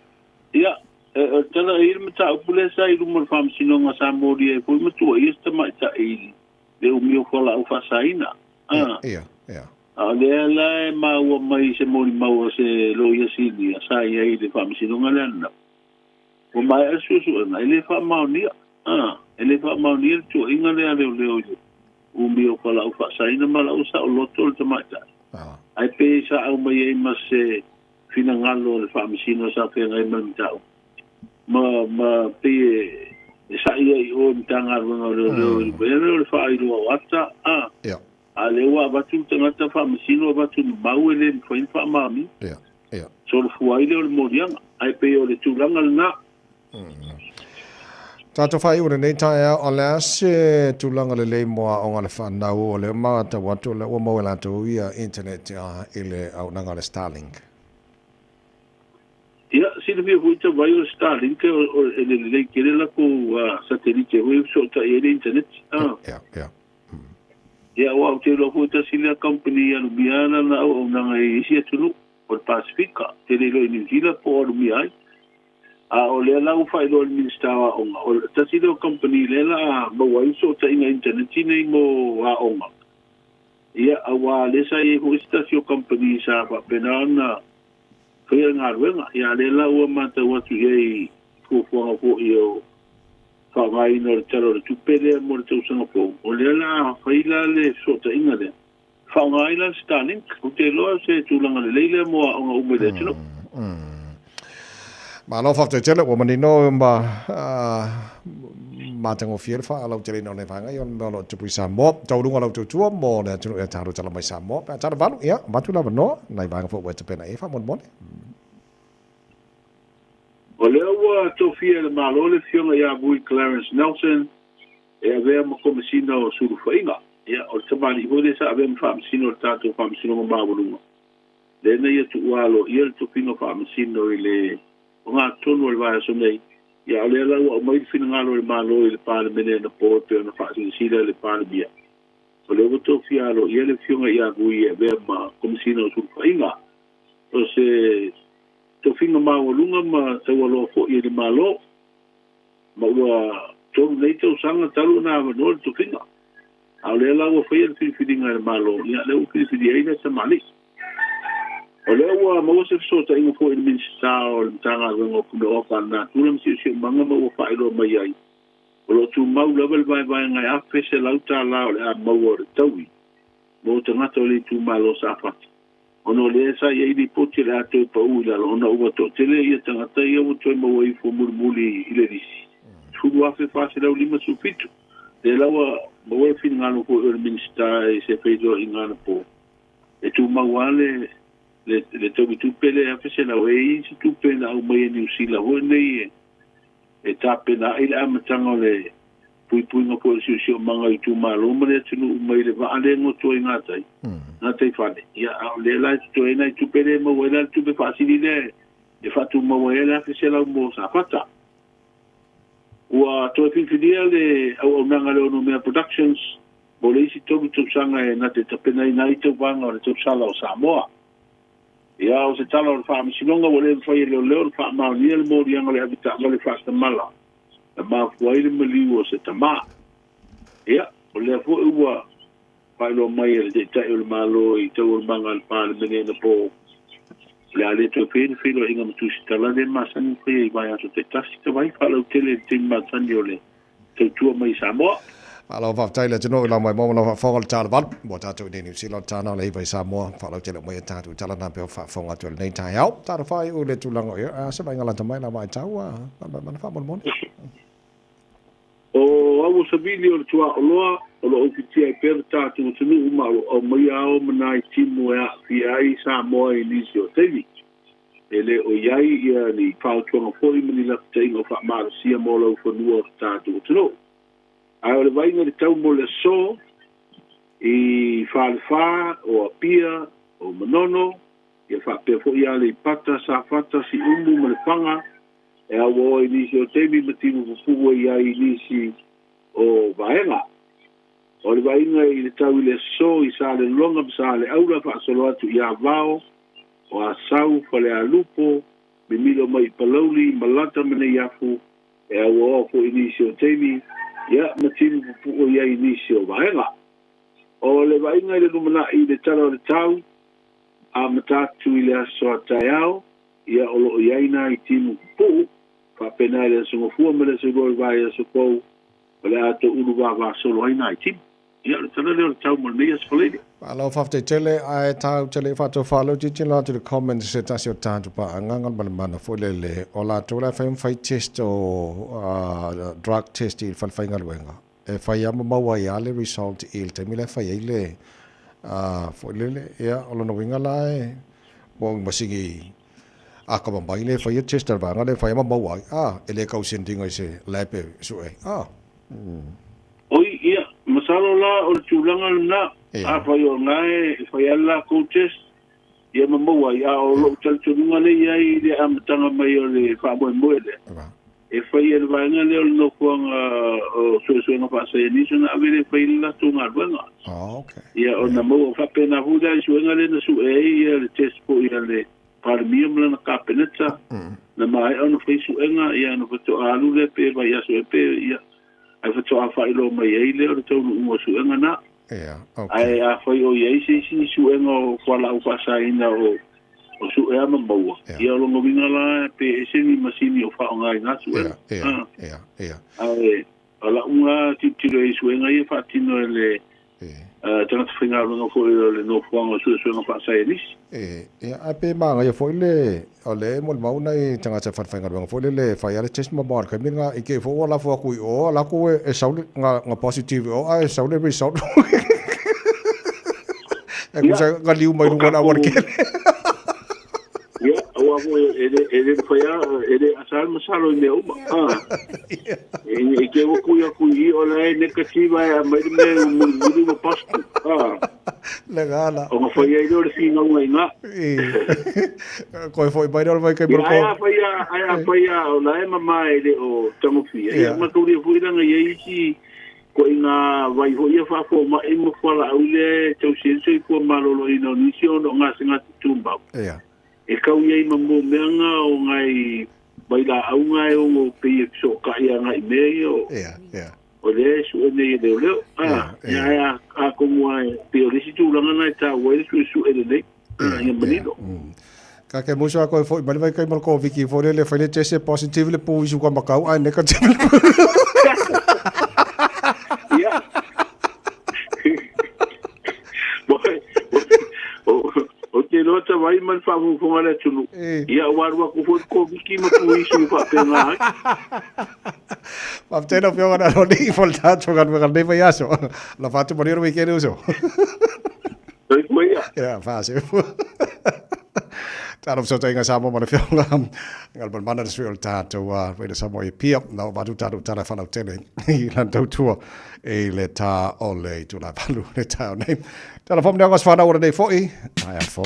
ia, o le tala, e i ai le mataupu lea sa i luma o le Faamasinoga sa molia ai foi ma tuuaia se tamaitai i le umi o fualaau faasaina. A, ia, ia. A o lea la e maua mai i se molimau a se loia sinia sa i ai i le Faamasinoga lea ananafi, ua maea le suesuega, e le faamaonia, a, e le faamaonia le tuuaiga lea a leoleo i le umi o fualaau faasaina ma la ua saoloto le tamaitai. Ae pei sa aumai ai ma se finagalo o le Faamasino sa feagai ma le mataupu, ma, ma pei e, e sa'i ai i o i Matagaluega o Leoleo i le mea o le faailoa o ata, a, a o lea ua avatu le tagata Faamasino avatu le mau e le mafai ona faamaonia. Solofua ai lea o le moliaga, ae pei o le tulaga lena. Tatou faaiu lenei taeao, o le a se tulaga lelei mo aoga a le fanau, o lea ua matau atu o lea ua maua e latou ia internet i le auaunaga a le Starlink? Ia, silafia foi talu ai o le Starlink e le lelei tele latou satelite foi e fesootai ai le internet. Ia, ia. Ia, aua ou te iloa foi tasi lea company i alumia lana auaunaga i isi atunuu o le Pasefika, ou te le iloa i Niu Sila po o alumia ai. A o lea la ua faailoa e le Minisita o Aoga, o le tasi lea o kamupani lea la a maua ai fesootaiga initaneti nei mo aoga. Ia, aua lea sa i ai foi se tasi o kamupani sa faapena ona faia le galuega. Ia, a lea la ua matau atu i ai i fuafuaga foi o faaaogaina o le Tala o le Tupe lea mo le tausaga fou, o lea la a fai la le fesootaiga lea, faaaoga ai la le Starlink. Ou te iloa o se tulaga lelei lea mo aoga uma i le atunuu. Malo faafetai tele ua manino ma matagofie le faalauteleina o lenei vaega ia o le mea o lo o tupu i Samoa. Taualuga o lau tautua mo le atunuu ia tatou tala mai Samoa. Pe a tala valu, ia, avatu le avanoa, nai vaega foi ua e tapena i ai faamolemole. O lea ua tofia e le Malo le Afioga ia Vui Clarence Nelson e avea ma Komesina o Sulufaiga. Ia, o le tamalii foi lea sa avea ma Faamasino o le tatou Faamasinoga Maualuga, lea na ia tuua aloaia le tofiga faamasino i le ogatotonu o le vaiaso nei. Ia, o lea la ua aumai le finagalo o le Malo i le Palemene anapo e pei ona faasilasila e le Palemia, o lea ua tofia aloaia le Afioga ia Vui e avea ma Komesina o Sulufaiga. O se tofiga maualuga ma taualoa foi e le Malo, ma ua 3 nei tausaga talu ona avanoa le tofiga. A o lea la ua faia le filifiliga e le Malo, ia lea ua filifilia ai le tamalii. O lea ua maua se fesootaiga foi i le Minisita o le Matagaluega o Punaoa Faalenatura ma Siosiomaga ma ua faailoa mai ai, o lo o tumau lava le vaevaega e $1,100 o le a maua o le taui mo tagata o le itumalo Safata, ona o lea sa i ai lipoti o le a toe pau i lalo ona ua toatele ia tagata ia ua toe maua ifo mulimuli i le lisi, 10,457. Lea la ua maua le finagalo foi o le Minisita i se feiloaiga anapo, e tumau lava le le taui tupe lea e $1,100. E i ai se tupe na aumai e Niu Sila foi nei e tapena ai le amataga o le puipuiga foi o le siosiomaga i itumalo ma le atunuu mai le vaa lea e goto ai gatai, gataifale. Ia, a o lea la e totoe ai nai tupe lea e maua ai la le tupe faasili lea e faatumau ai le $1,100 mo Safata. Ua toe filifilia le auaunaga a le Onomea Productions mo le isi 3 tausaga e na te tapenaina ai tauvaga o le tausala o Samoa. Ia, o se tala o le Faamasinoga ua le mafai e leoleo ona faamaonia le moliaga o le avetaavale faatamala na mafua ai le maliu o se tamā. Ia, o lea foi ua faailoa mai e le Taitai o le Malo i taualumaga a le Palemene anapo, o le a le toe faia ni feiloaiga ma tusitala lea masani ona faia i vaiaso taitasi tavai faalautele i le taimi masani o le tautua mai i Samoa. Malo faafetai le atunuu i lau maimoa ma lau faafofoga i le tala valu ua tatou i nei Niu Sila o le tana o le 9 i Samoa faalautele mai e tatou i tala na pea o faafofoga atu i lenei taeao talofa i u le tulaga o ia a se vaaiga lata mai la vaitau a mana faamolemole. O au o Savili o le tuaoloa o lo o ufitia ai pea le tatou atunuu ma o lo o aumaia ao ma nai timu e aafia ai Samoa i nisi o taimi. E le o i ai ia ni fautuaga foi ma ni lapataiga o faamalosia mo laufanua o le tatou atunuu. Ae o le vaaiga i le tau mo le aso i Falefa, o Apia, o Manono, ia faapea foi Aleipata, Safata, Siumu ma Lefaga, e auaoa i nisi o taimi ma timu pupuu ai ai i nisi o vaega. O le vaaiga i le tau i le aso i Salelologa ma Saleaula faasolo atu i Avao, o Asau, Falealupo, Mimilo mai i Palauli, Malata ma Neiafu, e auaoa foi i nisi o taimi, ia, ma timu pupuu ai ai i nisi o vaega. O le vaaiga i le lumanai i le tala o le tau, amata atu i le aso a taeao, ia o lo o i ai nai timu pupuu, faapena i le aso Gafua ma le aso Lua o le vaiaso fou, o le a toe ulu vavasolo ai nai timu. Ia, o le tala lea o le tau mo lenei aso Faleile. Malo faafetai tele ae tau tele i faatofa leu tilotilo atu i le comments se tasi o tatou paaga ma le mana foi lele o latou la e fai ma fai test o drug test i le fale faigaluega e fai lava ma maua ai lava le result i le taimi la e fai ai le foi lele ia o lona uiga la e ua masini akamamai le faia test a le vaega lea e fai lava ma maua ai e le tau send ina i se lab e sue ai. Oi, ia, masalo la o le tulaga lena, afai o lena e fai lava le latou test, ia ma maua ai, a o lou talitonuga lea e i ai i le amataga mai o le faamoemoe lea, e fai e le vaega lea o le nofoaga o suesuega faasaienisi ona ave lea e fai le latou galuega. Ia, ona maua faapena foi la i suega lea na sue ai ia le test foi a le Palemia ma lana Kapeneta, na maea ona fai suega, ia ona faatoa alu lea pe vaiaso ea pe, ia, ae faatoa faailoa mai ai lea o le taunuuga o suega na. Okay. Ae afai o i ai se isi suega o fualaau faasaina o suea ma maua, ia o lona uiga la pe ese ni masini o faaaoga i na suega. Ae o lau la tilotilo i suega ia faatino e le tagata faigaluega foi o le Nofoaga o Suesuega Faasaienisi. E, ia, ae pe magaia foi le, o lea e molimau nai tagata falefaigaluega foi lele e fai lava le test ma moa i le taimi lena, i te i foi ua lafo atu i o, alu atu e sau le, na positive i o ae sau le result e tusa na liu mai luga o le aualatele. Ia, aua foi e le, e le mafai lava, e le asa lava le masalo i mea uma. Ah. E, e te ua kui aku i o la e negative ae aumai le mea mulimuli ua positive. Ah. Le gala. Ona fai ai lea o le finauga i ina. Koe foi mai lea o le vaitaimi o le Ia, ai a fai a, ai a fai a, o la e mama e le o tagofia. Ia, mataulia foi leaga i ai isi ituaiga vai foi ia faafomai ma fualaau lea e tausi ai le soifua maloloina o nisi ona o gasegase tumau. Ia. E kau i ai ma mō mea nga o ngai vailaau nga e ono pei e fesootai agai i mea ia o Ia, ia. o lea e sue nei e leoleo. A, ia, ae a, atonu lava e pei o le isi tulaga na e taua ai le suesue lelei, a, ia manino. Ka ke musu a koe foi mai le vaitaimi o le Koviti foi lele fai le test e positive le pu i suka makau ae negative le pu. Ia. Ou te iloa tavai ma le faafogafoga a le atunuu. Ia ua alu atu foi le Koviti ma puisu faapena ai. Faafetai lau Afioga na Roni mo le tatou galuega lenei vaiaso. Alofa atu manuia le weekend uso. Soifua ia. Ia, faasoifua. Talo fesootaiga Samoa ma le Afioga Galumalemana le sui o le tatou Radio Samoa i Apia. Na oo atu tatou tala e faalautele i lana tautua i le tā o le itula e 8 le taeao nei. Tala faamuniaga o se whanau o lenei foi. Ai a fo.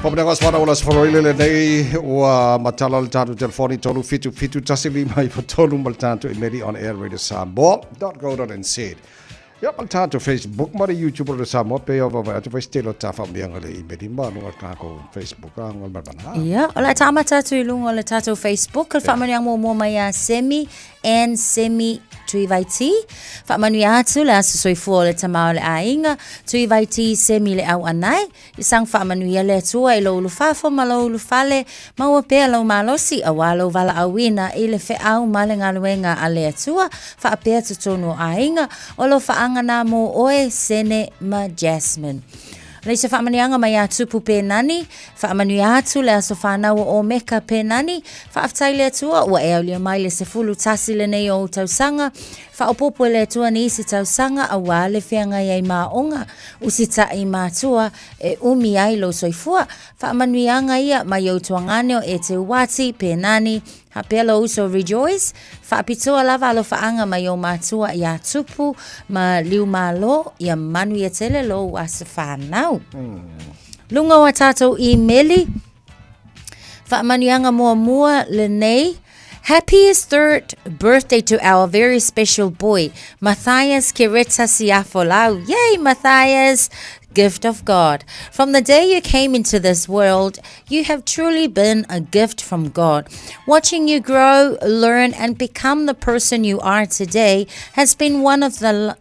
Papanega o Swana ola sefoloile lenei ua matala le tatou telefoni 377 1593 ma le tatou imeli on air radio samoa.co.nz. Ia ma le tatou Facebook ma le YouTube o le Samoa pe o vaavaai atu fai se tele o ta faamanuiaga le imeli ma luga o le tatou Facebook a ngol malmana. Ia, o le a taamata atu i luga o le tatou Facebook, le faamanuiaga muamua mai ia Semi and Semi Tuivaiti. Faamanuia atu le aso soifua o le tama o le aiga, Tuivaiti Semi le au anae. I sang faamanuia le Atua i lou ulufafo ma lou ulufale, maua pea lou malosi auā lou valaauina i le feau ma le galuega a le Atua, faapea totonu o aiga, o lo faaga nā mō oe, Sene ma Jasmine. Le isi faamanuiaga mai ia Tupu Penani, faamanuia atu le aso fanau o Omeka Penani, faafetai le Atua ua e aulia mai le 11 lenei o ou tausaga, faaopoopo e le Atua nisi tausaga auā le feagai ai ma aoga, Usitai matua e umi ai lou soifua. Faamanuiaga ia mai ou tuagane o e te Uati, Penani, hapea lou uso Rejoice. Faapitoa lava alofaaga mai ou matua iā Tupu ma Liumalo, ia manuia tele lou aso fanau. Luga o a tatou imeli, Faamanuiaga muamua lenei. Happiest third birthday to our very special boy, Matthias Kereta Siafolau. Yay, Matthias! Gift of God. From the day you came into this world, you have truly been a gift from God. Watching you grow, learn, and become the person you are today has been one of the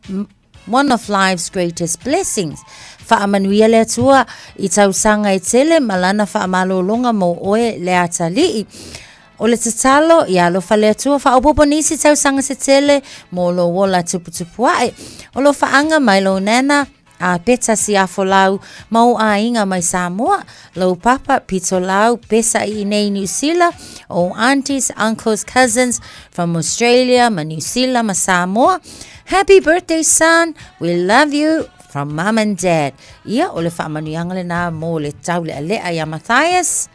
one of life's greatest blessings. Faamanuia le Atua i tausaga e tele ma lana faamalologa mo oe le atalii. O le tatalo, ia alofa le Atua faaopoopo nisi tausaga se tele mo lou ola tuputupu ae. O lo faaga mai lou nana, a Peta Siafolau ma ou aiga mai Samoa, lou papa Pitolau Pesa i inei Niu Sila, ou aunties, uncles, cousins from Australia ma Niu Sila ma Samoa. Happy birthday son, we love you from mum and dad. Ia, o le faamanuiaga lena mo le taulealea iā Matthias.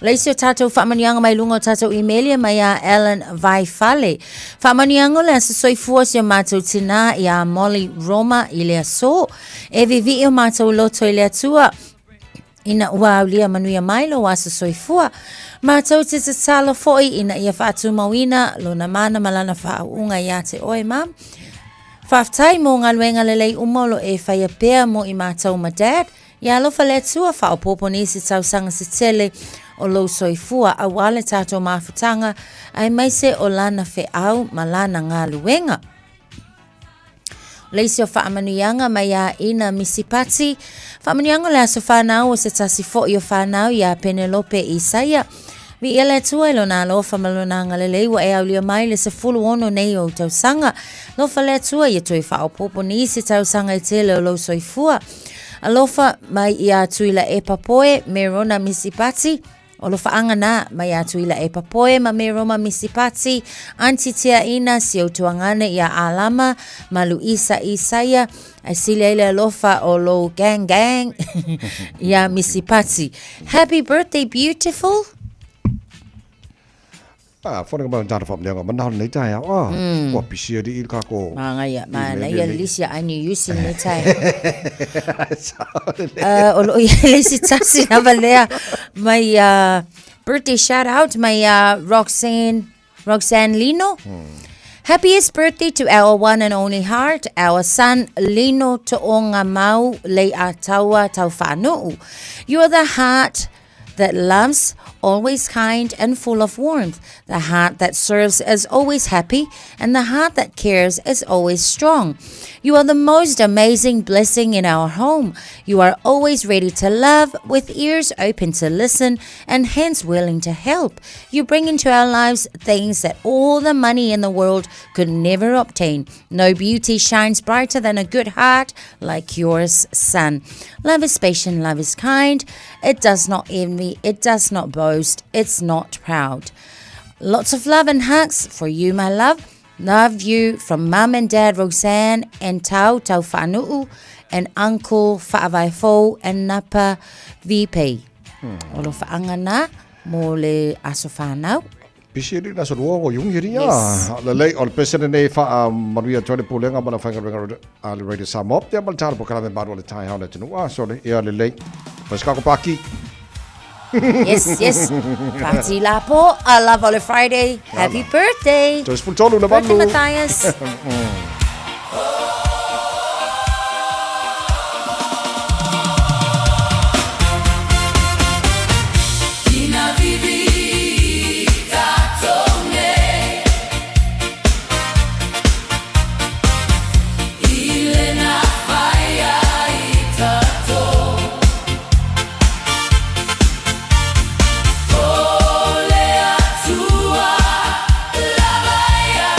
O le isi o tatou faamanuiaga mai luga o tatou email ia mai iā Alan Vaifale. Faamanuiaga o le aso soifua o si o matou tinā iā Molly Roma i le aso. E vivii o matou loto i le Atua ina ua aulia manuia mai lou aso soifua. Matou te tatalo foi ina ia faatumauina lona mana ma lana faauuga iā te oe, Mum. Faafetai mo galuega lelei uma o lo e faia pea mo i matou ma Dad. Ia alofa le Atua faaopoopo nisi tausaga se tele o lou soifua aua le tatou mafutaga aemaise o lana feau ma lana galuega. O le isi o faamanuiaga mai iā Ina Misipati, faamanuiaga o le aso fanau o se tasi foi o fanau iā Penelope Isaia. Viia le Atua i lona alofa ma lona agalelei ua e aulia mai le 16 nei ou tausaga. Alofa le Atua ia toe faaopoopo nisi tausaga e tele o lou soifua. Alofa mai iā Tuilaepa Poe me Rona Misipati. O alofaaga na mai iā Tuilaepa Poe ma me Roma Misipati, Aunty Tiaina, si ou tuagane iā Alama ma Luisa Isaia, ae sili ai le alofa o lou gang gang iā Misipati. Happy birthday beautiful! Ah, fona ka tata whamneanga mana hona nei tae ao. Ah, ua pisi ari i kako. Manaia, manaia le lisi a aini yusi nei tae. O loo iai le isi tasi lava lea mai birthday shout out mai Roxanne, Roxanne Lino. Happiest birthday to our one and only heart, our son Lino To'onga Mau Lei'ataua Tauwhaanu'u. You are the heart that loves, always kind and full of warmth. The heart that serves is always happy, and the heart that cares is always strong. You are the most amazing blessing in our home. You are always ready to love, with ears open to listen and hands willing to help. You bring into our lives things that all the money in the world could never obtain. No beauty shines brighter than a good heart like yours, son. Love is patient, love is kind. It does not envy, it does not boast, it's not proud. Lots of love and hugs for you, my love. Love you from Mum and Dad Roxanne and Tau Tau Whanu'u and Uncle Fa'avaifou and Napa VP. O lo whaanga na mo le aso whanau. Pisi ri na so luo o yung hiri ya. Le lei o le pese nei fa manuia tole pulenga ma la whainga renga a le Radio Samoa. Te ma le tala po kala me maru le tai hao le tunu. Ah, so le ia le lei. Pas kako paki. Yes, yes. Party la po. I love on a Friday. Happy birthday. Toe 13 le Birthday, valu. Matthias. Ina vivi tatone Ile na faia i tato Ole atua lavaia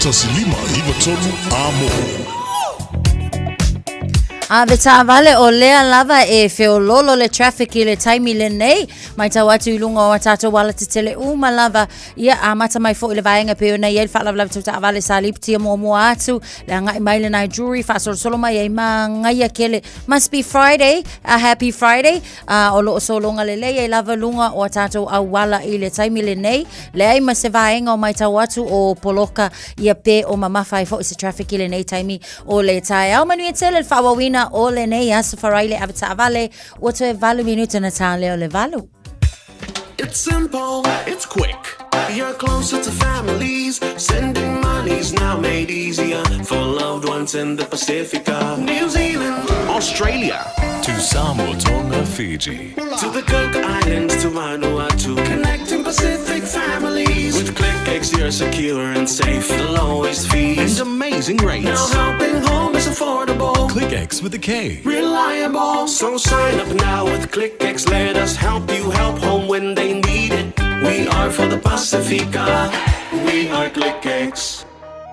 1593 Amo. Ave taavale o lea lava e feololo le traffic i le taimi lenei. Matau atu i luga o a tatou alatetele uma lava. Ia, amata mai foi le vaega pei ona i ai le faalavelave tau taavale sa lipotia muamua atu, le agai mai lenā i Drury, faasolosolo mai ai manaia tele. Must be Friday, a happy Friday. O lo o sologa lelei ai lava luga o a tatou auala i le taimi lenei. Leai ma se vaega o matau atu o poloka ia pe o mamafa ai foi se traffic i lenei taimi o le taeao. Manuia tele le faaauauina o lenei aso Faraile ave taavale ua toe 8 minute ona ta lea o le 8. It's simple, it's quick. You're closer to families. Sending money's now made easier for loved ones in the Pacifica, New Zealand, Australia, To Samoa, Tonga, Fiji. To the Cook Islands, to Vanuatu, connecting Pacific families. With ClickX, you're secure and safe, the lowest fees and amazing rates. Now helping home is affordable. ClickX with a K. Reliable. So sign up now with ClickX. Let us help you help home when they need it. We are for the Pacifica. We are ClickX.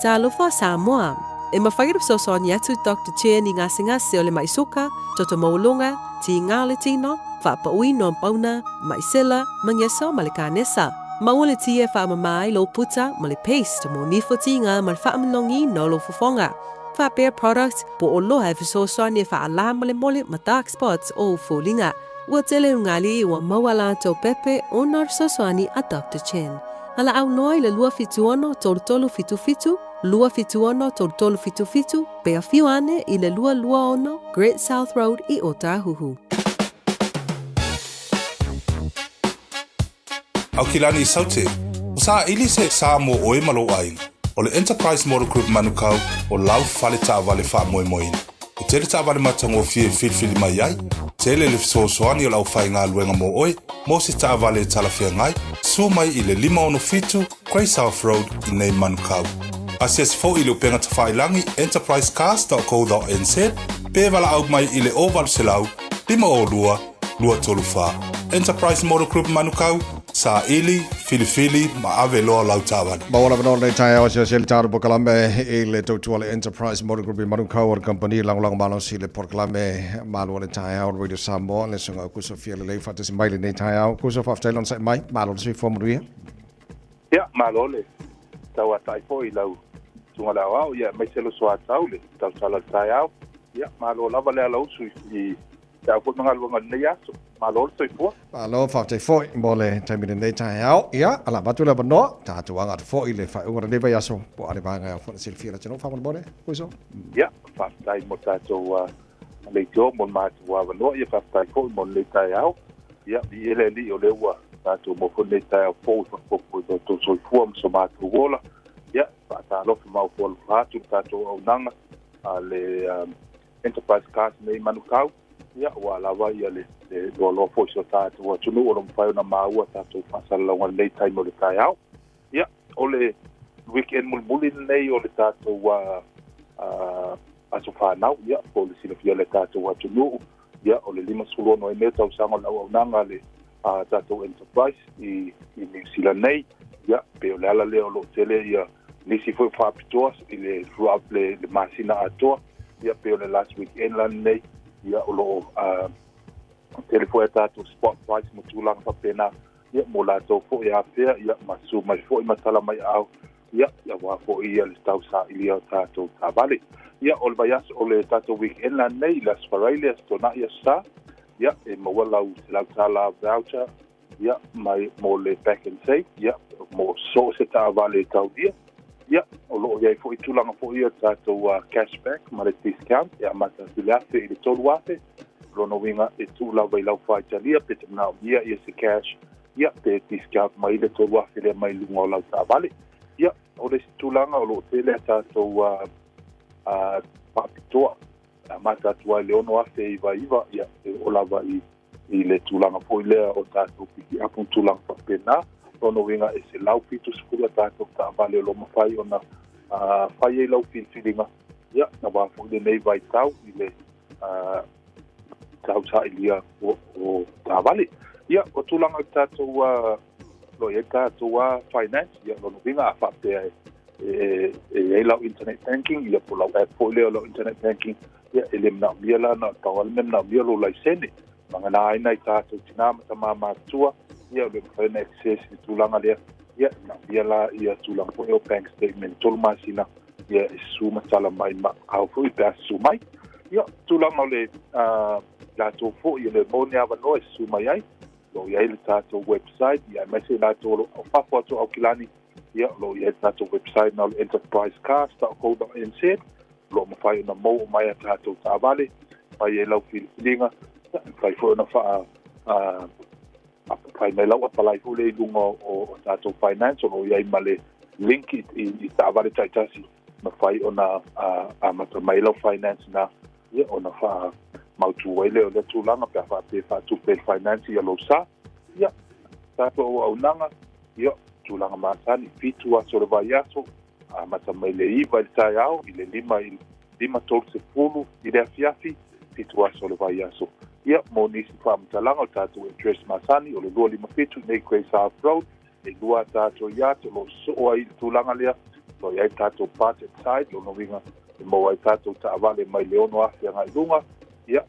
Talofa Samoa! E mafai ona fesoasoani atu Doctor Chen i gasegase o le mai suka, toto maualuga, tiga o le tino, faapauina o pauna, mai sela, mageso ma le kanesa. Maua le ti e faamama ai lou puta ma le paste mo nifo tiga ma le faamalogiina o lou fofoga. Faapea product po o oloa e fesoasoani e faalā molemole ma dark spots o ou foliga. Ua tele ugali ua maua latou pepe ona o le fesoasoani a Doctor Chen. Valaau loa i le 276 3377, 276 3377, pe afio ane i le 226 Great South Road i Ōtāhuhu. Aukilani i Saute, ua saili se sa mo ʻoe ma lou ʻaiga. ʻO le Enterprise Motor Group Manukau o lau fale taavale faamoemoeina. E tele taavale matagofie e filifili mai ai, tele le fesoasoani o le aufaigaluega mo ʻoe mo se taavale e talafeagai, suo mai i le 567 Grey South Road i nei Manukau. Asiasi foi i le upega tafailagi enterprisecars.co.nz pe valaau mai i le 0800 502 234. Enterprise Motor Group Manukau, saili, filifili ma ave loa lau taavale. Maua lava nō lenei taeao asiasi ai le tatou polokalame i le tautua le Enterprise Motor Group i Manukau o le kamupani e lagolago malosi i le polokalame malu o le taeao o le Radio Samoa le susuga Aukuso Fialelei faatasi mai lenei taeao. Aukuso, faafetai le onosai mai, malo le soifua manuia. Ia, malo le tauatai foi i lau susuga le aoao, ia aemaise lou soatau le tautala o le taeao. Ia, malo lava le alausu i te au foi ma galuega o lenei aso. Malo le soifua. Malo, faafetai foi mo le taimi lenei taeao. Ia, ala avatu le avanoa, tatou aga atu foi i le faaiuga o lenei vaiaso, po o a ni vaega e ao foi ona silafia e le atunuu faamolemole, Uiso. Ia, faafetai mo tatou leitio mo le matou avanoa, ia faafetai foi mo lenei taeao. Ia, viia le Alii o lea ua tatou maua foi lenei taeao fou e faaopoopo i lo outou soifua ma so matou ola. Ia, faatalofa ma ofo alofa atu i le tatou auaunaga a le Enterprise Cars nei Manukau, ia ua lava ia le loaloa foi i so tatou atunuu o lo o mafai ona maua tatou faasalalauga i lenei taimi o le taeao. Ia, o le weekend mulimuli lenei o le tatou aso fanau, ia, po o le silafia e le tatou atunuu, ia, o le 56 ai nei o tausaga o le auaunaga a le tatou Enterprise i Niu Sila nei, ia, pei o le ala lea o lo o tele ia nisi foi faapitoa i le throughout le masina atoa, ia, pei o le last weekend la lenei, ia, o lo o tele foi a tatou spot price ma tulaga faapena, ia, mo latou foi e afea, ia, ma susu mai foi ma tala mai aao, ia, aua foi ia le tausailia o tatou taavale. Ia, o le vaiaso, o le tatou weekend la lenei, le Aso Faraile, Aso Toonai, Aso Sa, ia, e maua lau $100 voucher, ia, mai mo le Pack and Save, ia, mo so o se taavale e taulia. Ia, o lo o i ai foi tulaga foi ia o tatou cashback ma le discount e amata atu i le $1,000 i le $3,000. O lona uiga e tuu lava i lau faitalia pe te manaomia ia se cash, ia, pe discount mai le $3,000 lea mai luga o lau taavale. Ia, o le isi tulaga o lo o tele a tatou faapitoa e amata atu ai i le $6,099, ia, e oo lava i i le tulaga foi lea o tatou pikiapu ma tulaga faapena. O lona uiga e 170 a tatou taavale o lo o mafai ona fai ai lau filifiliga, ia, aua foi lenei vaitau i le tausailia o taavale. Ia, o tulaga i tatou lo i ai tatou finance, ia, lona uiga a faapea e E e i ai lau internet banking ia po o lau app foi lea o lau internet banking, ia e le manaomia la na o le pau lava le mea manaomia o lou laisene. Vagana ai nai tatou tinā ma tamā matutua, ia ua le mafai ona access i le tulaga lea, ia e manaomia la ia tulaga foi ia o bank statement e tolu masina, ia e susu ma tala mai ma ao foi pe a susu mai. Ia, tulaga o le latou foi e le maua ni avanoa e susu mai ai, o lo o i ai le tatou website, ia aemaise i latou o lo o fafo atu o Aukilani, ia o lo o i ai le tatou website na o le enterprisecars.co.nz, o lo o mafai ona maua mai a tatou taavale, fai ai lau filifiliga, ia e mafai foi ona faa fai mai lau apalai foi lea i luga o tatou finance, o lo o i ai ma le link i taavale taitasi, mafai ona amata mai lau finance na, ia ona faamautu ai lea o lea tulaga pe a faapea e faatupe e le finance ia lou sa. Ia, tatou auaunaga, ia, tulaga masani, fitu aso o le vaiaso, amata mai le 9 i le taeao i le 5 i 5:30 i le afiafi, fitu aso o le vaiaso. Ia, mo nisi faamatalaga o le tatou address masani o le 257 nei Grace Half Road, e lua a tatou iate o lo o sosoo ai i le tulaga lea, o lo o i ai le tatou budget side, lona uiga e maua ai tatou taavale mai le 6,000 agai i luga, ia,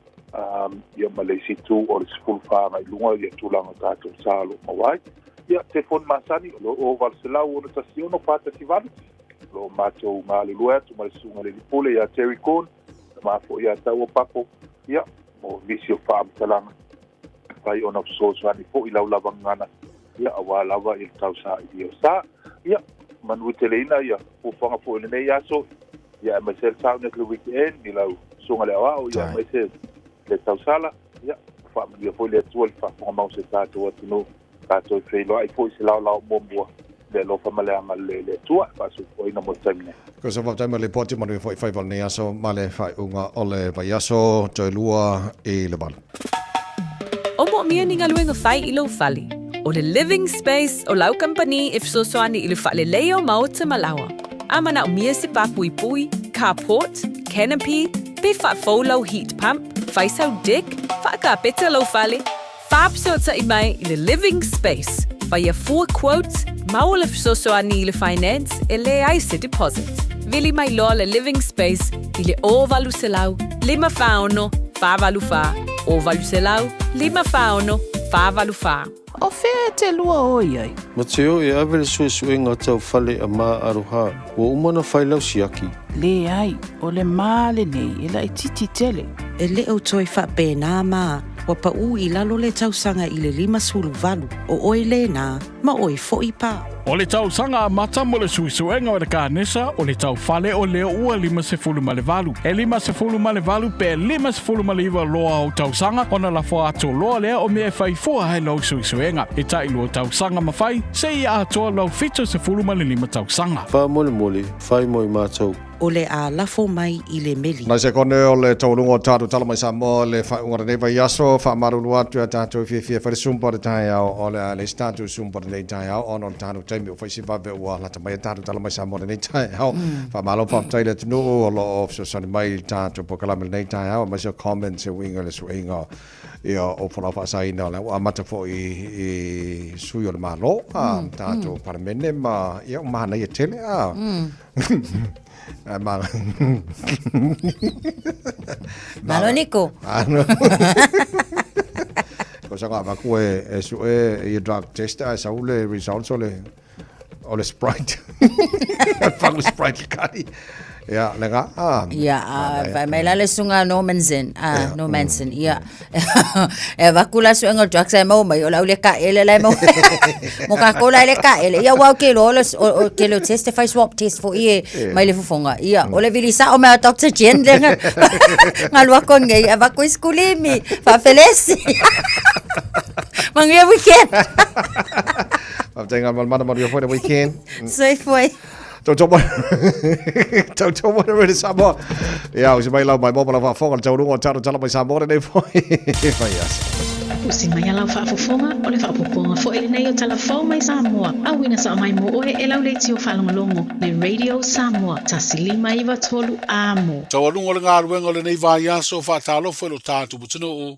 ia ma le isi itu o le 14 agai i luga ia tulaga o tatou sa o lo o maua ai. Ia, telefoni masani, o lo o 800 616 418, o lo o matou galulue atu ma le Susuga i le Alii Pule ia Terry Corn, tama foi ia Taua Papo, ia, mo nisi o faamatalaga e mafai ona fesoasoani foi i lau lava gagana, ia, aua lava i le tausaili o sa. Ia, manuteleina ia fuafuaga foi o lenei aso, ia, aemaise le Saunet le weekend i lau Susuga i le Aoao, ia, aemaise le tausala, ia, faamanuia foi le Atua i le faafofoga mau o se tatou atunuu, tatou e feiloai foi i se laolao muamua i le alofa ma le agalelei o le Atua e faasoifuaina mo le taimi nei. Ko sa faafetai mai le lipoti manuia foi faiva o lenei aso ma le faaiuga o le vaiaso toe lua i le valu. O moomia ni galuega fai i lou fale. O le Living Space o lau kamupani e fesoasoani i le faaleleia o maota ma laoa. A manaomia se pā puipui, carport, canopy, pe faafou lau heat pump, fai sau deck, faakapeta lou fale, Faafesootai mai i le Living Space, faia fua quote, maua le fesoasoani i le finance e leai se deposit. Vili mai loa le Living Space i le 0800 546 484, 0800 546 484. O fea e te lua o i ai? Mateo e ave le suesuega tau fale a Ma Aroha, ua uma ona fai lau siaki. Leai, o le ma lenei e laitiiti tele. E le o toe faapena ma ua paʻū i lalo le tausaga i le 58, o oe lēnā, ma oe foʻi pa. O le tausaga amata mo le suesuega o le kanesa o le tau fale o lea ua 58. E 58 pe 59 loa ou tausaga ona lafo atu loa lea o mea e fai fua ai lou suesuega. E tailua tausaga ma fai, seia atoa lou 75 tausaga. Faamolemole, fai mo i matou. O le a lafo mai i le meli. Nai sekone o le taualuga o tatou tala mai Samoa le faaiuga o lenei vaiaso, faamalulu atu ia tatou fiafia fai le sumpa o le taeao, o le a leai se tatou sumpa o lenei taeao ona o le tatou taimi ua fai si vave ua lata mai a tatou tala mai Samoa lenei taeao. Faamalo faafetai i le atunuu o lo o fesoasoani mai i le tatou polokalame lenei taeao aemaise o comments e uiga i le suiga ia o folau faasaina o lea ua amata foi i sui o le Malo a tatou Palemene ma ia ua manaia tele a. Ma Malo Niko. Malo. Ko sa ngā maku e su e i drug test a sau le results o le o le Sprite. Pangu Sprite kari. Ia, le ngā. Ah, Ia, a, vai mai la le sunga Normanson, a, Normanson, ia. E avaku la suega o drugs ae maua mai, o le au le kaele la e maua. Mo kākou la e le kaele. Ia, ua ke loa o le, o, ke leo test, e fai swab test foi e mai le fofoga. Ia, o le vili sao mai a Dr. Jen le nga, ngalua ko ngei, avaku i skulimi, faafelesi. Manuia weekend. Faafetai ngā malamana manuia foi le weekend. Soifua. Tau mai. Tau mai re Samoa. Ia, usi mai lau mai mo ma lau faafofoga le taualuga o talo tala mai Samoa lenei foi. Fai aso. Usi mai a lau faafofoga, o le faaopoopoga foi lenei o Tala Fou mai Samoa, auina sao mai mo oe e lau leitio faalogologo le Radio Samoa 1593 Amo. Taualuga o le galuega o lenei vaiaso, faatalofa i lo tatou atunuu,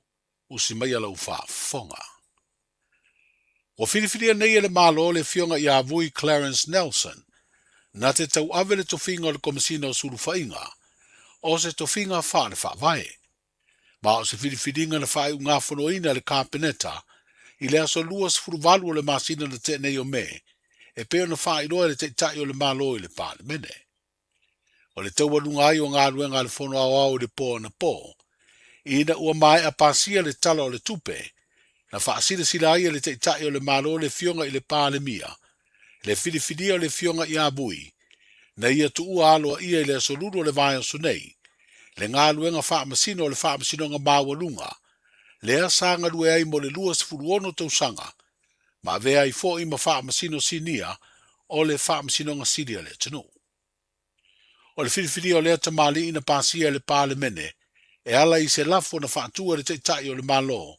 usi mai a lau faafofoga. Ua filifilia nei e le Malo le Afioga ia Vui Clarence Nelson na te tauave le tofiga o le Komesina o Sulufaiga, o se tofiga faale-faavae. Ma o se filifiliga na faaiugafonoina e le Kapeneta i le aso 28 o le masina na tea nei o Me, e pei ona faailoa e le Taitai o le Malo i le Palemene. O le taualuga ai o galuega a le Fono Aoao i le po anapo, ina ua maea pasia le Tala o le Tupe, na faasilasila ai e le Taitai o le Malo le Afioga i le Palemia, le filifilia o le Afioga ia Vui, na ia tuua aloaia i le aso Lulu o le vaiaso nei, le galuega faamasino o le Faamasinoga Maualuga, lea sa galue ai mo le 26 tausaga, ma avea ai foi ma Faamasino Sinia o le Faamasinoga Sili a le atunuu. O le filifilia o lea tamalii na pasia e le Palemene e ala i se lafo na faatua e le Taitai o le Malo,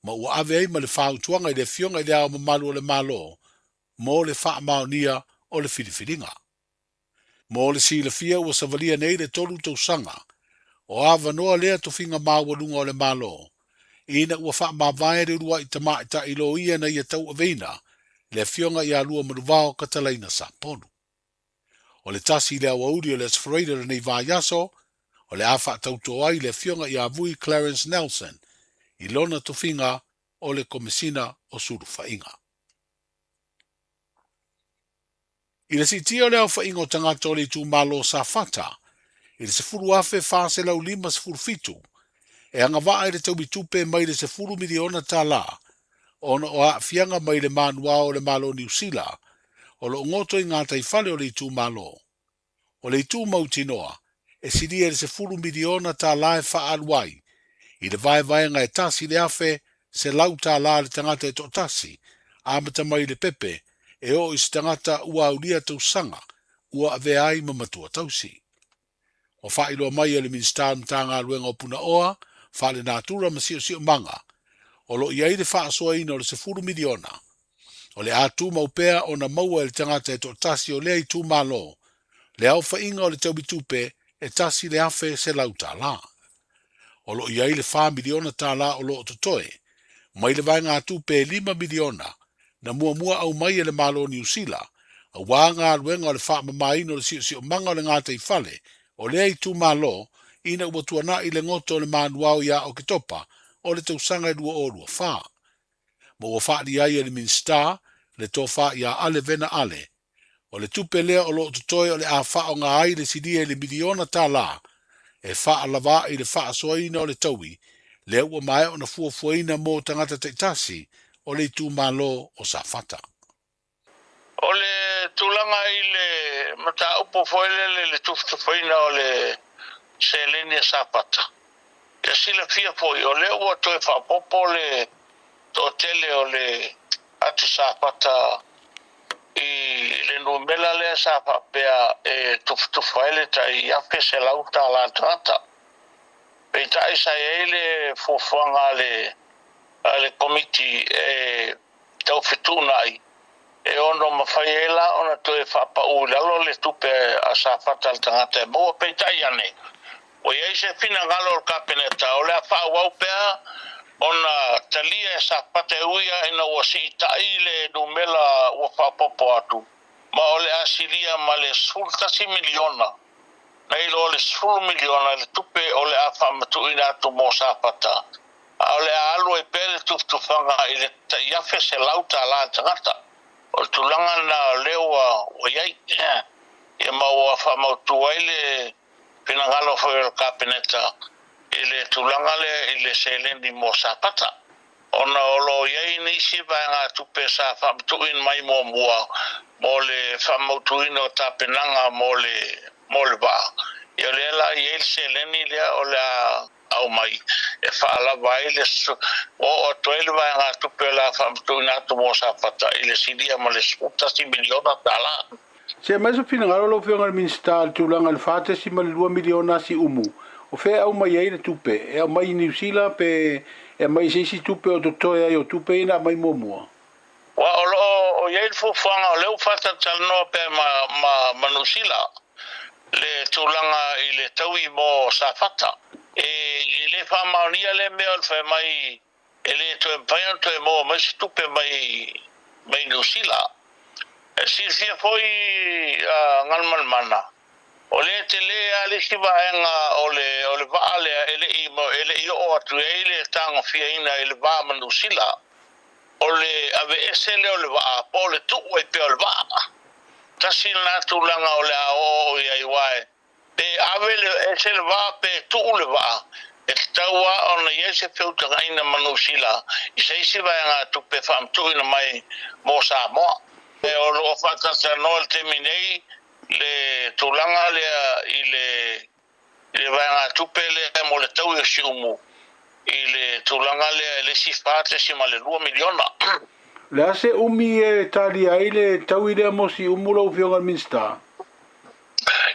ma ua ave ai ma le fautuaga i le Afioga i Le Ao Mamalu o le Malo mo le faamaonia o le filifiliga. Mo le silafia ua savalia nei le 3 tausaga o avanoa lea tofiga maualuga o le Malo, ina ua faamavae le uluai tamaitai loia na ia tauaveina le Afioga ia Luamanuvao Katalaina Sapolu. O le 1 i le aoauli o le Aso Faraile o lenei vaiaso, o le a faatautō ai le Afioga ia Vui Clarence Nelson i lona tofiga o le Komesina o Sulufaiga. I le siitia o le aofaiga o tagata o le itumalo o Safata i le 10,457, e agavaa i le taui tupe mai le $10 miliona ona o aafiaga mai le manuao o le Malo o Niu Sila o lo o goto i gataifale o le itumalo. O le itu mautinoa, e silia i le $10 miliona e faaalu ai i le vaevaega e $1,100 le tagata e toatasi, amata mai i le pepe e oo i se tagata ua aulia tausaga ua avea ai ma matua tausi. Ua faailoa mai e le Minisita o le Matagaluega o Punaoa, Faalenatura ma Siosiomaga, o lo o i ai le faasoaina o le $10 miliona. O le a tumau pea ona maua e le tagata e toatasi o lea itumalo le aofaiga o le taui tupe e $1,100. O lo o i ai le $4 miliona o lo o totoe mai le vaegatupe e $5 miliona na muamua aumai e le Malo o Niu Sila, auā galuega o le faamamaina o le siosiomaga o le gataifale o lea itumalo ina ua tuana'i le goto o le manuao ia Oketopa o le tausaga e 2024. Ma ua faaalia ai e le Minisita le tofa ia Ale Vena Ale, o le tupe lea o lo o totoe o le a faaaoga ai le silia i le $1 miliona e faalava i le faasoaina o le taui lea ua maea ona fuafuaina mo tagata taitasi o le itumalo o Safata. O le tulaga i le mataupu foi lele i le tufatufaina o le seleni a Safata, ia silafia foi o lea ua toe faaopoopo le toatele o le atu Safata i le numera lea sa faapea e tufatufa ai le tai $1,100 le tagata. Peitai sa i ai le fuafuaga a le Komiti e tau fetuunai e ono mafai ai la ona toe faapau i lalo le tupe a Safata le tagata e maua. Peitai ane, ua i ai se finagalo o le Kapeneta o le a faaauau pea ona talia e Safata e ui lava ina ua siitai le numera ua faaopoopo atu, ma o le a silia ma le $11 miliona nai lo le $10 miliona le tupe o le a faamatuuina atu mo Safata, a o le a alu ai pea le tufatufaga i le tai $1,100 le tagata. O le tulaga lena o lea ua i ai, ia ma ua faamautu ai le finagalo foi o le Kapeneta i le tulaga lea i le seleni mo Safata, ona o lo o i ai nisi vaegatupe sa faamatuuina mai muamua mo le faamautuina o tapenaga mo le vaa. Ia o lea la i ai le seleni lea o le a aumai e faalava ai le oo atu ai le vaegatupe o le a faamatuuina atu mo Safata i le silia ma le $11 miliona. Se mai se finagalo lau Afioga i le Minisita i le tulaga i le $4.2 miliona si umu, o fea e aumai ai le tupe? E aumai i Niu Sila pe e aumai i se isi tupe o totoe ai o tupe ia na aumai muamua? Ua o lo o i ai le fuafuaga o lea ua faatalatalanoa pea ma Niu Sila le tulaga i le taui mo Safata. E le faamaonia lea mea o le fai mai e le toe mafai ona toe maua mai se tupe mai Niu Sila. E silafia foi a Galumalemana, o lea tele lava le isi vaega o le o le vaa lea e le i e le i oo atu i ai le tagofiaina i le va ma Niu Sila, o le aveese lea o le vaa po o le tuu ai pea o le vaa. Tasi lena tulaga o le a oooo i ai aua e Pe ave le ese le vaa pe tuu le vaa, e tatau lava ona i ai se feutagaina ma Niu Sila i se isi vaegatupe e faamatuuina mai mo Samoa. O lo o faatalatalanoa i le taimi nei le tulaga lea i le vaegatupe lea mo le taui o Siumu i le tulaga lea i le isi $4.2 miliona. O le a se umi e talia ai le taui lea mo Siumu lau Afioga i le Minisita?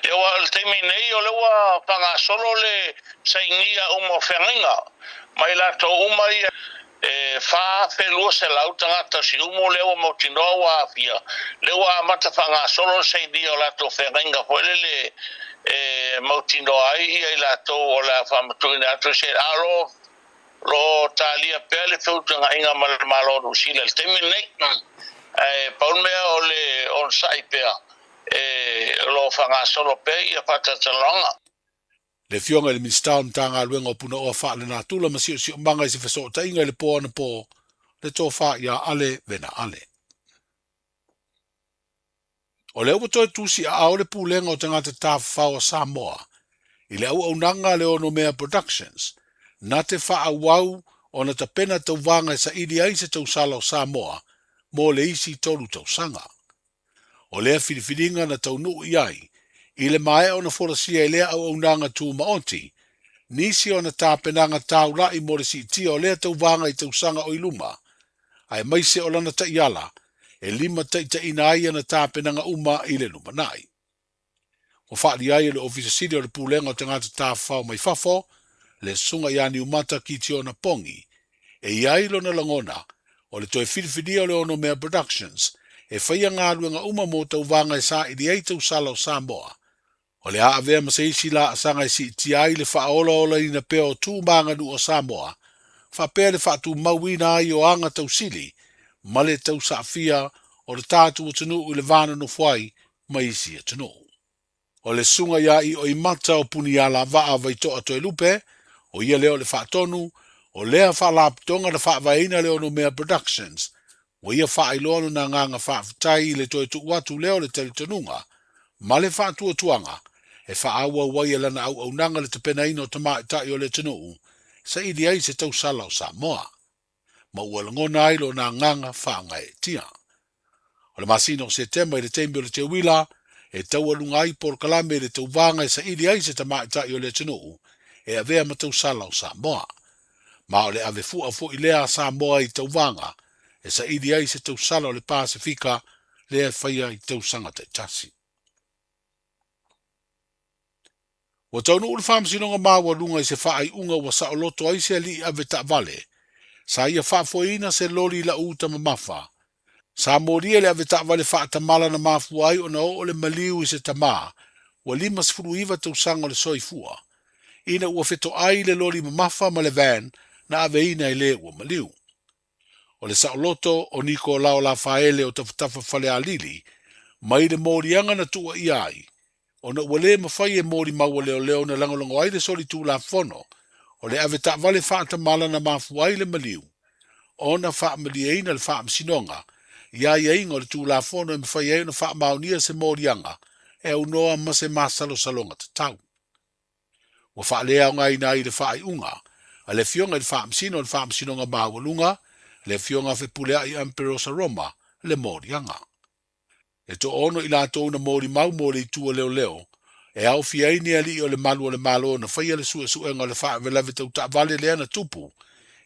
Ia aua o le taimi nei o lea ua faagasolo le sainia uma o feagaiga mai latou uma ia e 4,200 tagata o Siumu lea ua mautinoa ua aafia, lea ua amata faagasolo le sainia o latou feagaiga foi lele e mautinoa ai ia i latou o le a faamatuuina atu se a o lo o talia pea le feutagaiga ma le Malo o Niu Sila i le taimi lenei. Ae pau le mea o le onosai pea e o lo o faagasolo pea ia faatalatalanoaga. Le Afioga i le Minisita o le Matagaluega o Punaoa Faalenatura ma Siosiomaga i se fesootaiga i le po anapo, le Tofa ia Ale Vena Ale. O lea ua toe tusiaao le Pulega o Tagata Tafafao a Samoa i le auaunaga a le Onomea Productions na te faaauau ona tapena tauvaga e saili ai se tausala o Samoa mo le isi tolu tausaga. O lea filifiliga na taunuu i ai, i le maea ona folasia i lea auaunaga tumaoti, nisi o ana tapenaga taula'i mo le siitia o lea tauvaga i tausaga o i luma, aemaise o lana taiala e limataitaiina ai ana tapenaga uma i le lumanai. Ua faalia ai e le Ofisa Sili o le Pulega o Tagata Tafafao mai Fafo, le Susuga ia Niumata Kitiona Pongi, e i ai lona lagona o le toe filifilia o le Onomea Productions e faia galuega uma mo tauvaga e saili ai tausala o Samoa. O le a avea ma se isi laasaga e siitia ai le faaolaolaina pea o tu ma aganuu o Samoa, faapea le faatumauina ai o aga tausili ma le tausaafia o le tatou atunuu i le va nonofo ai ma isi atunuu. O le susuga ia Ioimata o Punialavaa Vaitoa Toelupe, o ia lea o le faatonu o lea faalapotopotoga na faavaeina le Onomea Productions, ua ia faailoa lona agaga faafetai i le toe tuu atu lea o le talitonuga ma le faatuatuaga e faaauau ai e lana auaunaga le tapenaina o tamaitai o le atunuu e saili ai se tausala o Samoa. Ma ua lagona ai lona agaga faagaeetia. O le masina o Setema i le taimi o le teuila, e taualuga ai polokalame i le tauvaga e saili ai se tamaitai o le atunuu e avea ma tausala o Samoa. Ma o le ave fua foi lea a Samoa i tauvaga e saili ai se tausala o le Pasefika lea e faia i tausaga taitasi. Ua taunuu le Faamasinoga Maualuga i se faaiuga ua saoloto ai se alii ave taavale sa ia faafoeina se loli lau uta mamafa. Sa molia le ave taavale faatamala na mafua ai ona oo le maliu i se tamā ua 59 tausaga o le soifua, ina ua fetoai le loli mamafa ma le van na aveina e le ua maliu. O le saoloto o Nikolao Lafaele o Tafatafa Falealili mai le moliaga na tuuaia ai, ona ua le mafai e molimau a leoleo ona lagolago ai le solitulafono o le ave taavale faatamala na mafua ai le maliu ona faamalieina le faamasinoga i aiaiga o le Tulafono e mafai ai ona faamaonia se moliaga e aunoa ma se masalosaloga tatau. Ua faaleaogaina ai le faaiuga a le Afioga i le Faamasino o le Faamasinoga Maualuga, le Afioga Fepuleai Amperosa Roma, le moliaga. E toaono i latou na molimau mo le itu a leoleo, e aofia ai ni alii o le malu o le Malo na faia le suesuega o le faalavelave tau taavale lea na tupu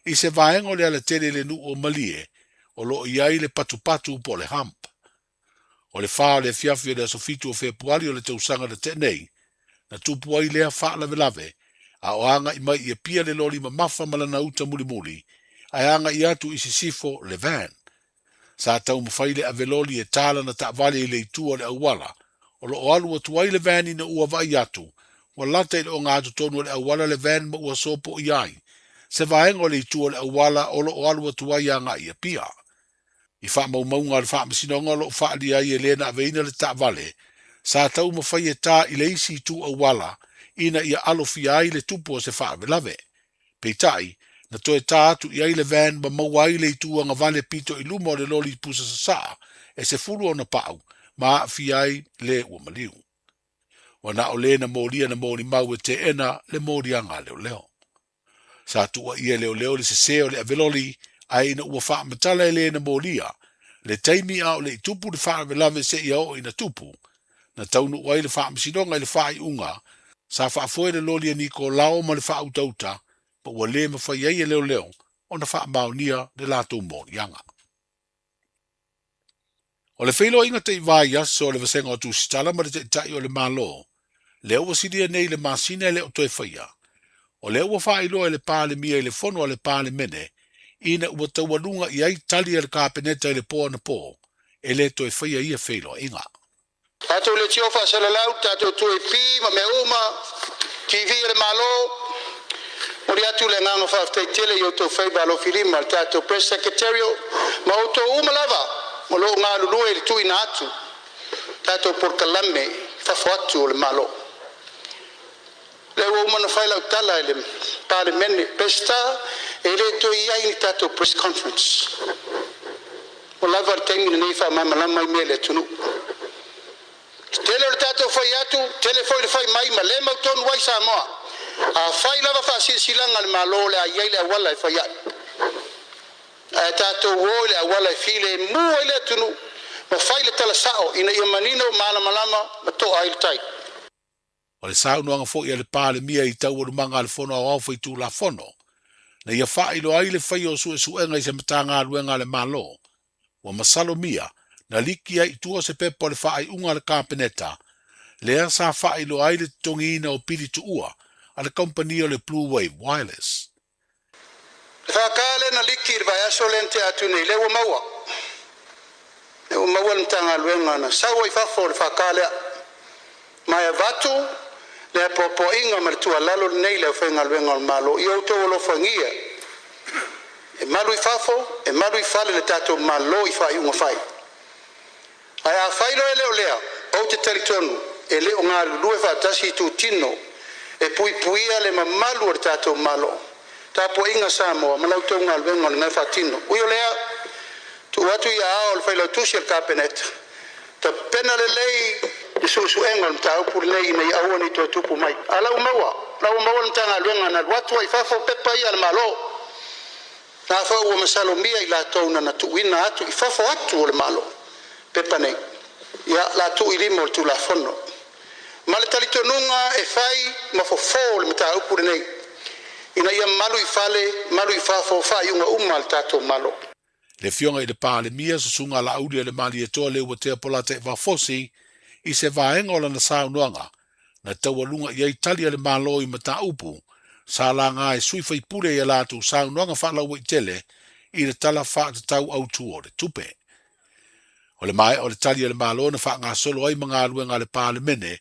i se vaega o le alatele i le nuu o Malie o lo o i ai le patupatu po o le hump. O le 4 o le afiafi o le aso 7 o Fepuari o le tausaga na tea nei, na tupu ai lea faalavelave a o agai mai i Apia le loli mamafa ma lana uta mulimuli ae agai atu i sisifo le van. Sa taumafai le ave loli e ta lana taavale i le itu o le auala o lo o alu atu ai le van ina ua vaai atu ua lata i le ogatotonu o le auala le van ma ua sopoia ai se vaega o le itu o le auala o lo o alu atu ai agai i Apia. I faamaumauga a le Faamasinoga o lo o faaalia ai e le na aveina le taavale, sa taumafai e ta i le isi itu auala ina ia alofia ai le tupu o se faalavelave. Peitai, na toe ta atu i ai le van ma maua ai le itu agavale pito i luma o le loli pusa sasaa e 10 ona pau ma aafia ai le ua maliu. Ua na o le na molia na molimau e teena le moliaga a leoleo. Sa tuuaia e leoleo le sesē o le aveloli ae ina ua faamatala e le na molia le taimi a o le i tupu le faalavelave seia oo ina tupu, na taunuu ai le Faamasinoga i le faaiuga sa faafoe le loli a Nikolao ma le faautauta ma ua le mafai ai e leoleo ona faamaonia le latou moliaga. O le feiloaiga teivaaiaso o le Vasega o Tusitala ma le Taitai o le Malo, lea ua silia nei le masina e le o toe faia. O lea ua faailoa e le Palemia i le fono a le Palemene ina ua taualuga i ai tali a le Kapeneta i le po anapo e le toe faia ia feiloaiga. Tatou leitio faasalalau, tatou 2AP ma mea uma, TV a le Malo, momoli atu le agaga faafetai tele i outou faiva alofilima, le tatou Press Secretarial ma outou uma lava o lo o galulue i le tuuina atu tatou polokalame i fafo atu o le Malo. Lea ua uma ona fai lau tala i le Palemene, Peseta, e le toe i ai ni tatou press conference. Ua lava le taimi lenei e faamalamalama ai mea i le atunuu. Tele o le tatou fai atu, tele foi le fai mai ma le mautonu ai Samoa. Afai lava faasilasilaga a le Malo o le a i ai le auala e fai ai. Ae tatou o i le auala e filemu ai le atunuu ma fai le tala sao ina ia manino, malamalama ma toa ai le tai. O le saunoaga foi a le Palemia i taualumaga a le Fono Aoao Faitulafono, na ia faailoa ai le faia o suesuega i se Matagaluega a le Malo, ua masalomia na liki ai i tua se pepa o le faaiuga a le Kapeneta, lea sa faailoa ai le totogiina o pili tuua a le kamupani o le Blue Wave Wireless. Le FK lea na liki i le vaiaso lea na tea atu nei, lea ua maua. Lea ua maua le Matagaluega na sau ai fafo o le FK lea. Ma e avatu le apoapoaiga ma le tuualalo lenei i le aufaigaluega o le Malo, ia outou alofagia e malu i fafo, e malu i fale le tatou Malo i faaiuga fai. Ae afai loa e le o lea, ou te talitonu e le o galulue faatasi itutino e puipuia le mamalu o le tatou Malo, tapuaiga Samoa ma la outou galuega o le mea faatino. Ui o lea, tuu atu i aao o le Failautusi a le Kapeneta, tapena lelei le suesuega o le mataupu lenei ina ia aua ne i toe tupu mai. A la ua maua, la ua maua le Matagaluega na alu atu ai i fafo pepa ia a le Malo. Na foi ua masalomia i latou na na tuuina atu i fafo atu o le Malo pepa nei, ia la tuu i lima o le Tulafono. Ma le talitonuga e fai ma fofo le mataupu lenei, ina ia malu i fale, malu i fafo faaiuga uma a le tatou Malo. Le Afioga i le Palemia, Susuga Laaulialemalietoa Leuatea Polataivao Fosi, i se vaega o lana saunoaga, na taualuga i ai tali a le Malo i mataupu sa laga e sui faipule i a latou saunoaga faalauaitele i le Tala Faatatau Autu o le Tupe. O le maea o le tali a le Malo na faagasolo ai ma galuega a le Palemene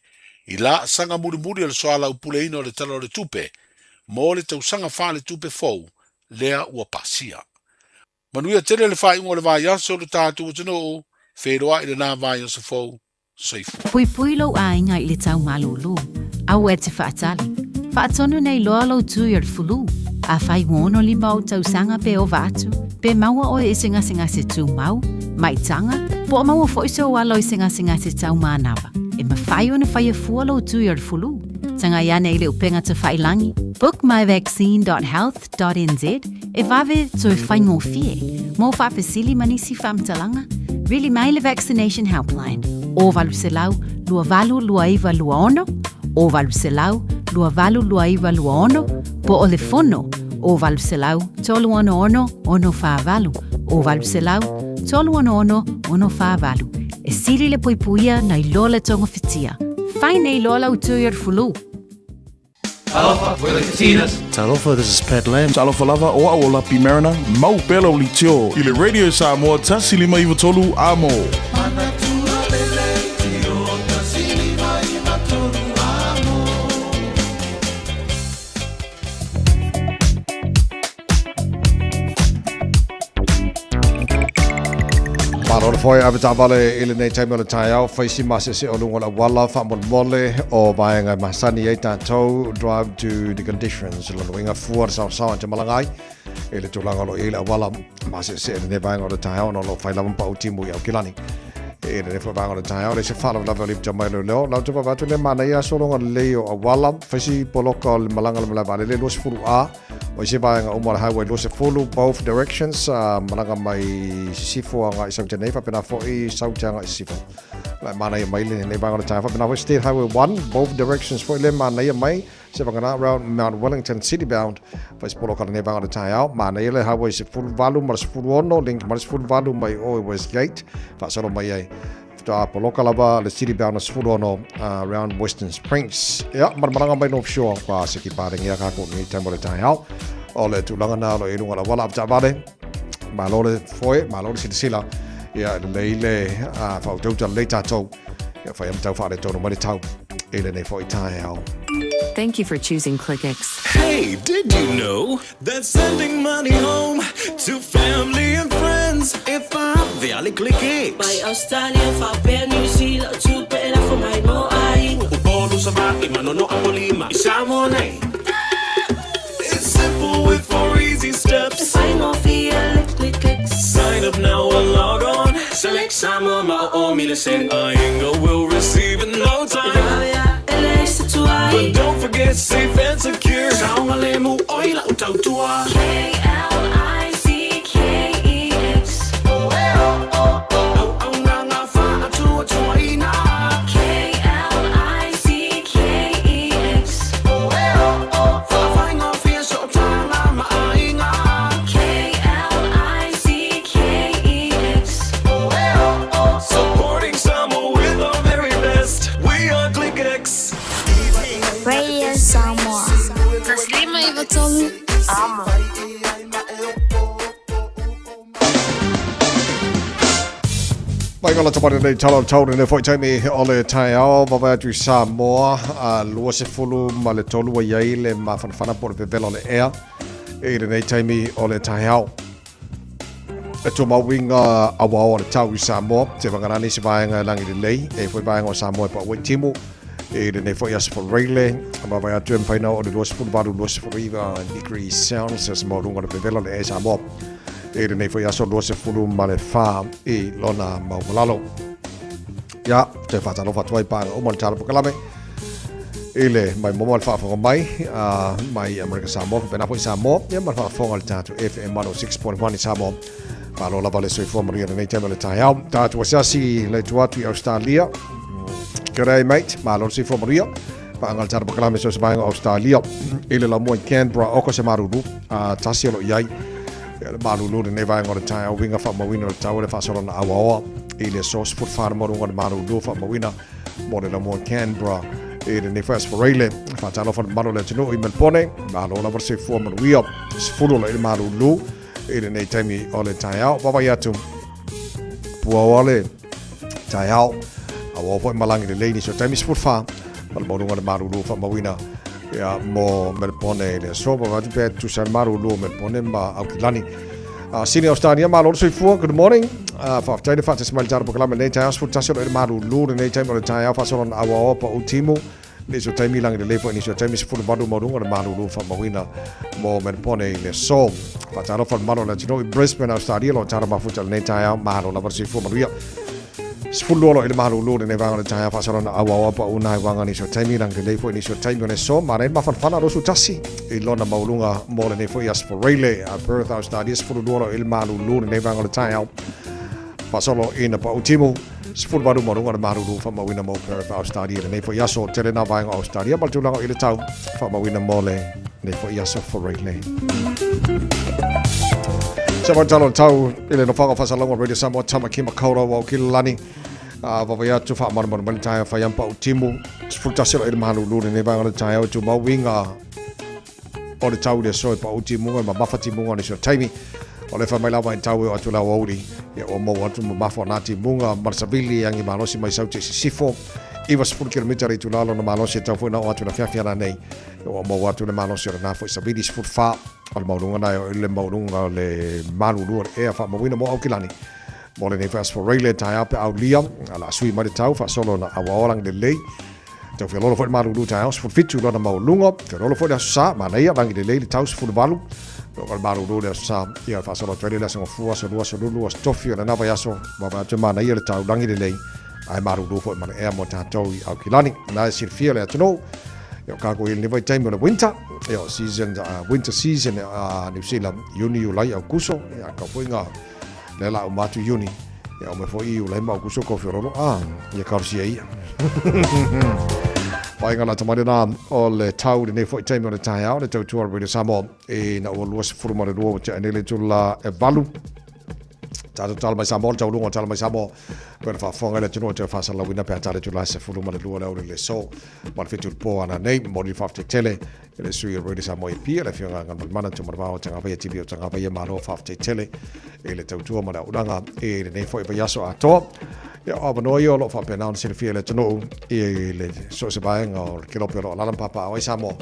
i laasaga mulimuli o le soalaupuleina o le Tala o le Tupe mo le tausaga faaletupe fou lea ua pasia. Manuia tele le faaiuga o le vaiaso lo tatou atunuu, feiloai i lena vaiaso fou. Soifua. Puipui lou aiga i le tau malūlū. Aua e te faatali. Faatonu nei loa lou tui o le fulu. Afai ua 65 ou tausaga pe ova atu, pe maua oe i se gasegase tumau, maitaga, po o maua foi sou alo i se gasegase tau manava, e mafai ona faia fua lou tui o le fulu. Tagai ane i le upega tafailangi, bookmyvaccine.health.nz, e vave toe faigofie mo faafesili ma nisi faamatalaga, vili mai le Vaccination Helpline o 800 282926 o 800 282926 po o le fono o 800 366 648 o 800 366 648. E sili le puipuia nai lo le togafitia. Fai nei loa lau tui o le fulu. Talofa, we're the Katinas. Talofa, this is Pat Lam. Talofa lava, o au o Lapi Mariner, mau pea lau leitio i le Radio Samoa 153 Amo. Malo le foe ave taavale i lenei taimi o le taeao, fai si masese o luga o le auala, faamolemole o vaega e masani ai tatou, drive to the conditions, lona uiga fua le saosaoa e te malaga ai i le tulaga o lo o i ai le auala masese i lenei vaega o le taeao ona o lo o fai lava ma pau timu i Aukilani. I lenei foi vaega o le taeao, le se faalavelave o le ipita mai leo, lau te vave atu le manaia sologa lelei o auala, fai si poloka o le malaga le malae vaalele 20A, O isi vaega uma o le Highway 20, both directions, malaga mai Sisifo agai i Saute nei, faapena foi Saute agai i Sisifo. La e manaia mai lenei vaega o le taeao, faapena foi State Highway 1, both directions foi le manaia mai, se vagana round Mount Wellington City bound, fai se poloka lenei vaega o le taeao, manaia le Highway 18 ma le 16, link mai le 18 mai o i Westgate, faasolo mai ai. Faatoa poloka lava le City Bound 16 round Western Springs. Ia, ma le malaga mai North Shore, kua seki parengia kākou lenei taimi o le taeao. O le tulaga na o lo i luga o le auala avetaavale, malo le foe, malo le silasila. Ia, lelei le faautauta lelei tātou. Ia, whai am tau whaaletonu mai le tau i lenei foi taeao. Thank you for choosing ClickX. Hey, did you know that sending money home to family and friends e vave a le ClickX? Mai Australia, faapea New Zealand, o tupe e lafo mai mo aiga. Upolu, Savaii, Manono, Apolima, i Samoa nei. It's simple with four easy steps. E faigofie le ClickX. Sign up now or log on. Select Samoa ma o o mi le send. Aiga will receive in no time. E vave a e leai se tuai. But don't forget safe and secure. Saogalemu oi lau tautua. K-L-I-C-K-E-X. Auaunaga faatuatuaina. K-L-I-C-K-E-X. Faafaigofie sootaga ma aiga. K-L-I-C-K-E-X. Supporting Samoa with our very best. We are ClickX. Radio Samoa. 153 Amo. Mai ka lata mai nei tala o tau nei foi taimi o le taeao vavae atu i Samoa a 23 ma le tolu ai ai le mafanafana po le vevela o le ea i lenei taimi o le taeao. E tō mauinga awao o le tau i Samoa, te whangarani se vaenga e langi lelei, e foi vaenga o Samoa e pa ue timu, i lenei foi aso Foreile, vavae atu e mwhaina o le 28, 29 degrees Celsius mo lunga le vevela le e Samoa. I lenei foi aso 24 i lona maualalo. Ia, toe whātalofa atu ai pānga uma le tala pokalame i le mai momo le faafofoga mai mai Amerika Samoa faapena foi Samoa ia ma le faafofoga le tatou FM 106.1 i Samoa. Malo lava le soifua manuia lenei taimi o le taeao. Tatou asiasi le tu atu i Australia. G'day mate, malo le soifua manuia. Paanga le tala pokalame so se vaega o Australia i le lamua i Canberra oko se maruru a tasi o lo i ai. Ia le malulu lenei vaega o le taeao winga faamauina o le tau o le faasolana auaoa i le aso 14 mo luga o le malulu faamauina mo le lamua Canberra i lenei foi aso Foreile. Faatalofa le mamalu o le atunuu i Melbourne, malo lava le soifua manuia, 10 o le malulu i lenei taimi o le taeao. Vaavaai atu puaoa le taeao, auao foi malangi lelei nisi o taimi 14 ma le maualuga o le malulu faamauina ia mo Melbourne i le aso. Vaavaai atu pe tusa le malulu o Melbourne ma Aukilani. Sydney, Australia, malo le soifua, good morning. Faafetai le faatasi mai le tala pokalame lenei taeao, 11 o le malulu lenei taimi o le taeao faasolana auaoa pa utimu. Nisi o taimi langi lelei foi nisi o taimi 18 maualuga o le malulu faamauina mo Melbourne i le aso. Faatalofa le mamalu o le atunuu i Brisbane, Australia, lo tala mafuta lenei taeao, malo lava le soifua manuia. 12 lo i le malulu lenei vaega o le taeao faasolana auaoa pa una ai waga nisi o taimi langi lelei foi nisi o taimi o le aso. Manaia le mafanafana 21 i lona maualuga mo lenei foi aso Foreile, Perth, Australia, 12 lo i le malulu lenei vaega o le taeao. Faasolo ina pau timu, 18 maualuga o le malulu faamauina mo Perth, Australia lenei foi aso. Tele nā vaega o Australia ma le tulaga i le tau faamauina mo lenei foi aso Foreile. Sa mau talo tau i le nofoaga o Faasalauga Radio Samoa Tamaki Makaurau o Kilalani. Vavae atu faamalumalu mai le taeao whai ampa o timu. 11 o le malulu lenei vaega o le taeao e tumau winga o le tau i le aso e pau timuga e mamafa timuga o nisi o taimi. O le whai mai lava i tau e o atu lau auri. Ia ua maua atu mamafa o nā timuga ma le savili angi malosi mai sau te sisifo. 90 kilomita le itula lona malosi e tau foi na o atu na fiafia la nei. Ia ua maua atu le malosi o lena foi savili 14 o le maualuga na e o le maualuga o le malulu o le ea faamauina mo Aukilani. Mo lenei foi aso Foraile le taeao pe aulia, o le a sui mai le tau faasolo na auaoa lagi lelei. Tau feoloolo foi le malulu taeao 17 lona maualuga, feoloolo foi le aso Sa, manaia lagi lelei le tau 18. Lona le malulu le aso Sa, ia faasolo atu ai le aso Gafua, aso Lua, aso Lulu, aso Tofi o lena vaiaso, vaavaai atu e manaia le tau lagi lelei, ae malulu foi ma le ea mo tatou i Aukilani. Na e silafia le atunuu, ia o kākou i lenei vaitaimi o le winter, ia o season, winter season a New Zealand, Iuni, Iulai, Aukuso, ia kau foi ngā lea la uma atu Iuni, ia ome foi i Iulai ma Aukuso kau fiololo, a, ia karosia ia. Painga la tamai lena o le tau lenei foi taimi o le taeao, le tautua o Radio Samoa e na ua 22 ua tea nei le itula e 8. Tatou tala mai Samoa, le taualuga o tala mai Samoa, pe ona faafofoga i le atunuu e toe faasalalauina pe a tala itula e 12 le aoauli le so ma le 7 i le po ana nei. Momoli le faafetai tele i le sui o Radio Samoa i Apia, le Afioga Galumalemana Tumanavao o Tagavaia TV o Tagavaia, malo faafetai tele i le tautua ma le auaunaga i lenei foi vaiaso atoa. Ia, o avanoa ia o lo o faapena ona silafia e le atunuu i le so o se vaega o le kelope o lo o alaala ma papaaao ai Samoa,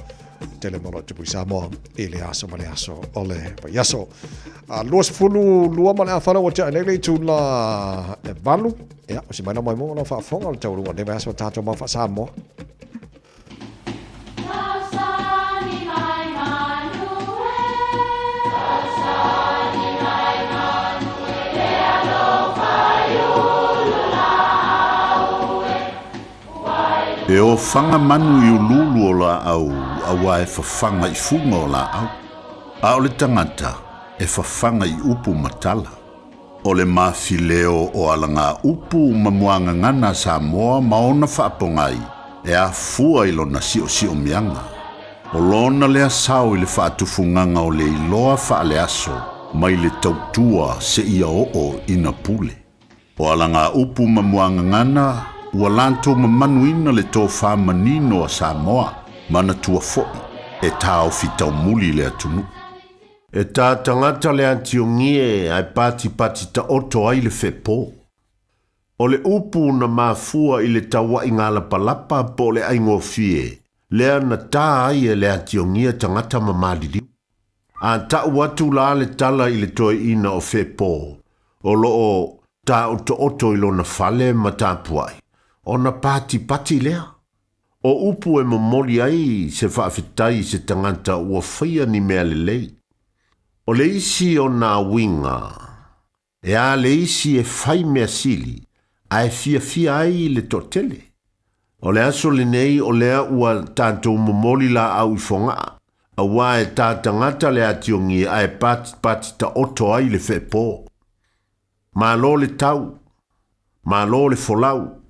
tele mo lo o tupu i Samoa i le aso ma le aso o le vaiaso. A 22 ma le afala ua tea nei le itula e 8. Ia, o si mai na mai mo lau faafofoga o le taualuga o lenei vaiaso o tatou mau faa-Samoa. E ofaga manu i uluulu o laau auā e fafaga i fuga o laau, a o le tagata e fafaga i upu ma tala. O le mafileo o alagaupu ma muagagana a Samoa ma ona faapogai e afua i lona siosiomiaga. O lona lea sao i le faatufugaga o le iloa faaleaso mai le tautua seia oo ina pule. O alagaupu ma muagagana ua latou mamanuina le tofa manino a Samoa, manatua foi e taofi taumuli le atunuu. E tā tagata le atiogie ae patipati taoto ai le fepo. O le upu na mafua i le tauaiga lapalapa po o le aigofie, lea na tā ai e le atiogia tagata ma maliliu. A ta'u atu la le tala i le toeaina o Fepo, o lo o tāotooto i lona fale ma tapuai, ona patipati lea. O upu e momoli ai se faafetai i se tagata ua faia ni mea lelei. O le isi o nā uiga, e a le isi e fai mea sili ae fiafia ai le toatele. O le aso lenei o lea ua tatou momoli laau i Fogaa, auā e tā tagata le atiogie ae patipati taoto ai le feepo. Malo le tau, malo le folau.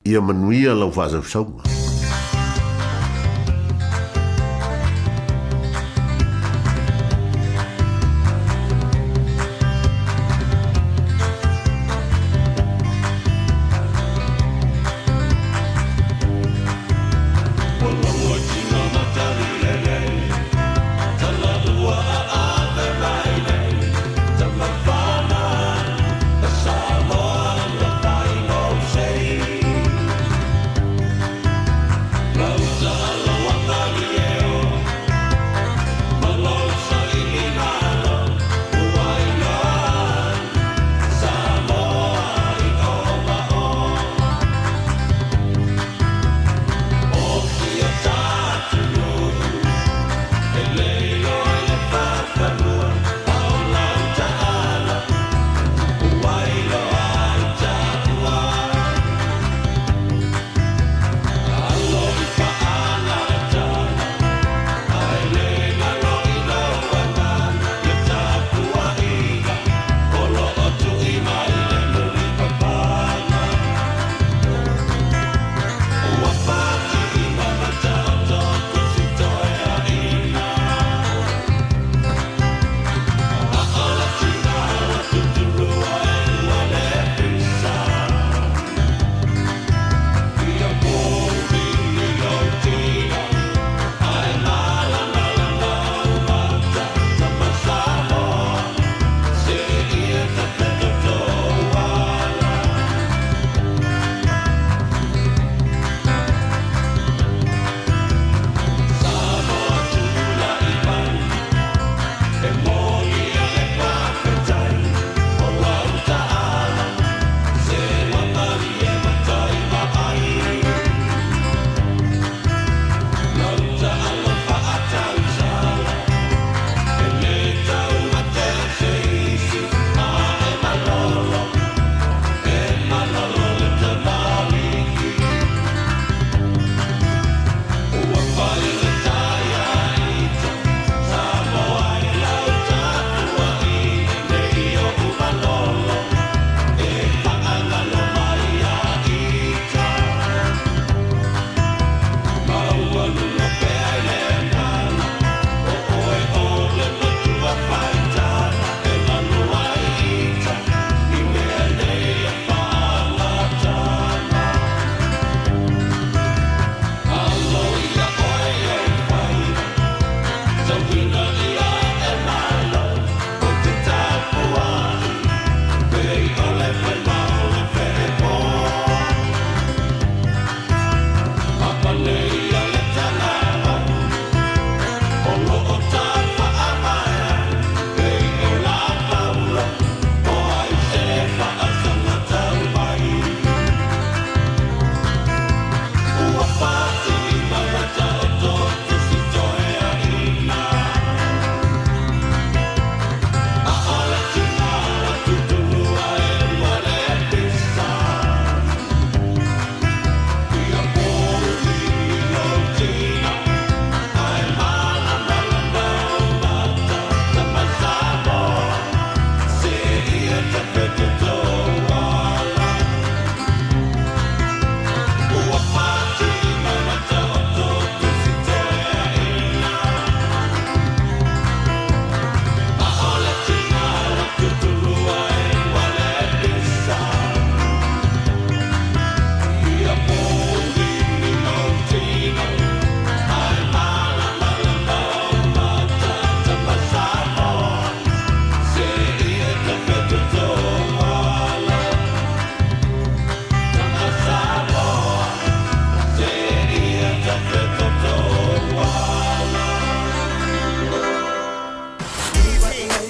Ia manuia lau faasausauga.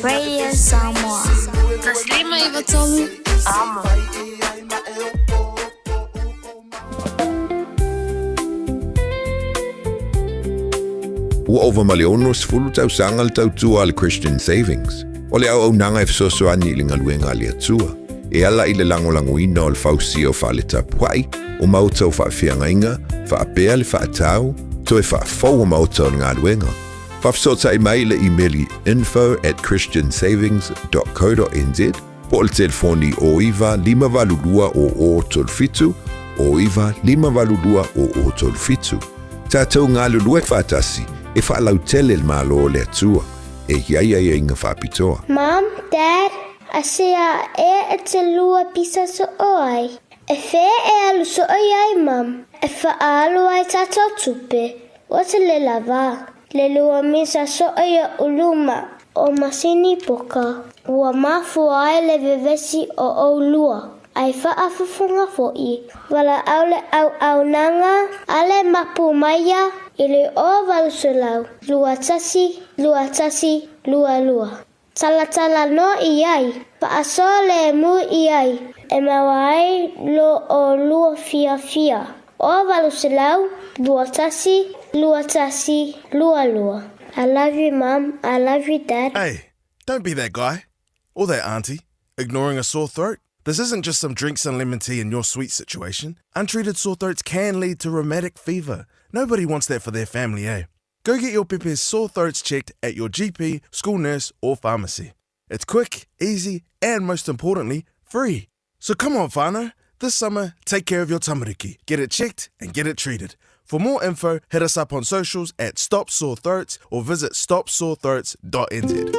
Radio Samoa. 153 Amo. Ua ova ma le 60 tausaga le tautua a le Christian Savings. O le auaunaga e fesoasoani i le galuega a le Atua, e ala i le lagolagoina o le fausia o fale tapuai, o maota o faafeagaiga, faapea le faatau, toe faafou o maota o le galuega. Faafesootai mai i le imeli info at christiansavings dot co dot nz po o le telefoni 09 582 0037, 09 582 0037. Tatou galulue faatasi e faalautele le Malo o le Atua e i ai aiaiga faapitoa. Mom, Dad, asea ea e te lua pisa soo ai? E fea e alu soo i ai, Mom? E faaalu ai tatou tupe. Ua tele lava le lua misa soo i oʻu luma o masini poka. Ua mafua ai le vevesi o ʻolua. Ai faafofoga foʻi, valaau le auaunaga a le mapu maia i le 0800 21 21 22. Talatala noa i ai, faasoa lemu i ai, e maua ai lo ʻolua fiafia. 0800 21 21 22. I love you mom, I love you dad. Hey, don't be that guy. Or that auntie, ignoring a sore throat. This isn't just some drinks and lemon tea in your sweet situation. Untreated sore throats can lead to rheumatic fever. Nobody wants that for their family, eh? Go get your pepe's sore throats checked at your GP, school nurse, or pharmacy. It's quick, easy, and most importantly, free. So come on, whānau. This summer, take care of your tamariki. Get it checked and get it treated. For more info, hit us up on socials at Stop Sore Throats or visit stopsorethroats.nz.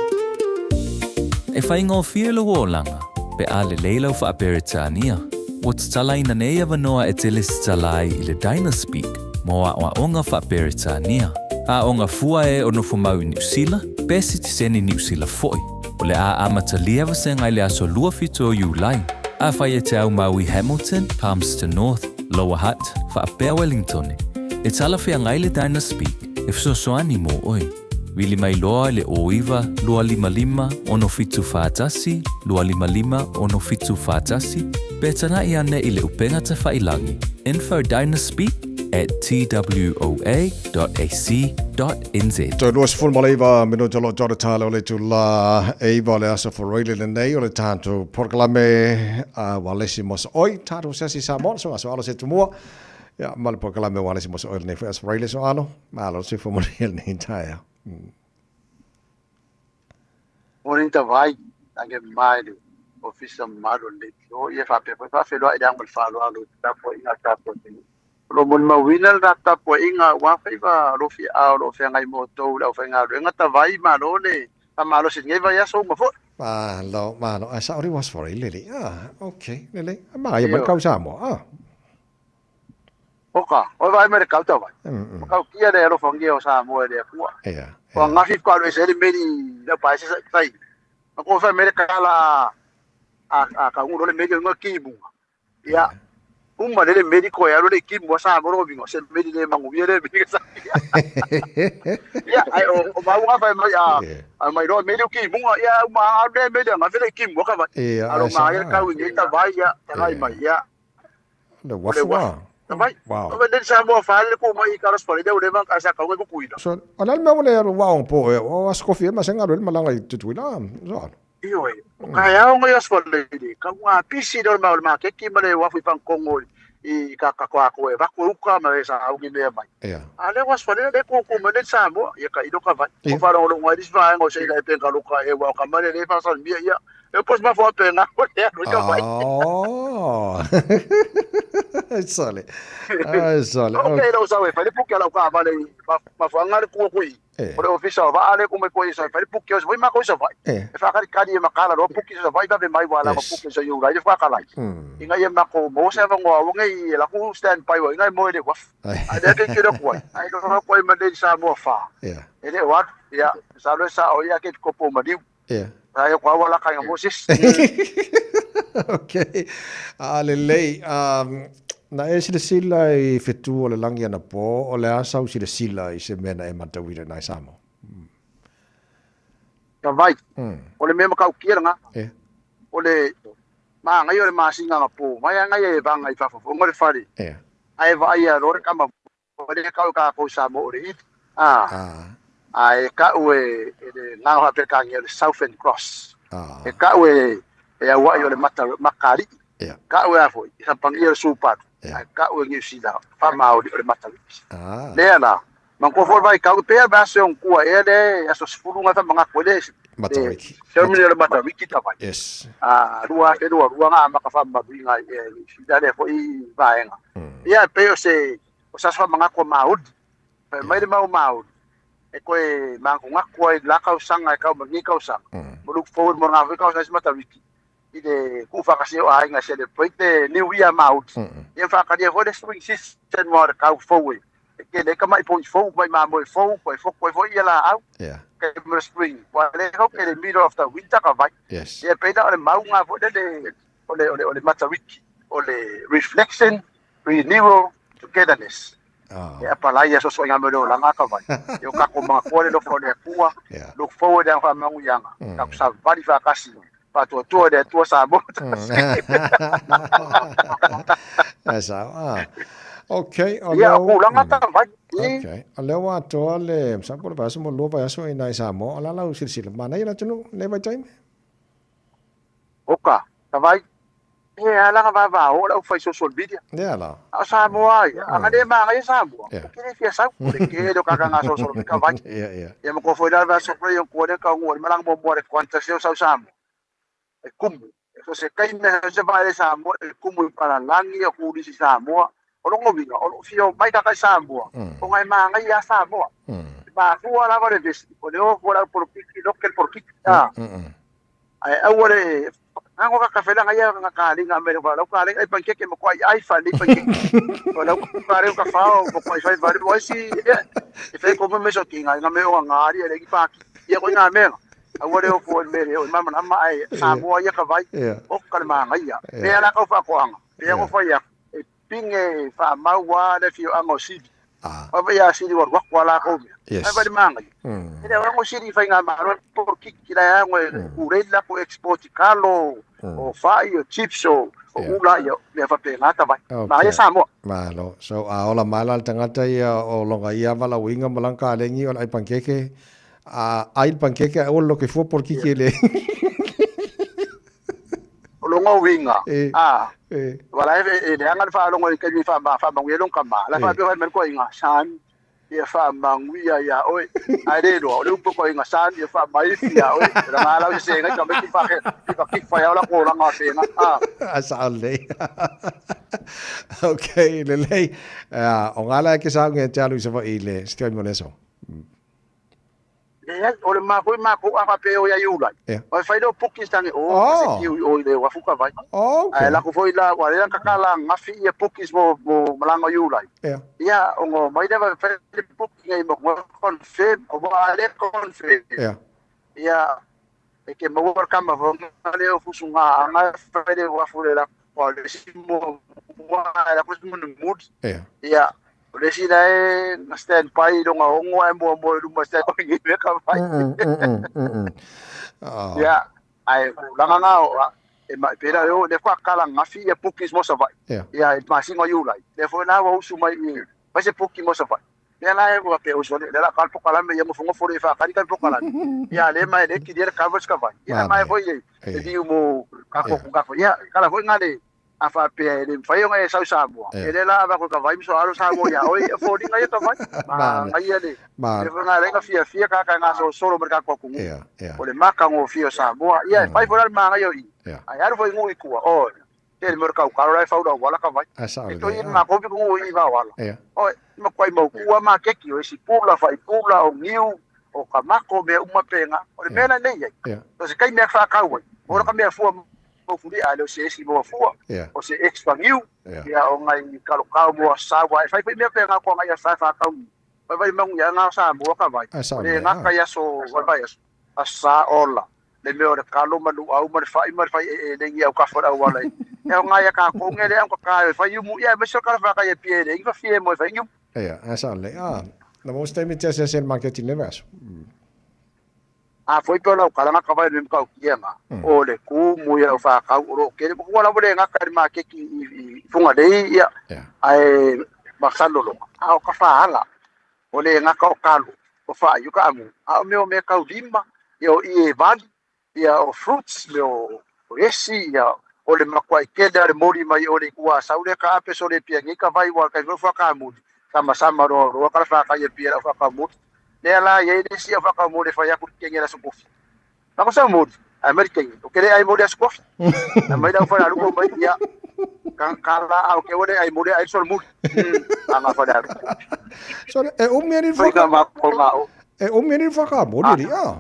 E faigofie lou olaga, pe a lelei lau faa-Peretania. Ua tatalaina nei avanoa e te lesitala ai i le Dynaspeak mo aoaoga faa-Peretania. Aoga fua e o nofomau i Niusila, pe sitiseni Niusila foi. O le a amatalia vasega i le aso 27 o Iulai. Afai e te aumau i Hamilton, Palmerston North, Lower Hutt, faapea Wellingtone, e talafeagai le Dynaspeak e fesoasoani mo oe. Vili mai loa i le 09 255 6741 255 6741 pe tanaʻi ane i le upega tafailangi info dynaspeak at twoa.ac.nz. Toe 29 minute o lo tore tale o le itula e iwa o le aso Faraile lenei o le tatou polokalame a Walesi Mosooi, tatou Asiasi Samoa, so aso alo se tumua. Ia, ma le polokalame o Walesi Mosooi lenei foi aso Faraile so alo, malo le soifua manuia lenei taeao. Morning Tavai, ange mai le ofisa mamalu o le leitio, ia faapea foi faafeiloai le aga ma le faaaloalo i le tapuaiga a tatou atunuu. O lo o molimauina le latou tapuaiga aua faiva alofiaao o lo o feagai mo outou le aufaigaluega Tavai, malo le faamalosi i lenei vaiaso uma foi. Malo, malo, ae sao le was for lelei, ah, ok, lelei, manaia mai le kau Samoa, ah. Oka, oi vaai mai le kau tavai. Ma kau kia le alofagia o Samoa e le Atua. Ia. O angafi ko alu ese le meli lau pae se sai. Ma ko fai mele kala a a ka ngulo le meli o ngoa kimunga. Ia. Uma le le meli ko e alu le kimu a Samoa lo vingo se meli le mangu ia le meli sa. Ia ai o o maunga fai mai a a mai lo meli o kimunga ia uma alu le meli angafi le kimu ka vai. Ia. Alo ma ia kau i tavai ia tangai mai ia. Le wafu a. Tavai. Wow. O le Samoa fale le ko mai i Carlos Pale le leva ka sa ka ko kuina. So, o le mea le alu wao po e o askofi e masenga le malanga i Tutuila. So. Ioe. O ka ao ngai asfale le ka ngā pisi le ma o le makeki ma le wafu i Whankongo i ka ka ko ko e vaku uka ma e sa au ki mea mai. Ia. A le wasfale le ko ko ma le Samoa ia ka ilo ka vai. O whara o longa i sva ngo se ila e penga loka e wa ka mare le fa sa mia ia. E pos ma fo penga ko le alu ka vai. Oh. Ai sale. Ai sale. Ok, lo sa we fai puke la ka vale ma fo anga le ku ku i. O le ofisa o va ale ku me ko i sa fai puke o sa ma ko sa vai. E fa ka ka di ma kala ro puke sa vai va mai wa la ma puke sa yu rai fa ka lai. Inga ia ma ko mo sa va ngoa ngai i la ku stand by wa inga mo le wa. Ai le ke ke ko ai. Ai ko ko ma le sa mo fa. E le wa ia sa lo sa o ia ke ko po ma diu. Ia. Ai ko awa la kai Moses. Okay. A lelei, na e silasila i fetu o le langi anapo, o le a sau silasila i se mea na e matauina nai Samoa? Tavai. O le mea matautia lena. O le manaia o le masina anapo mai ana ia e vaga i fafo foi ona o le fale. Ae vaaia loa le tama foi lea tau i tatou i Samoa o le Ili. Ae tau e le agaga faa-Peretania o le Southern Cross. E tau e auai o le Makalii. Tau e a foi, e Sapania o le Supalu. Ae tau e Niu Sila faamaoni o le Mataliki. Lea la, manatua foi le vaitau, pe a aso e onotua ea le aso 10 na faamanatu ai le ceremony o le Matariki tavai. 2022 na amata faamamaluina ai e Niu Sila lea foi vaega. Ia e pei o se o se aso faamanatu a Maori. Fai mai le mau Maori, e toe manatunatu ai i le la tausaga e tau mai lenei tausaga, mo look forward mo lena foi tausaga i se Matariki i le tuufaatasia o aiga e celebrate le New Year Maori. Ia faatalia foi le spring season mo le tau fou e tele ai tamai povi fou, tamai mamoe fou, toe foto ai foi ia laau. Taimi o le spring, ua le kau ke le middle of the winter ka vai. Ia pei la o le mau ngā foi le o le Matariki, o le reflection, renewal, togetherness. E apalai ia soso i ngā mea o le olaga ka vai. E o kako manatua le lofa o le Atua, look forward i ana faamanuiaga, tatou savali faatasi, faatuatua i le Atua Samoa. E sao, ah. Okay, o Ia, o tulaga ta vai. Okay. O lea ua atoa le, masalo po o le vaiaso mo le lua vaiaso i nai Samoa, o le a lau silasila? Manaia le atunuu, lenei vaitaimi? Oka, ta vai. E a langa vavao o le aufai social media. Ia la. A o Samoa ia, a na le magaia Samoa, o ke le fia sau, o le tele o kaka nga social media ka vai. Ia, ia. Ia ma koa foi la va so play o koa le ka ngua le malanga mo mo le Qantas leo sau Samoa. E kumu. E so se kai me se vai le Samoa e kumu i Palalangi o kulisi Samoa. O longa uiga, o loo fia o mai kaka i Samoa, o ngai magaia Samoa. Mafua lava le vesi, o le o fua lau polokiki, loke le polokiki. Ah. Ae aua le Ngango ka kafelanga ia nga kalinga me wa lau kalinga ai pankeke mo ko ai ai fa ni pankeke. O lau kare ka fa o mo ko ai fa vale mo si e fe ko me so kinga nga me o nga ari le ki pa ia ko nga me. Aua le o fo me le o mama na ma ai Samoa ia ka vai. O ka le manga ia. Me ala ka fa ko anga. Pe ko fa ia e pinge fa maua le fio anga o sili. Fa ia sili wa wa kwa la ko me. Ai va le manga. E le o sili fa nga maro por ki ki la ngo u re la ko export kalo o fa i o chips o o ula ia mea fa pe ngata vai. Ma ia Samoa. Malo. So a ola mai la le tagata ia o longa ia valauiga ma lana kalegi o le ai pankeke a ai le pankeke ae ua le loke fua polokiki e le O longa uiga, a, ua la e leaga le faalogo i le taimi e faamanuia lona tama, la e faapea mai le toaiga, Son, ia faamanuia ia oe. Ae le iloa, o le upu o toaiga, Son, ia faamaifi ia oe. E laga lau sesegai tamaiti kifa ai lako olaga fena, a. A sao lelei. Ok, lelei. O ngā la e ke saunga e te alu i Savaii i le se taimi o le aso. Leai, o le makou i makou a faapea o ia Iulai. Yeah. Ua fai lea o bookings tangi o oh. Se kiu i o i le uafu ka vai. Oh, okay. Ae lako foi la, ua lea kaka la ngafi ia bookings mo, mo malanga o Iulai. Yeah. Ia, ongo mai lea fai le booking ai mo confirm, o mo a le confirm. Yeah. Ia, e ke maua kama vonga le o fusu ngā anga fai le uafu le lako o le si mo mua la ko mo mood. Yeah. Ia, O le isi la e na stand by i longa ongo ae muamua i luma stand by ngi mea ka vai. Ia, ae tulaga na e ma pera o le fa kala ngafi ia bookings mo Savaii. Ia, i masina o Iulai. Lea foi la ua usu mai i fai se booking mo Savaii. Lea la e ua pe usu ane, lea la kal pokalame ia ngofongofo le fa kali kal pokalame. Ia, le mai le kilia le coverage ka vai. Ia, mai foi e viu mo ka ko ka ko. Ia, kala foi ngale A faapea e le mafai ona e sau Samoa, e le la avatu e ka vai ma soalo Samoa ia oe, e foliga ia ka vai. Ma ngai le, le fanga le fiafia ka ka gasolosolo ma le tatou atunuu. O le matagofie o Samoa. Ia e fai foi la le manaia o i. Ae alu foi i nuu i tua, oi, tele mea o le kaukalo la e fau lau auala ka vai. E toe i le matou pito nuu i Vaoala. Oi, e matuai mautu lava maketi, o isi pula, faipula, o niu, o kamako, mea uma pena. O le mea la nei ai. O se taimi e faatau ai, o la ka mea fua Hopefully a le o se esi moa fua, o se extra niu, ia o ngai kalokao moa sawa, e fai foi mea pe ngā koa ngai asa e whākau ni. Vai vai mangu ia ngā Samoa ka vai. O le ngā kai aso, vai vai aso, asa ola, le mea o le kalo ma luau ma le whai ma le whai e e lengi au ka whara au wala i. E o ngā ia kā kōnge le au ka kā e whai umu, ia e mese o kala whākai e pie le ingi whawhie mo e whai ngiu. Ia, asa le, ah, na mo se taimi te ase ase le maketi le aso. A foi pe o lau kalaga ka vai le matautia ga o le kumu ia lau fakau o loo kele ua lava le gaka i le makeki i Fugalei ia ae masalologa a o ka faala o le gaka o kalo o faaiu ka amu a o mea o mea kaulima ia o ie vali ia o fruits me o esi ia o le makuaʻi kele a le moli mai o le ikuasau lea ka ape so le piagi ka vai ua kai fakamuli sama sama roa roa kala fakai e pia lau fakamuli lea la iai le isi au fakamuli e fai aku le kegi le aso kofi mako sa moli ai mai le kegi o kele ai moli aso kofi ai mai lau falealuko mai ia ka la au ke ole ai moli ai sol muli anga falealuko So e umi ani faiga whaka ma ko ngao e umi ani whakamori ri a.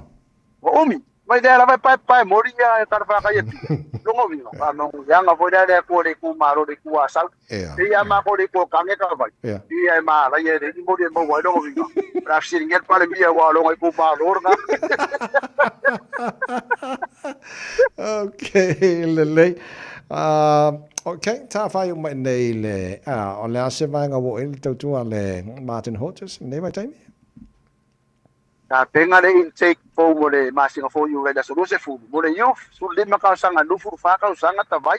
Ua umi mai lea lava e paepae moli ia e kala whakai e pia. Longo winga, wha mangu yanga foi lea lea kua le ku maro le ku asau. Ia ma ko le ku kange ka vai. Ia e ma la ia le ni moli e mau ai longo winga. Ra siringa pale mia wa longo i ku maro nga. Okay, lelei. Okay, ta whai o mai nei le, o le ase vaenga wo e le tautua le Martin Hodges, nei vai taimi? Tapenga le intake fou mo le masina fou i le aso 20 mo le youth 15 tausaga 24 tausaga tavai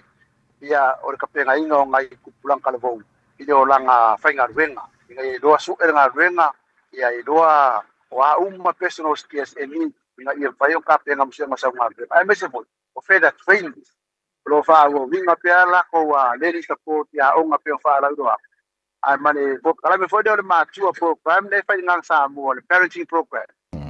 ia o le tapegaina o nai tupulaga talavou i le olaga faigaluega ina ia iloa su'e le galuega ia iloa o a uma personal skills e need ina ia mafai ona tapena mo si ona sau galuega aemaise foi o further training o lo o faaauauina pea lakou learning support i aoga pei ona faalauiloa atu. Ae ma le polokalame foi lea o le matua program lea e fai i Gaga Samoa, le parenting program.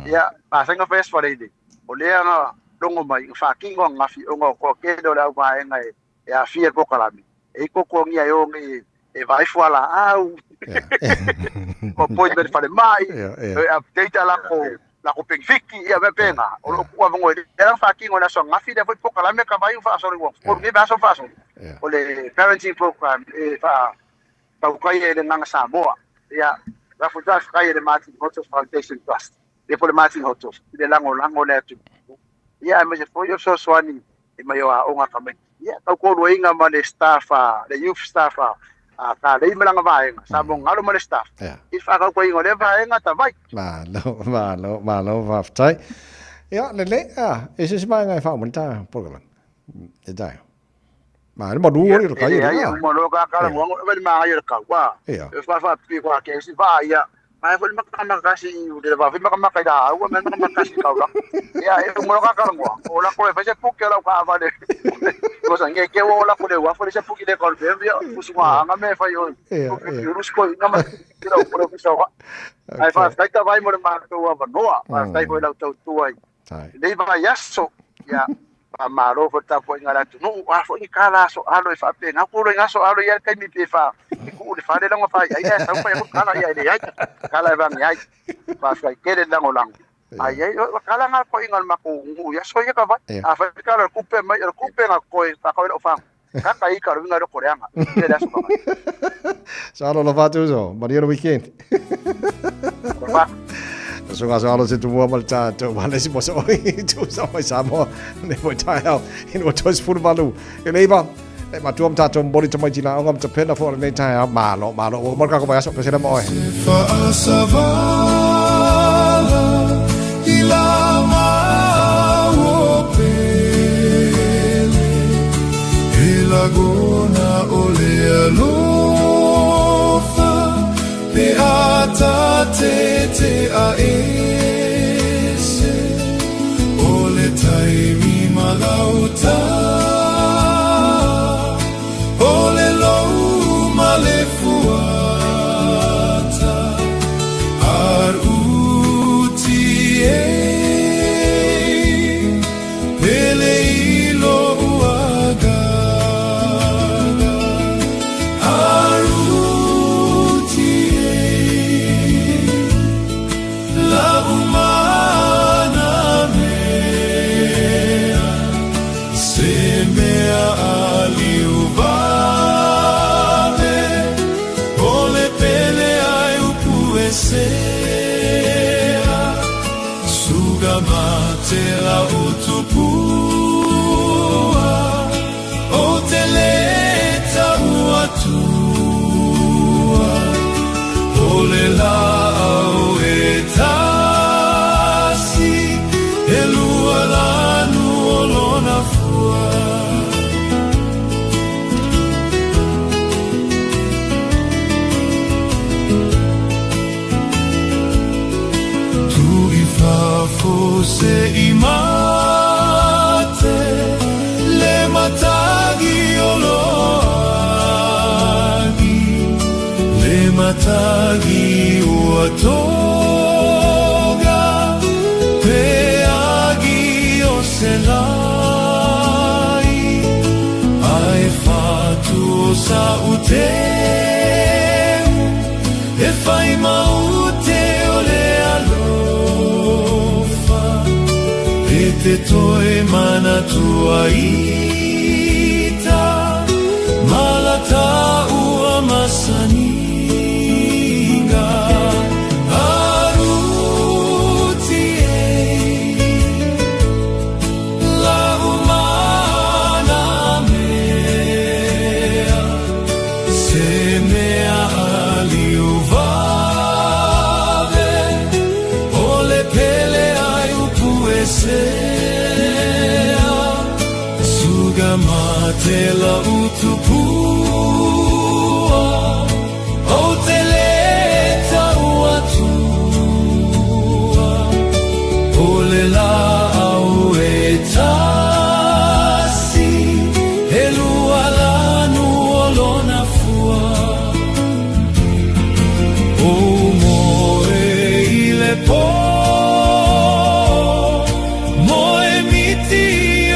Ia, masani ona fai Aso Faraile, o lea na logo mai, na faatino ananafi ona o le toatele o le auvaega e aafia i le polokalame, e i totogia e o nei e vaai fualaau, o appointment i falemai, e update a latou latou penefiti, ia mea pena. O loo tuu avanoa i lea la na faatino i le aso ananafi lea foi polokalame ka vai ua faasolo ua tolu nei vaiaso ma faasolo. O le parenting program e faa tautai e le Gaga Samoa. Ia, lafo faafetai e le Martin Hotels Foundation Trust, ia po o le Martin Hotels, i le lagolago lea atu. Ia, aemaise foi o fesoasoani i mai o aoga a tamaiti. Ia, tautoaluaina ma le staff a, le youth staff a, a Kalei ma lana vaega, Samoa Galo ma le staff, i le faatautaiga o lea vaega tavai. Malo, malo, malo, faafetai. Ia, lelei, a, e se isi vaega e faauma le ta polokalame. E taea. Ma le malu o le kai e le uma lo ka kala mo ngo le ma ai le kau wa e fa fa pi kwa ke si fa ia ma foi ma ma ka si u le va ma ma ka da u ma ma ka si kau la ia e mo ka kala mo o la ko le fa se pu ke la ka va le ko sa nge ke o la ko le wa fo le se pu ki le ko le via fu su nga me fa yo yo rus ko nga ma ki la ko le fu sa wa ai fa tai ta vai mo le ma to wa noa fa tai foi la tau tu ai Nei vaiaso, ia, faamalo foi le tapuaiga a le atunuu, a foi ni kala aso alo e faapena ku lo aso alo ia le taimi pe fa e kuu le fale laga fai ai ae sau fai aku kala ia e leai kala e vagi ai faafetai tele le lagolago ai ai o kala nga koiga o le makou nuu i aso ia ka vai a fai kala o le kupe mai o le kupe na koe whakau i lau whanau kaka ika o le uiga o le koreanga i le aso ka vai. Salo la fatu so, maria le weekend. So nga salo se tumua ma le tātou ma le si mo so i tu sa mai Samoa ne mo tai au i no toes furu malu. E le iwa, e matua ma tātou mbori tamai tina onga ma te pena fo nei tai au malo malo o mo ka ko vai aso pesera mo oe. Faasavala i la mau pele E lagona o le alofa Pe a tatete a ese O le taimi malauta O le lou ma le fuata R-U-T-A Pele i lo'u agaga R-U-T-A Love mana mea tagi ua toga Pe agi o se lai Ai whatu o sa uteu E whai maute o le alofa E te toe mana tua ita Malata ua masaniga Aruti e Lau mana mea Se mea aliu vave O le pele ai upu e sea Suga mate la utupua O te le tau atua O le la au e tasi E lua lanu o lona fua O moe i le pō Moe miti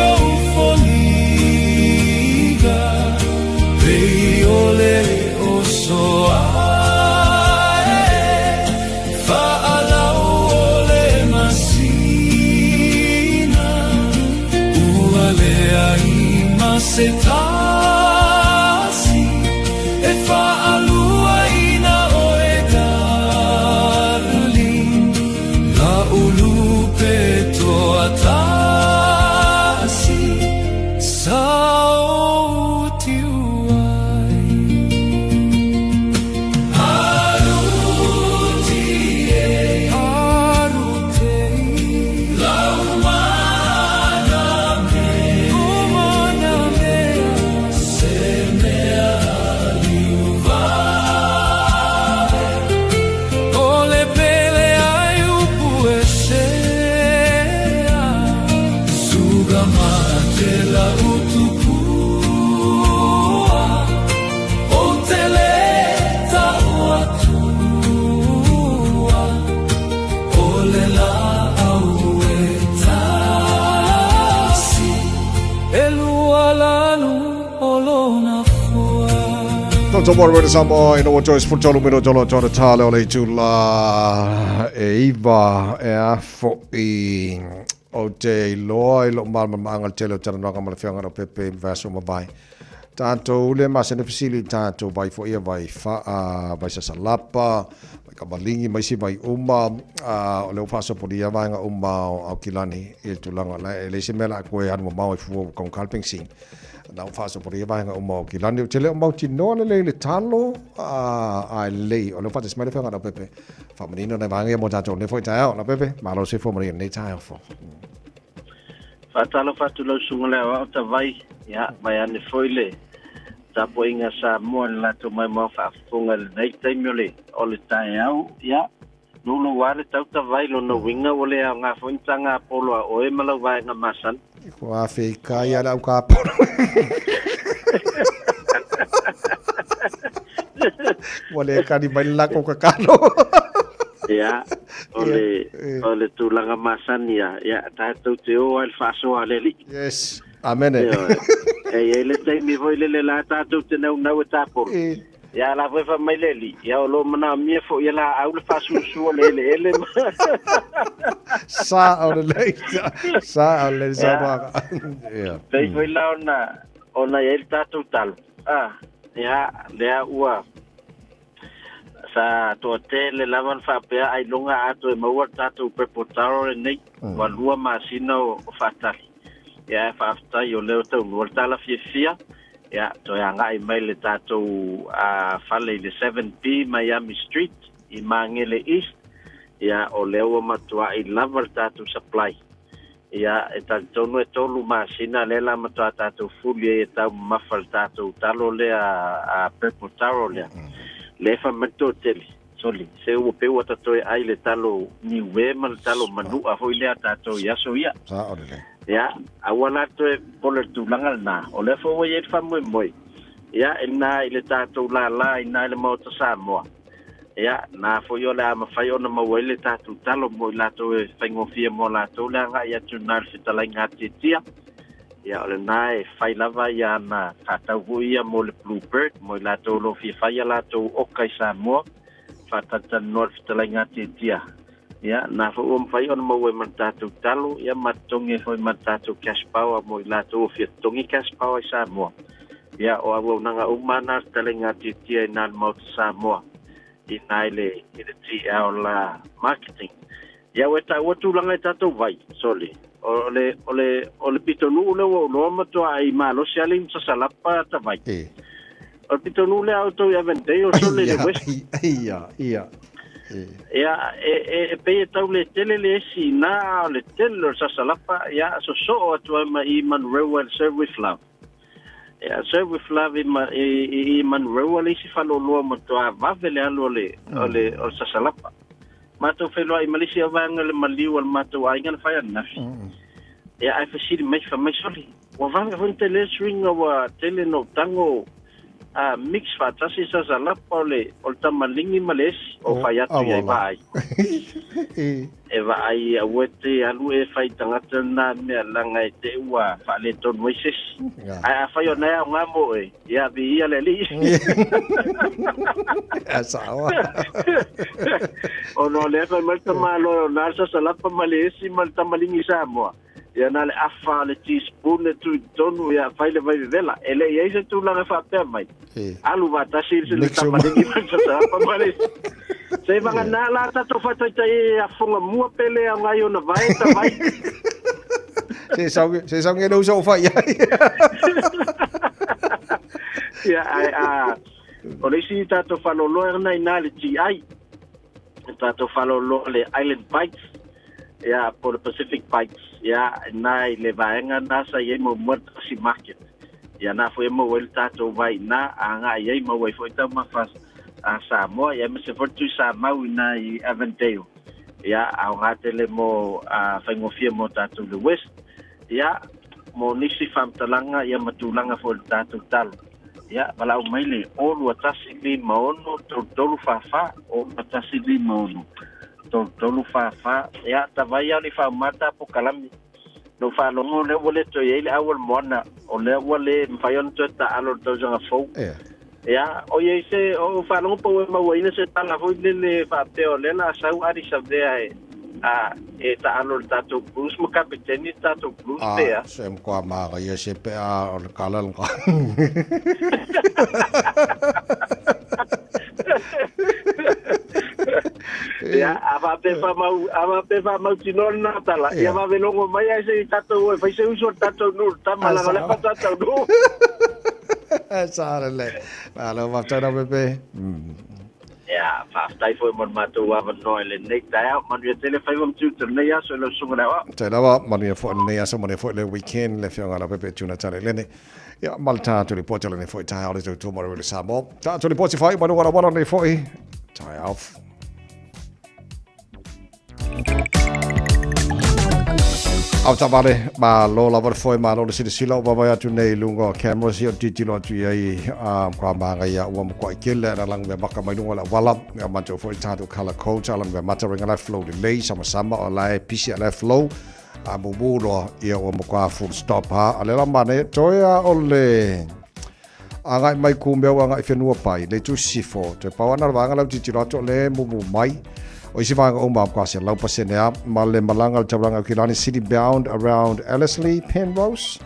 o foliga Pei o le oso ae Faalau o le masina Ua leai ma se tasi E faalua ina o e darling La ulupe toa tasi Sa o tiu ai Aruti e Arute Lau mana me Umana mea Se mea aliu vave O le pele ai upu e sea Suga mate la utupua O te le tau atua O le la au e tasi E lua lanu o lona fua Toto mo rere Samoa ina ua toe 13 minuto lo tona tale o le itula e iva e a fo'i o te iloa i lo malamalamaaga le tele o talanoaga ma le afioga Leaupepe i le vaiaso ua mavae. Tatou le masani fesili i tatou vai foi ia vai faa, vai sasalapa, vai kamaligi ma isi vai uma, o lea ua faasopolia vaega uma o Aukilani i le tulaga la e leai se mea o le a toe alu mamao ai fua ua taugata le penisini. Na ua faasopolia vaega uma o Aukilani. Ou te le o mautinoa lelei i le talo, ae lelei o lea ua faatasi mai le afioga Leaupepe faamanino nai vaega ia mo tatou i lenei foi taeao. Leaupepe, malo le soifua manuia i lenei taeao fou. Faatalofa atu lau susuga le aoao Tavai, ia, mai ane foi le tapuaiga a Samoa i le latou maumau faafofoga i lenei taimi o le, o le taeao. Ia, lou lava le tau Tavai, lona uiga ua le aoga foi ni taga polo a oe ma lau vaega masani. Ua feikai lava le aukapolo. Ua le kali mai le lako kakalo. Ia, o le, o le tulaga masani ia, ia, tatou te o ai i le faasoa a le Alii. Yes. Amene. Ioe. E i ai le taimi foi lele la tatou te naunau e tapolo. Ia, a la foi fai mai le Alii, ia o lo o manaomia foi e laau le faasuasu o le eleele ma. Sa o lelei. Sa o lelei saunoaga. Ia. Pei foi la ona, ona i ai le tatou talo. Ah, ia, lea ua sa toatele lava na faapea ailoga a toe maua le tatou purple taro lenei, ua 2 masina o faatali. Ia, ae faafetai o lea ua taunuu le tala fiafia, ia, toe agai mai le tatou fale i le 7B Miami Street i Magele East, ia, o lea ua matuai lava le tatou supply. Ia, e talitonu e 3 masina lea la matua tatou fuli ai e taumamafa le tatou talo lea a purple taro lea. Lea e fai mai le toatele, soli, se ua pei ua ta toe ai le talo niue ma le talo manua foi lea a tatou i aso ia. Sao lelei. Ia, aua la toe popole i le tulaga lena. O lea foi ua i ai le faamoemoe, ia, i lena i le tatou lala i ina i le Maota Samoa. Ia, na foi o le a mafai ona maua ai le tatou talo mo i latou e faigofie mo latou le agai atu i na i le fetalaiga atiatia. Ia, o lena e fai lava ia ana faatau foi ia mo le Blue Bird, mo i latou o lo o fia fai a latou oka i Samoa, faatalitalinoa le fetalaiga atiatia. Ia, na foi ua mafai ona maua ai ma le tatou talo, ia ma totogi ai foi ma le tatou cash power mo i latou o fia totogi cash power i Samoa. Ia, o auaunaga uma na le fetalaiga atiatia i na i le Maota Samoa, i na i le, i le TL marketing. Ia, ua e taua tulaga i tatou vai, sole. O le, o le, o le pitonuu lea ua ou iloa matuai malosi lava le inu sasalapa ta vai. E. O le pitonuu lea a outou i Avondale, sole i le West. Ia, ia. Ia, e, e, e pei e tau le tele le esi i ina, a o le tele o le sasalapa, ia, sosoo atu ai ma i Manurewa i le Serve with Love. Ia, Serve with Love i, ma, i, i, i Manurewa le isi faleoloa matua vave le alu o le, o le, o le sasalapa. Matou feiloai ma le isi vaega o le maliu a le matou aiga na fai ananafi. Ia, ae fesili mai, fai mai, sole, ua vave foi ona tele le suiga ua tele ona ou tago a mix faatasi sasalapa o le, o le tamaligi ma le esi, o fai atu i ai vaai. E vaai aua e te alu e fai tagata lena mea leaga e te i ua faaletonu ai se isi. Ae afai o na e aoga mo oe, ia viia le Alii. A sao. Ona o lea fai mai le tamaloa e ona le sasalapa ma le esi ma le tamaligi Samoa. Ia na le afa o le teaspoon e tuu i totonu, ia fai le vai vevela. E le i ai se tulaga faapea mai. Alu faatasi le tamaligi ma le sasalapa ma le esi. Se vagana la tatou faataitai e afoga mua pe le aoga i ona vae ta vai. Se sau se sau nge uso fai ai. Ia ai a o le isi tatou faleoloa na ina le GI. Tatou faleoloa le Island Bites. Ia po le Pacific Bites. Ia na i le vaega na sa i ai muamua le Taxi Market. Ia na foi e maua ai le tatou vai ina, agai ai maua ai foi taumafa a Samoa, ia aemaise foi le tui Samau ina i Avondale. Ia, aoga tele mo a faigofie mo tatou i le West. Ia, mo nisi faamatalaga ia ma tulaga foi o le tatou talo. Ia, valaau mai le 0 21 6 33 44, 0 21 6 33 44. Ia, tavai lava o le i faauma ta pokalame. Lou faalogo o lea ua le toe i ai le au o le moana, o lea ua le mafai ona toe taalo i le tausaga fou. Ia, o i ai se, o faalogo po ua e mauaina se tala foi lele faapea o lea o le a sau Ardie Savea e, a, e taalo i le tatou Blues ma kapeteni le tatou Blues A, pe a. se mkoa maga ia se pe a o le kala le Ia, a faapea faamau, a faapea faamautinoa lena tala, ia vave logo mai ae se i tatou o e fai se uso a le tatou nuu i le tama, leaga o lea faatoa taunuu. Sa lelei. Malo faafetai lau Pepe. Ia, faafetai foi mo le matou avanoa i lenei taeao. Manuia tele faiva ma tiute o lenei aso i lau susuga i le aoao. Faafetai lava, manuia foi lenei aso, manuia foi le weekend, le afioga lau Pepe Tuna Lene. Ia, ma le tatou lipoti o lenei foi taeao le tautua mo le Samoa. Tatou lipoti faaiu mai luga o le auala lenei foi taeao. Au taavale, malo lava le foe, malo le silasila o vaavaai atu nei i luga o cameras ia o tilotilo atu i ai a kwa magaia ua makuai tele ana lagi mea maka mai luga o le auala. Ia matou foi tatou colour code sa lagi mea mata ringa la flow lelei sama-sama o la e pisi a la e flow a mumu loa ia ua makuā full stop ha. A le la manaia toe a o le agai mai ku mea ua agai whenua pai, le tu sifo, te pau ana le vaega lau tilotilo atu o le mumu mai. O isi vaega uma kwa se lau pasene a, ma le malanga le tauranga o Kilani City bound around Ellerslie, Penrose,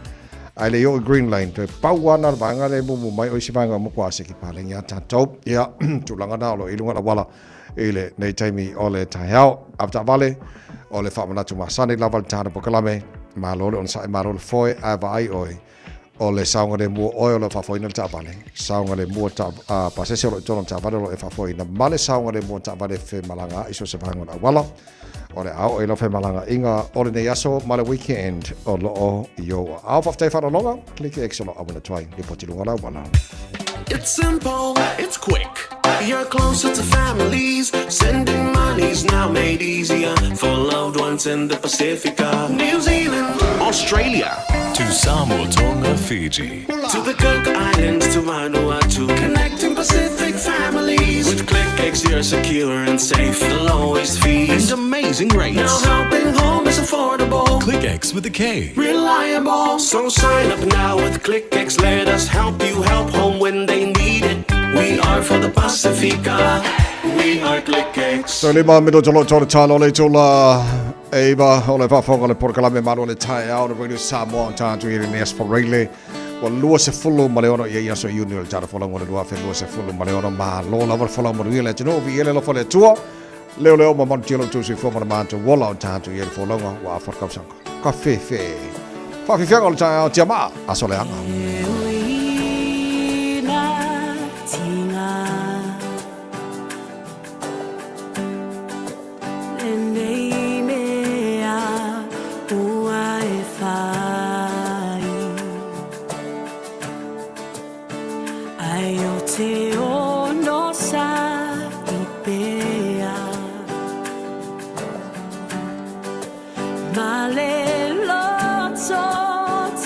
ai le i Green Lane, toe pau ana le vaega le mumu mai o isi vaega uma kwa se ki palengi a tātou. Ia, tulaga na o lo i lunga la wala i le nei taimi o le taeao. Avetaavale, o le faamanatu masani lava le tāna pokalame, malo le onosai, malo le foe, ae vaai oe, o le saogalemu o oe o lo o faafoeina le taavale, saogalemu o ta, a, pasese o lo o i totonu o le taavale o lo o e faafoeina, ma le saogalemu o taavale femalagaai so o se vaega o le auala. O le a oo i lau femalagaiga o lenei aso ma le weekend o lo o i ou aao. Faafetai faaaloaloga, Click X o lo o auina atu ai lipoti luga o le auala. It's simple, it's quick. You're closer to families. Sending money's now made easier for loved ones in the Pacifica, New Zealand, Australia, To Samoa, Tonga, Fiji. To the Cook Islands, to Vanuatu, connecting Pacific families with With KlickEx, you're secure and safe. The lowest fees and amazing rates. Now helping home is affordable. KlickEx with a K. Reliable. So sign up now with KlickEx. Let us help you help home when they need it. We are for the Pasifika. We are KlickEx. So le ma mino tolo tolo talo le tola Eva o le faafofoga le polokalame malo le taeao le Radio Samoa o tātou i le Esperele ua 26 ia aso Iuni o le tala folau o le 2026 malo lava le folau manuia le atunuu viia le alofa o le Atua leo leo ma malutia lo outou soifua ma le matou ola o tātou i le folauga ua afa le tausaga ka fefe faafefeaga o le taeao tiamaa aso leaga. Lenei mea ua e whai Ai o te ono sa i pea Ma le loto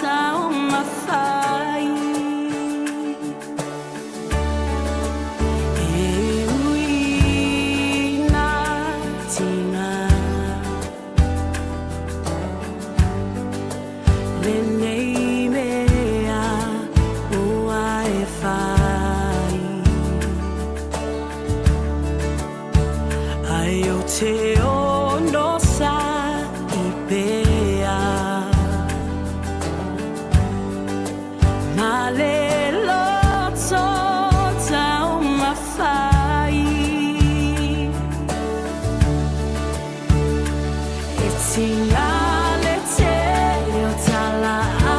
tau mawhai E ui nā tinga Lenei mea ua e whai Ai o te ono sa i pea Ma le loto taumafai E tinga le tele o tala a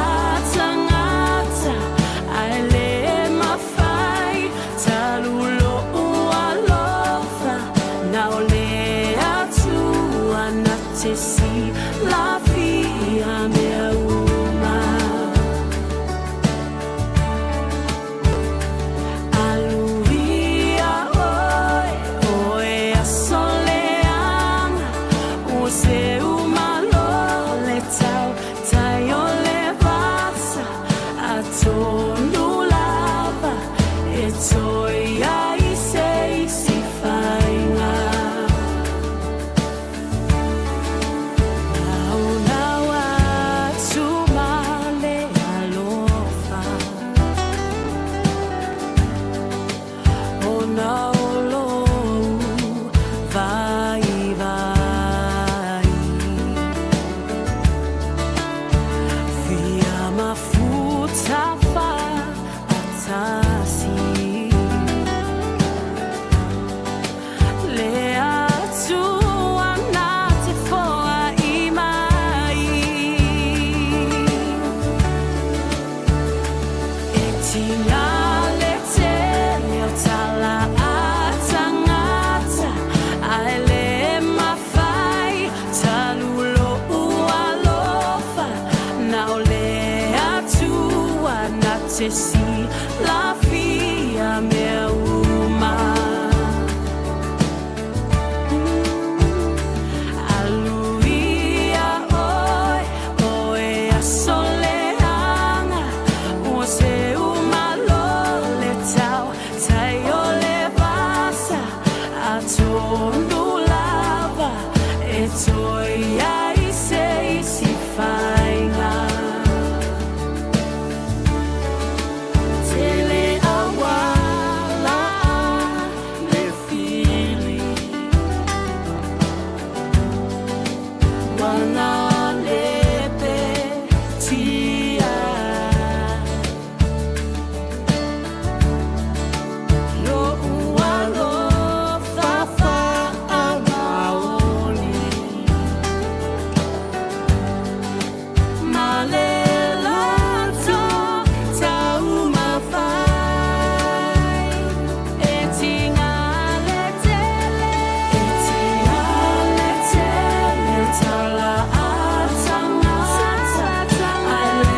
tangata Ae le mafai talu lou alofa Na o le Atua na te silafia mea uma. Aluia oe, oe aso leaga, ua seu malo le tau tai o le vasa, atonu lava e toe ai se isi faiga. Naonao atu ma le alofa, ona o lou vaivai. Fia mafuta faatasi. Le Atua na te foai mai. E tinga le tele o tala a tangata, ae le mafai talu lou alofa, na o le Atua na te silafia mea uma. Aluia oe, oe aso leaga, ua seu malo le tau tai o le vasa, atonu lava e toe ai se isi faiga. Tele auala le fili, wana le petia. Lo'u alofa faamaoni. Ma le loto taumafai. E tiga le tele, e tiga le tele o tala a tangata, ae le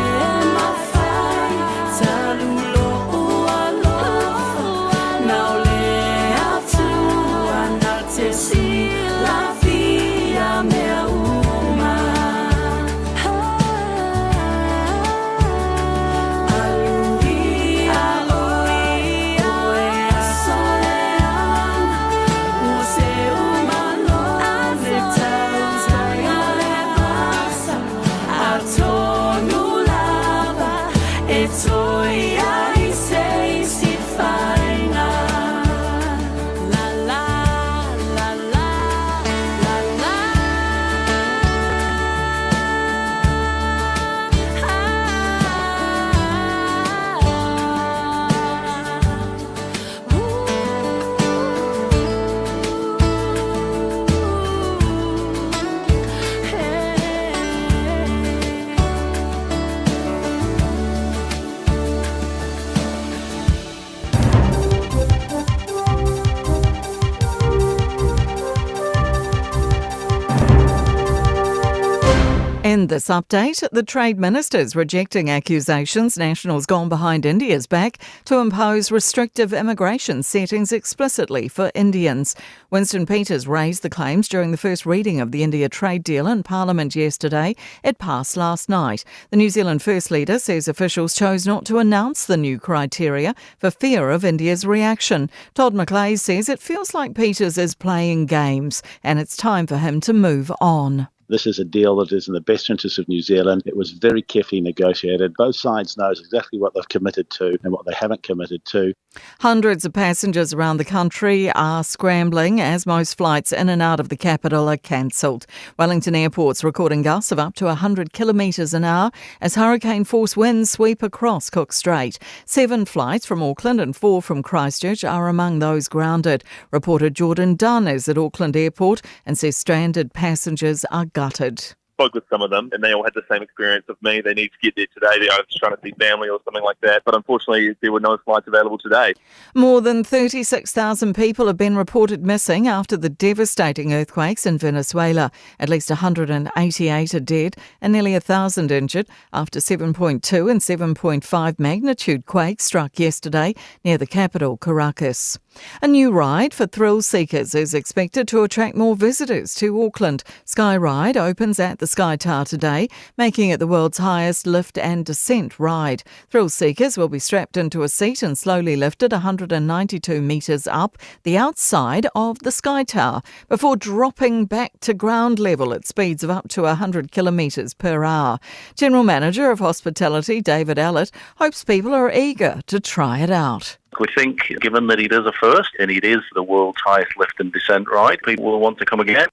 E toe ai se isi faiga. La la, la la, la la. In this update, the trade ministers rejecting accusations Nationals gone behind India's back to impose restrictive immigration settings explicitly for Indians. Winston Peters raised the claims during the first reading of the India trade deal in Parliament yesterday. It passed last night. The New Zealand First Leader says officials chose not to announce the new criteria for fear of India's reaction. Todd McClay says it feels like Peters is playing games and it's time for him to move on. This is a deal that is in the best interest of New Zealand. It was very carefully negotiated. Both sides knows exactly what they've committed to and what they haven't committed to. Hundreds of passengers around the country are scrambling as most flights in and out of the capital are cancelled. Wellington Airport's recording gusts of up to 100 kilometres an hour as hurricane force winds sweep across Cook Strait. Seven flights from Auckland and four from Christchurch are among those grounded. Reporter Jordan Dunn is at Auckland Airport and says stranded passengers are gutted. Spoke with some of them and they all had the same experience of me. They need to get there today. They're either trying to see family or something like that. But unfortunately, there were no flights available today. More than 36,000 people have been reported missing after the devastating earthquakes in Venezuela. At least 188 are dead and nearly 1,000 injured after 7.2 and 7.5 magnitude quakes struck yesterday near the capital, Caracas. A new ride for thrill seekers is expected to attract more visitors to Auckland. Sky Ride opens at the Sky Tower today, making it the world's highest lift and descent ride. Thrill seekers will be strapped into a seat and slowly lifted 192 metres up the outside of the Sky Tower before dropping back to ground level at speeds of up to 100 kilometres per hour. General Manager of Hospitality David Allett hopes people are eager to try it out. We think, given that it is a first and it is the world's highest lift and descent ride, people will want to come again.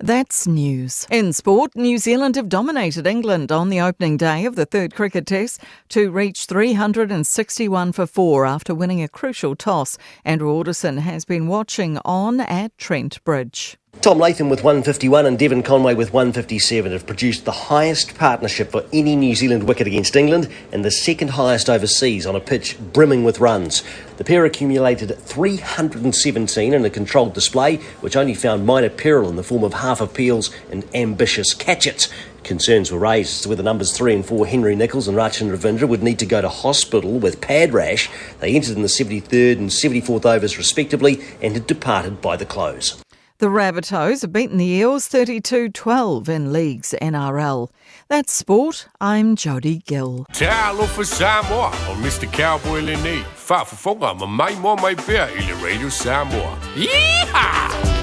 That's news. In sport, New Zealand have dominated England on the opening day of the third cricket test to reach 361 for 4 after winning a crucial toss. Andrew Alderson has been watching on at Trent Bridge. Tom Latham with 151 and Devon Conway with 157 have produced the highest partnership for any New Zealand wicket against England and the second highest overseas on a pitch brimming with runs. The pair accumulated 317 in a controlled display, which only found minor peril in the form of half appeals and ambitious catch-its. Concerns were raised as to whether numbers 3 and 4, Henry Nicholls and Rachin Ravindra, would need to go to hospital with pad rash. They entered in the 73rd and 74th overs respectively and had departed by the close. The Rabbitohs have beaten the Eels 32-12 in Leagues NRL. That's sport. I'm Jodie Gill. Talofa Samoa o Mr. Cowboy lenei. Faafofoga ma mai moa mai pea i le Radio Samoa. Yeehaw!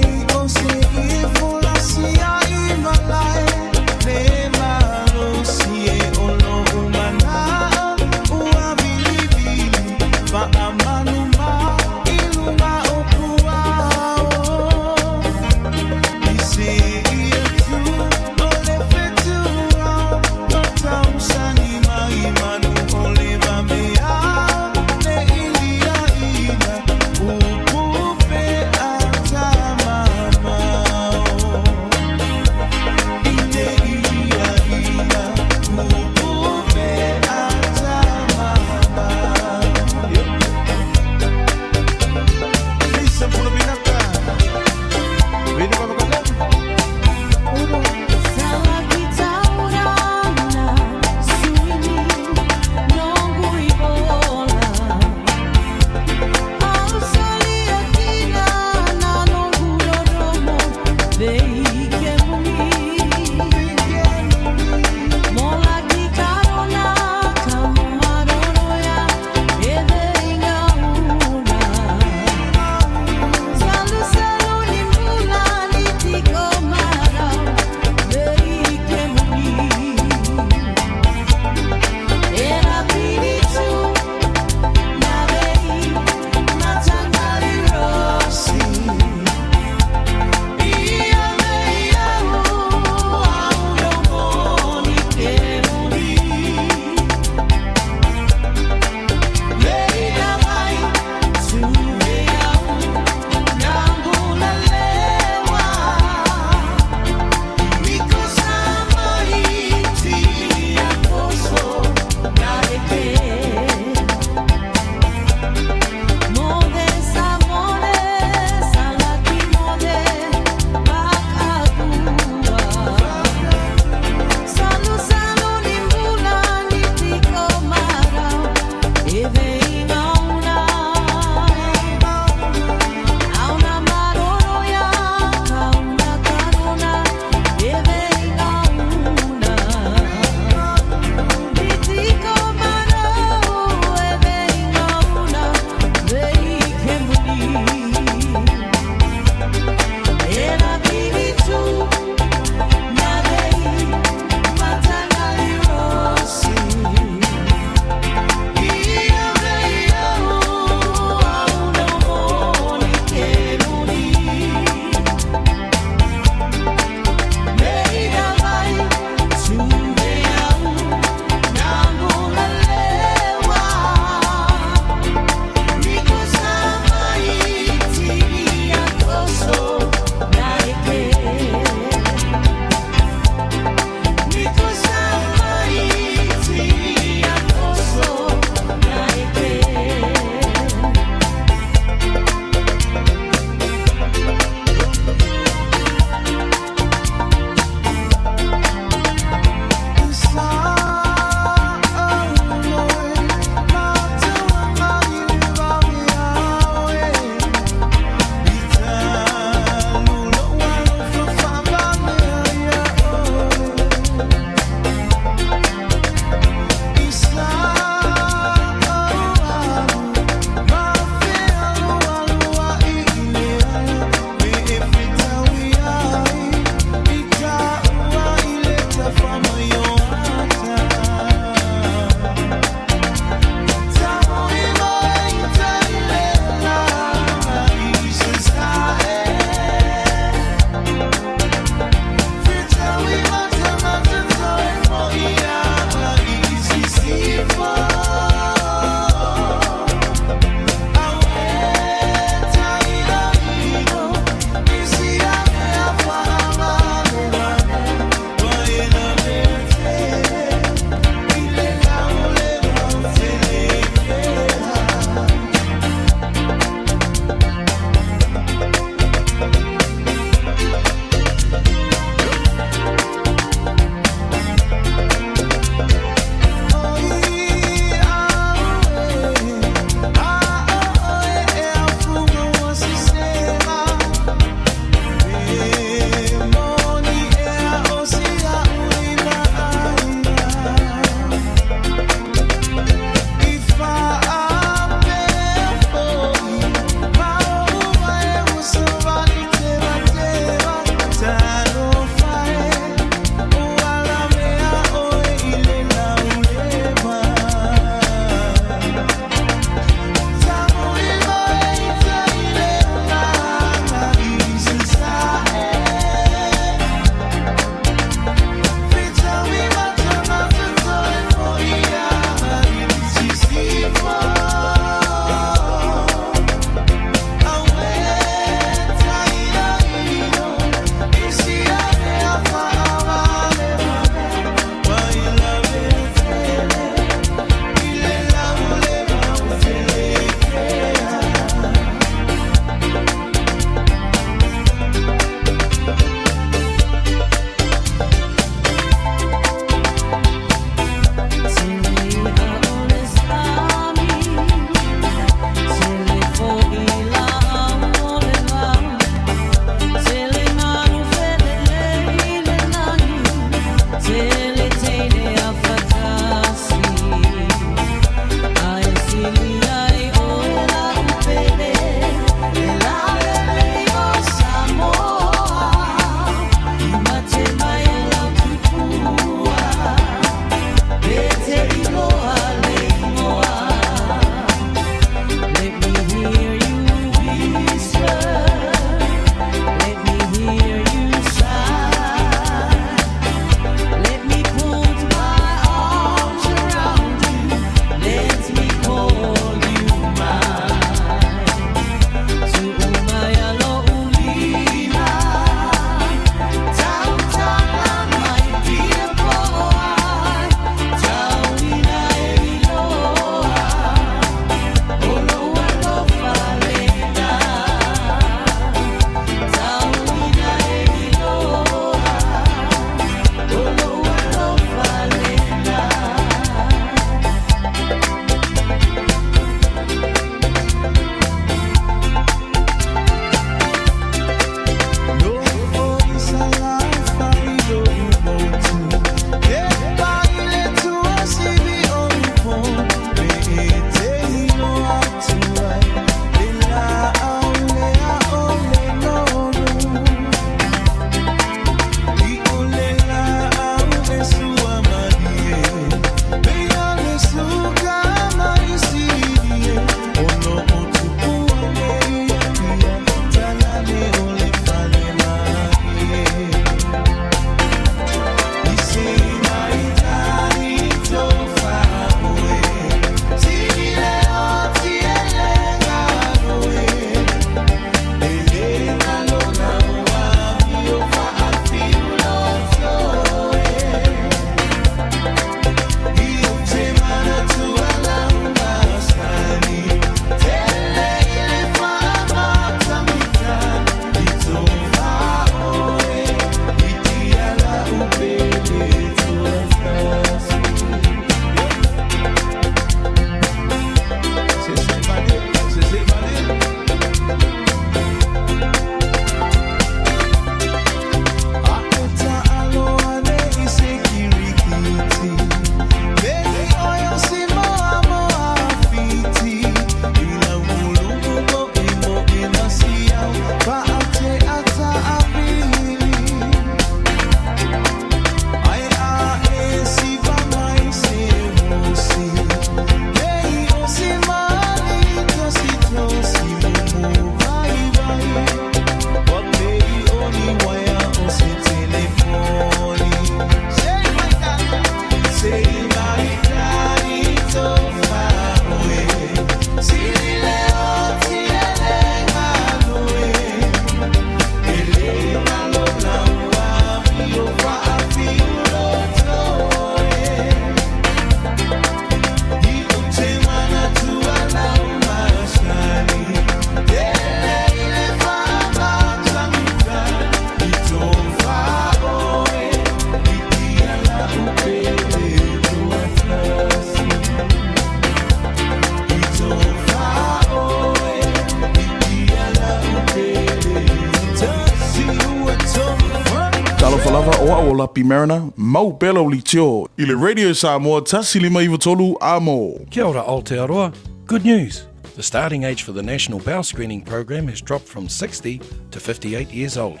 Lapi Mariner, mau pea lau leitio i le Radio Samoa 1593 Amo. Kia ora Aotearoa. Good news! The starting age for the National Bowel Screening Program has dropped from 60 to 58 years old.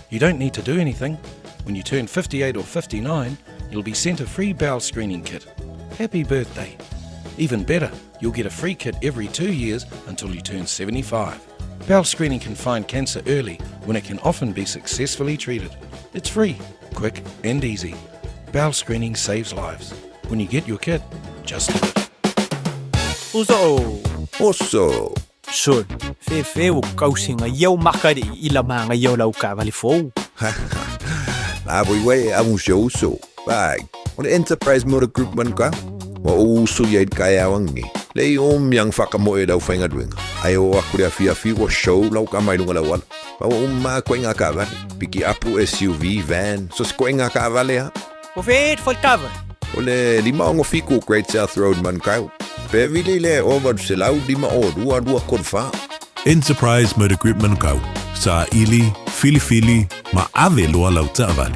You don't need to do anything. When you turn 58 or 59, you'll be sent a free bowel screening kit. Happy birthday! Even better, you'll get a free kit every two years until you turn 75. Bowel screening can find cancer early when it can often be successfully treated. It's free, quick, and easy. Bowel screening saves lives. When you get your kit, just do it. Uso. Oso. Sol, fefe o kausinga iau makari i la manga iau lau kavali fou. La voi wei a un show so. Bai. O le Enterprise Motor Group man ka. Wa o uso ia i kai awangi. Le i o miang whakamoe lau whainga duenga. Ai o aku le awhi awhi wa show lau ka mai lunga lau ala. Wa o ma koe ngā kavale. Piki apu SUV, van. So se koe ngā kavale ha. O fe e tava. O le 567 Great South Road Manukau. Pe vili le o 805 o 2 2 kore whā. Enterprise Motor Group Manukau, saili, filifili, ma ave loa lau taavale.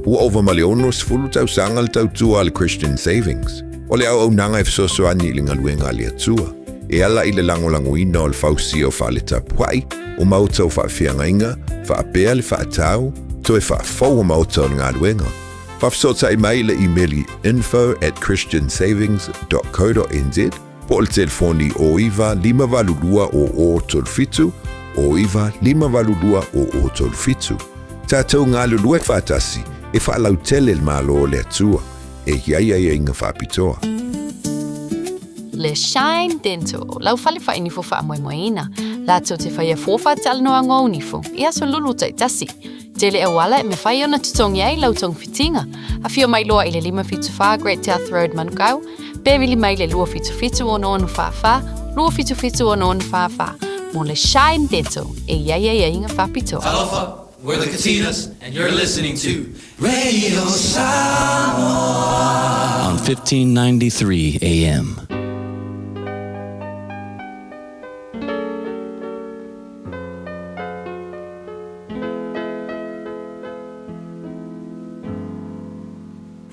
Ua ova ma le 60 tausaga le tautua a le Christian Savings. O le auaunaga e fesoasoani i le galuega a le Atua, e ala i le lagolagoina o le fausia o fale tapuai, o maota o faafeagaiga, faapea le faatau, toe faafou o maota o le galuega. Faafesootai mai i le imeli info at christiansavings.co.nz po o le telefoni o 9 582 o 37 o 9 582 o 37. Tatou galulue faatasi e faalautele le Malo o le Atua e i ai aiaiga faapitoa. Le Shine Dental, lau fale whainifo whaamoemoeina. Lātou te whaia fōwha talanoa ngō nifo, i aso lulu taitasi. Tele auala e me whai ona tutongi ai lau tong fitinga. A whio mai loa i le 574 Great South Road Manukau, pe vili mai le 277 ono ono wha wha, 277 ono ono wha wha. Mō le Shine Dental, e iai ai ai inga whapitoa. Alofa, we're the Katinas, and you're listening to Radio Samoa on 1593 AM.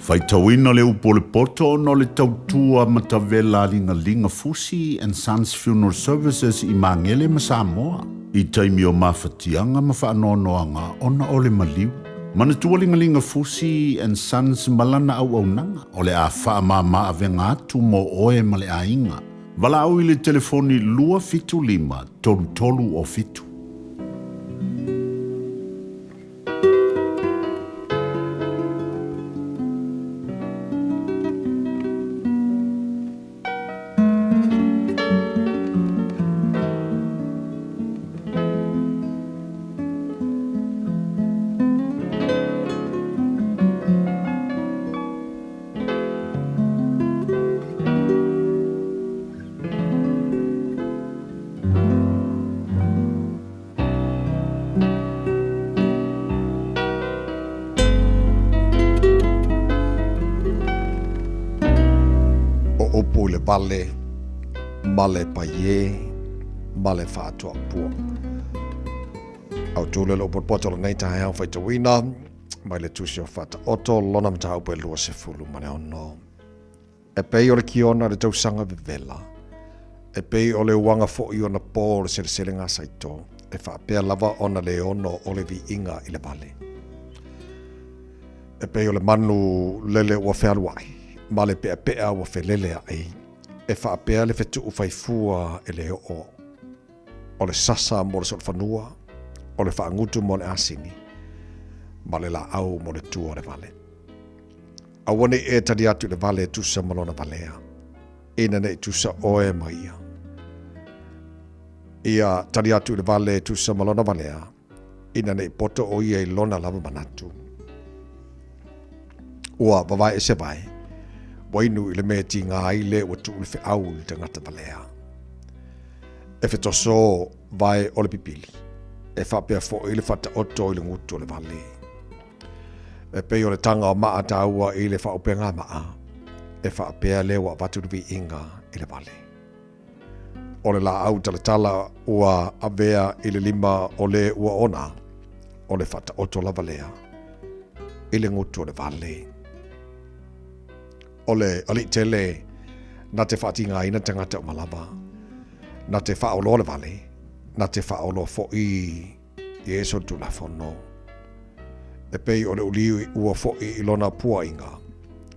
Faitauina le upu o le poto ona o le tautua matavela a Ligalinga Fusi and Sons Funeral Services i Magele ma Samoa i taimi o mafatiaga ma faanoanoaga ona o le maliu. Manatua Ligalinga Fusi and Sons ma lana auaunaga o le a faamāmā avega atu mo oe ma le aiga. Valaau i le telefoni 275 33 o 7. O upu i le vale, ma le paie, ma le faatuapua. Au tū le loo potopoto lenei taeao faitauina, mai le tusi o Faataoto, lona mataupu e 26. E pei o le kiona i le tausaga vevela, e pei o le uaga foi o ona pō o le seleselega a Saito, e faapea lava ona le ono o le viiga i le vale. E pei o le manu lele ua fealuai, ma le peapea ua felele aʻe, e faapea le fetuu faifua e le oo o le sasa mo le solofanua, o le faagutu mo le asini, ma le laau mo le tua o le vale. Aua nei e tali atu i le vale e tusa ma lona valea, ina nei tusa oe ma ia. Ia tali atu i le vale e tusa ma lona valea, ina nei poto o ia i lona lava manatu. Ua vavae ese vae, ua inu i le mea tigā ai le ua tuu le feau i le tagata valea. E fetosō vae o le pipili, e faapea foi le faataoto i le gutu o le vale. E pei o le taga o maa taua i le faaupega maa, e faapea le ua avatu le viiga i le vale. O le laau talatala ua avea i le lima o le ua ona, o le faataoto lava lea i le gutu o le vale. O le aliitele na te faatigaina tagata uma lava, na te faaoloa le vale, na te faaoloa foi i e solitulafono. E pei o le uliui ua foi i lona puaiga,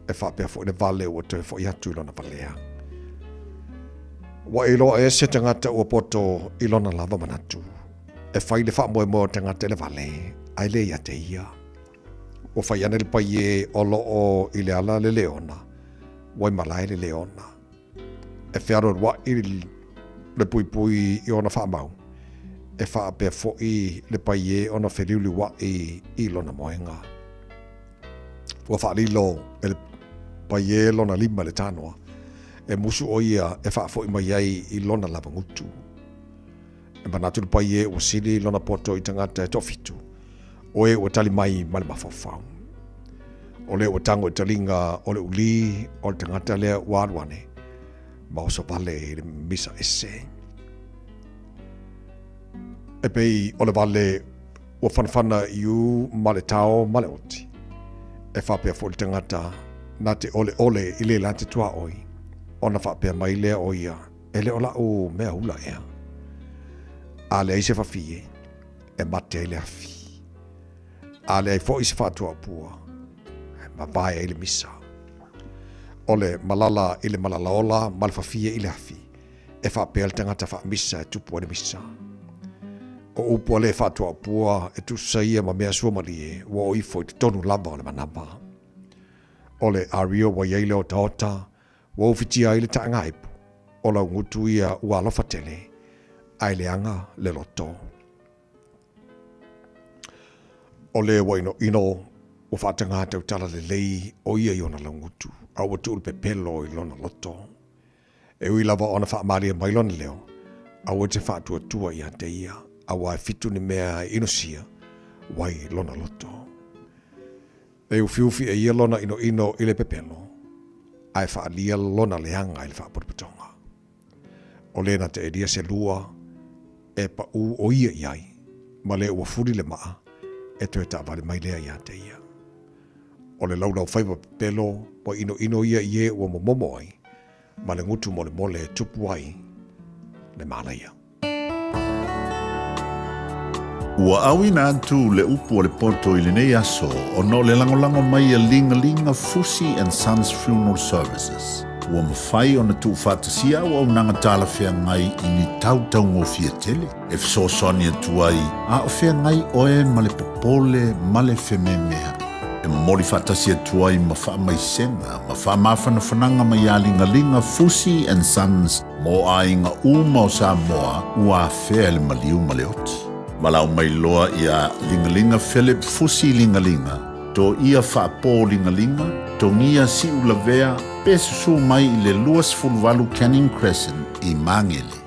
e faapea foi le vale ua toe foi atu i lona valea. Ua iloa e se tagata ua poto i lona lava manatu. E fai le faamoemoe o le tagata i le vale, ae le ia te ia. Ua fai ane le paie o loo i le ala le leona, ua i malae le leona. E fealualuai le puipui i ona faamau, e faapea foi le paie ona feliuliuai i lona moega. Ua faalilo e le paie lona lima i le tanoa, e musu o ia e faafoi mai ai i lona lava gutu. E manatu le paie ua sili lona poto i tagata e toafitu, o e ua tali mai ma le mafaufau. O lea ua tago i taliga o le uli o le tagata lea ua alu ane, ma oso vale i le misa ese. E pei o le vale ua fanafana i u ma le tao ma le oti. E faapea foi le tagata na te oleole i le la te tuaoi, ona faapea mai lea o ia, e le o lau mea hula ea. A leai se fafie, e mate ai le afi. A leai foi se faatuaupua, e mavae ai le misa. O le malala i le malalaola ma le fafie i le afi, e faapea le tagata faamisa e tupu ai le misa. O upu a le faatuaupua e tusa ia ma mea suamalie ua o ifo i totonu lava o le manava. O le ario ua i ai le otaota, ua ufitia ai le taagaipu, o lau gutu ia ua alofa tele, ae leaga le loto. O le ua inoino ua faataga tautala lelei o ia i ona laugutu, a ua tuu le pepelo i lona loto. E ui lava ona faamalie mai lona leo, aua e te faatuatua ia te ia, aua e fitu ni mea e inosia, wai lona loto. E ufiufi e ia lona inoino i le pepelo, ae faalia lona leaga i le faapotopotoga. O le na te elia se lua, e paʻū o ia i ai, ma le ua fuli le maa, e toe taavale mai lea ia te ia. O le laulau faiva pepelo, ua inoino ia i e ua momomo ai, ma le gutu molemole e tupu ai le malaia. Ua auina atu le upu o le poto i lenei aso ona o le lagolago mai a Ligalinga Fusi and Sons Funeral Services. Ua mafai ona tuufaatasia auaunaga talafeagai i ni tau taugofie tele e fesoasoani atu ai a o feagai oe ma le popole ma le fememea'i. E momoli faatasi atu ai ma faamaisega ma faamafanafanaga mai ia Ligaliga Fusi and Sons mo aiga uma o Samoa ua afea i le maliu ma le oti. Valaau mai loa iā Ligaliga Philip Fusi Ligaliga, Toia Faapo Ligaliga, Togia Siulavea pe susū mai i le 28 Canning Crescent i Magele.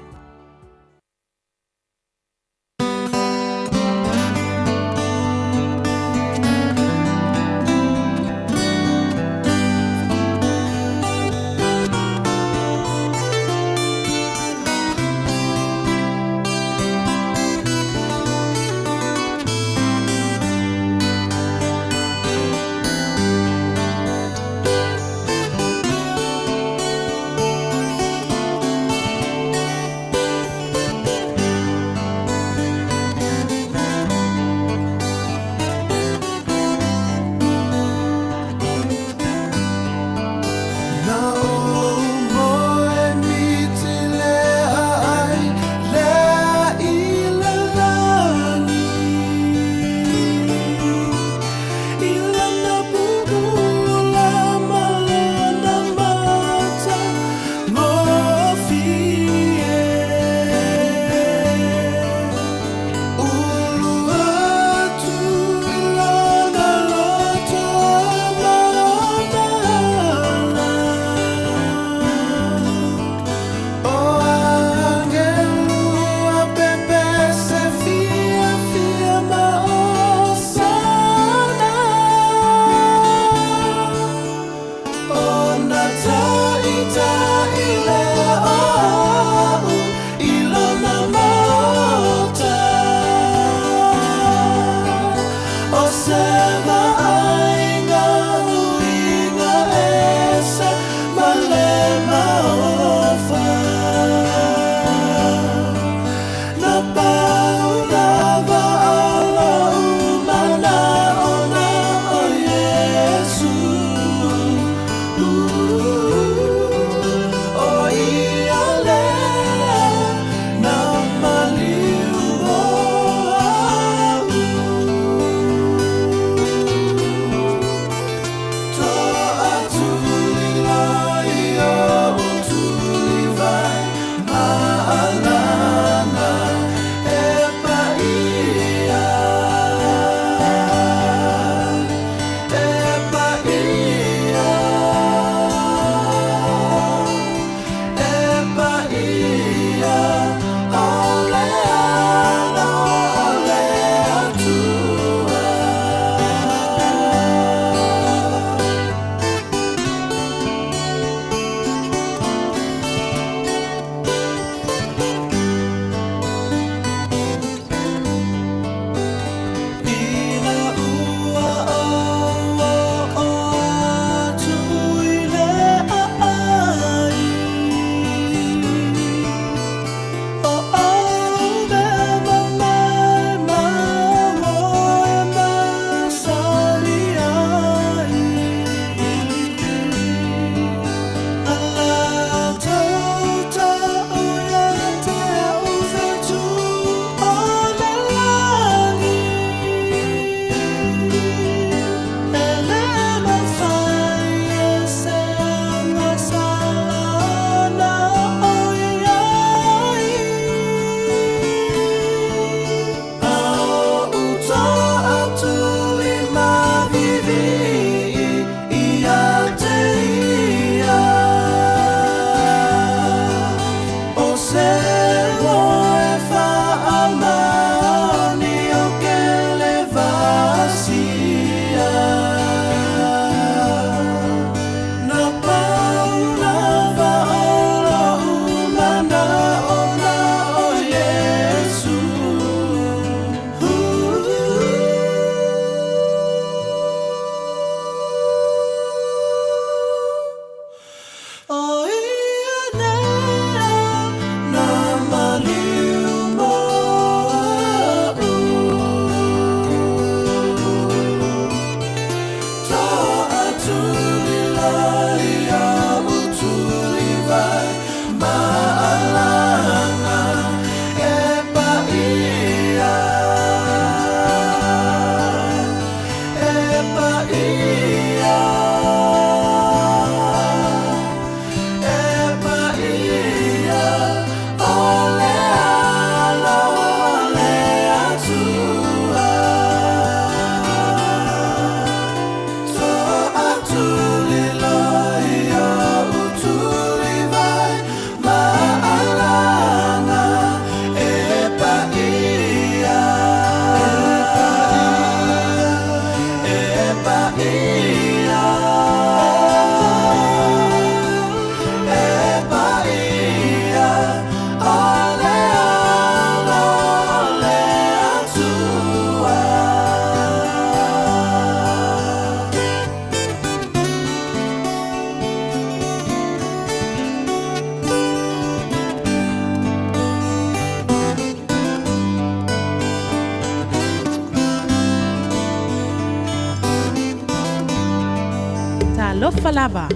Talofa lava,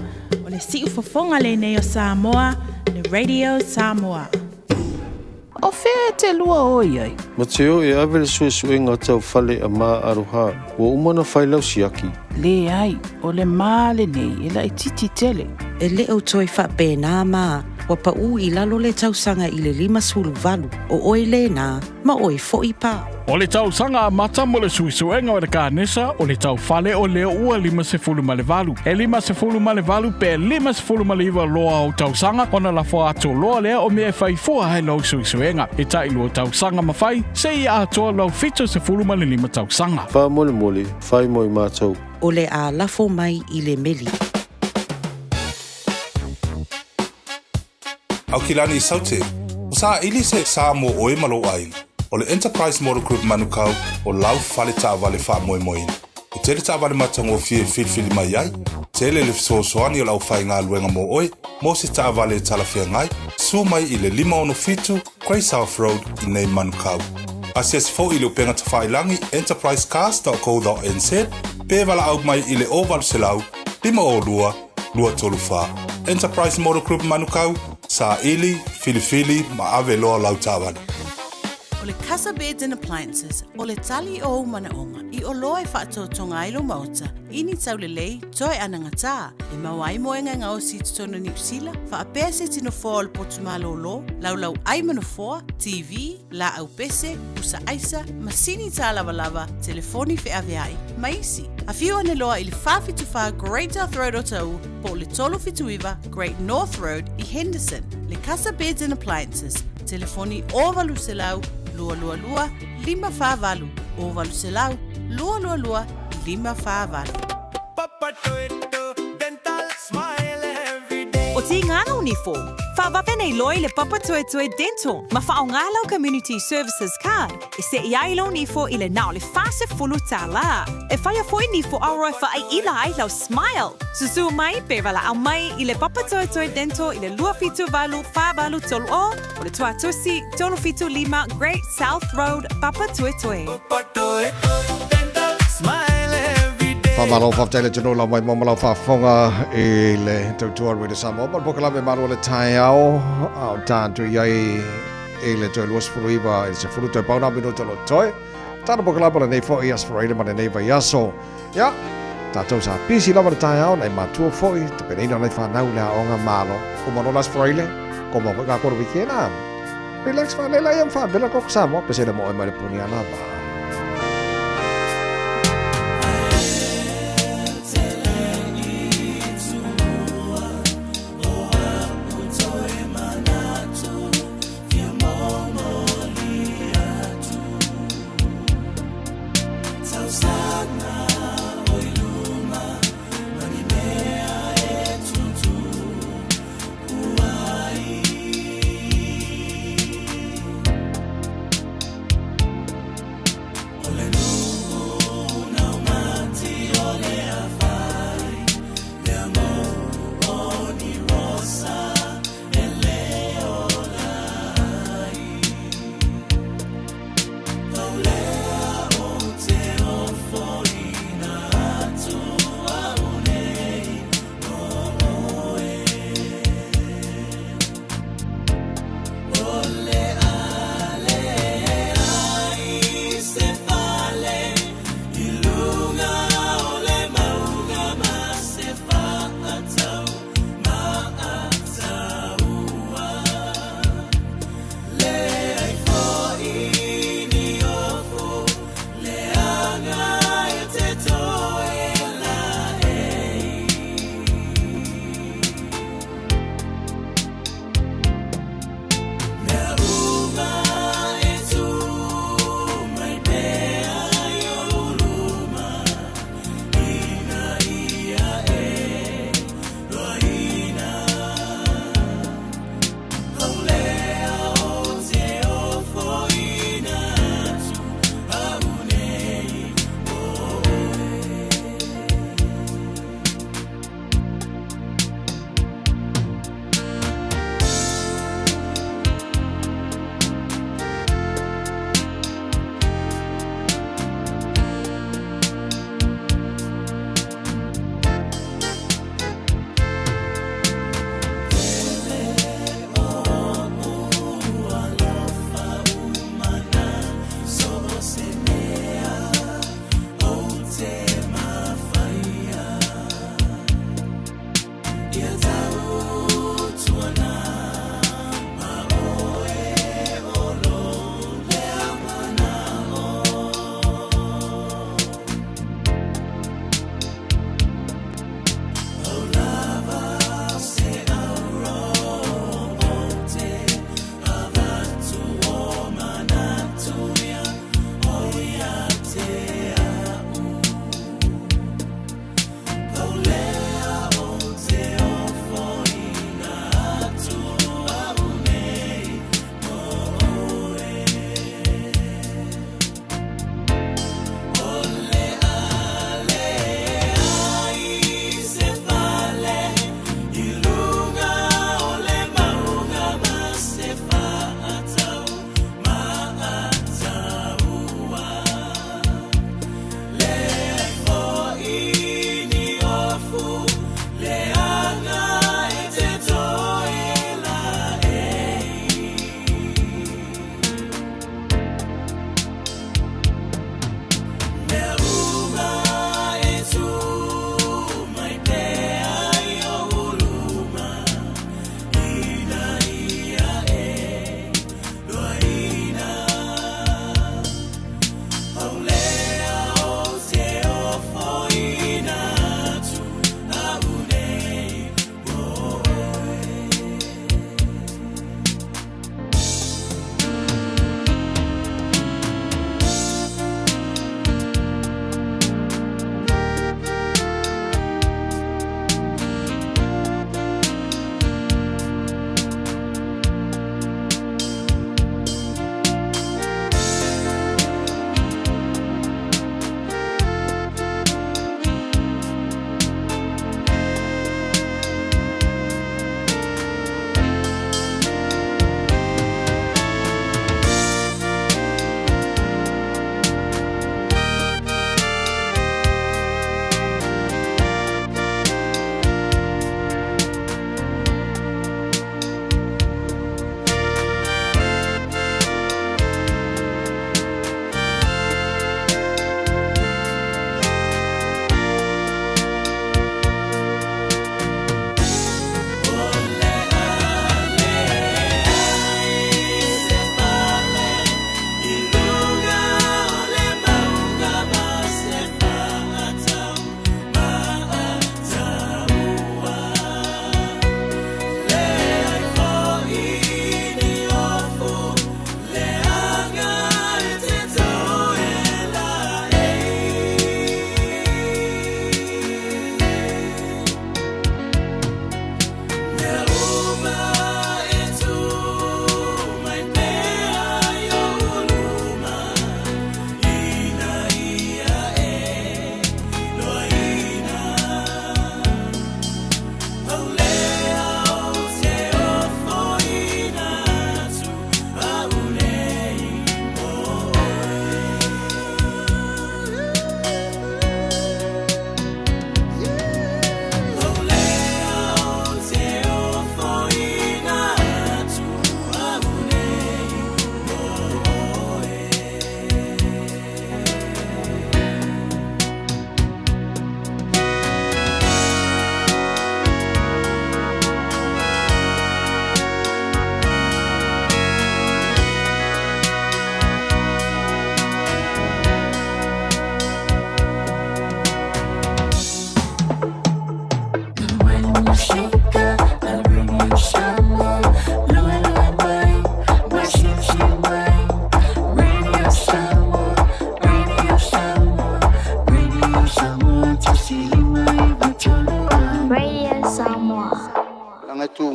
o le siufofoga lenei o Samoa, le Radio Samoa. O fea e te lua o i ai? Mateo e ave le suesuega tau fale a Ma Aroha, ua uma ona fai lau siaki. Leai, o le ma lenei e laitiiti tele. E le o toe faapena ma ua paʻū i lalo le tausaga i le 58, o oe lena, ma oe foi pa. O le tausaga amata mo le suesuega o le kanesa o le taufale o lea ua 58. E 58 pe 59 loa o tausaga ona lafo atu loa lea o mea e fai fua ai lau suesuega. E tailua tausaga ma fai, seia atoa lou 75 tausaga. Faamolemole, fai mo i matou. O le a lafo mai i le meli. Aukilani Saute, ua saili se sa mo ʻoe ma lou ʻaiga. ʻO le Enterprise Motor Group Manukau o lau fale taavale faamoemoeina. E tele taavale matagofie e filifili mai ai, tele le fesoasoani o le aufaigaluega mo ʻoe mo se taavale e talafeagai, susu mai i le 567 Grey South Road i nei Manukau. Asiasi foi i le upega tafailagi enterprisecars.co.nz pe valaau mai i le 0800 502 234. Enterprise Motor Group Manukau, saili, filifili ma ave loa lau taavale. O le Casa Beds and Appliances, o le tali o ou manaoga i oloa e faatotoga ai lou maota i ni taulelei toe anagatā e maua ai moega e gaosi i totonu o Niu Sila, faapea se tino foa o le potu malōlō, laulau ʻai ma nofoa, TV, laau pese, pusa aisa, masini tālavalava, telefoni feaveai, ma isi. Afio ane loa i le 474 Great South Road o Taʻu po o le 379 Great North Road i Henderson. Le Casa Beds and Appliances, telefoni 0800 222 548, 0800 222 548. O Tīngana o Nifo, whawawe nei loa i le Papatoetoe Dental ma whaonga lau Community Services Card e seʻi ai lou nifo i le na o le $40. E whaia foi nifo aroa e whaaiila ai lau smile. Susu mai pe valaau mai i le Papatoetoe Dental i le 278 4830 o le Tuatusi 375 Great South Road, Papatoetoe. Faamalo faafetai le atunuu lau mai mo ma lau faafofoga i le tautua Radio Samoa ma le polokalame Malu o le Taeao a o tatou i ai i le toe 29 i le 10 toe pauna minuta o lo o totoe. Tana polokalame lenei foi Aso Faraile ma lenei vaiaso. Ia, tatou sa pisi lava le taeao nai matua foi tapenaina o nai fanau i le aoga malo. Uma loa le Aso Faraile, koma foi kākou le weekend a. Relax faalela ia ma faavela koko Samoa pesele mo oe mai le puni ana va.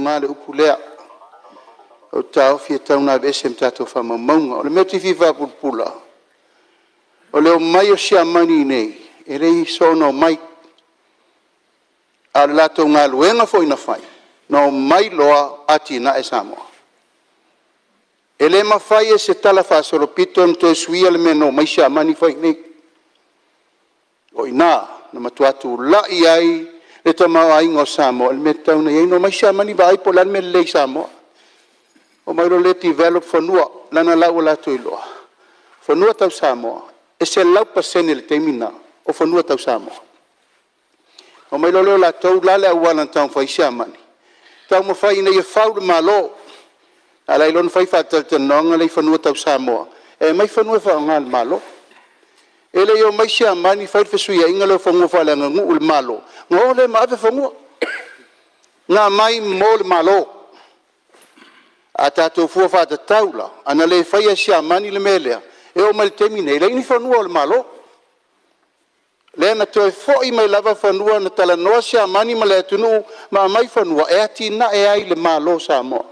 tuga le upu lea. Ou te taofi e tatau ona aveese ma tatou faamaumauga. O le mea ou te fia faapulapula, o le omai o Siamani i inei, e le soona omai. A o le latou galuega foi na fai, na omai loa atinae Samoa. E le mafai e se talafaasolopito ona toe suia le mea na omai ai Siamani fai i inei. O i ina na matua tulai ai le tamaoaiga o Samoa i le mea e tatau ona i ai. Na omai Siamani vaai po o le a le mea lelei i Samoa. Omai loa lea develop fanua, leaga o la ua latou iloa, o fanua tau Samoa, e 100% i le taimi lena, o fanua tau Samoa. Ona omai loa lea o latou la le auala na taumafai e fai e Siamani, taumafai ina ia fau le Malo. Ae alu ai loa fai faatalatalanoaga la e i fanua tau Samoa, e aumai fanua e faaaoga e le Malo. E le i omai Siamani fai le fesuiaiga lea o fanua faaleaganuu i le Malo, ona o lea ma ave fanua. Na aumai mo le Malo. A tatou fua faatatau la, ana le faia e Siamani le mea lea, e oo mai i le taimi lenei, e leai ni fanua o le Malo. Lea na toe foi mai lava fanua na talanoa Siamani ma le atunuu ma aumai fanua e atinae ai le Malo o Samoa.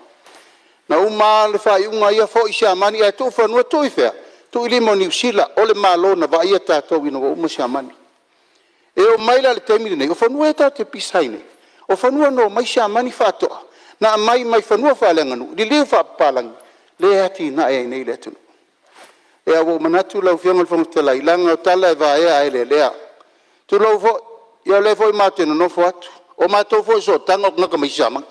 Na uma lava le faaiuga ia foi Siamani ae tuu fanua, tuu i fea? Tuu i lima o Niu Sila, o le Malo na vaaia tatou ina ua uma Siamani. E oo mai la i le taimi lenei, o fanua ia tatou te pisa ai nei, o fanua na omai Siamani faatoa, na aumai mai fanua faaleaganuu, liliu faapapalagi, lea e atinae ai nei le atunuu. Ia ua ou manatu lau Afioga i le Fofoga Fetalai, leaga o tala e vaea ae eleelea. Tulou foi, ia o lea foi matou te nonofo atu, o matou foi o Sootaga o tagata mai Siamani.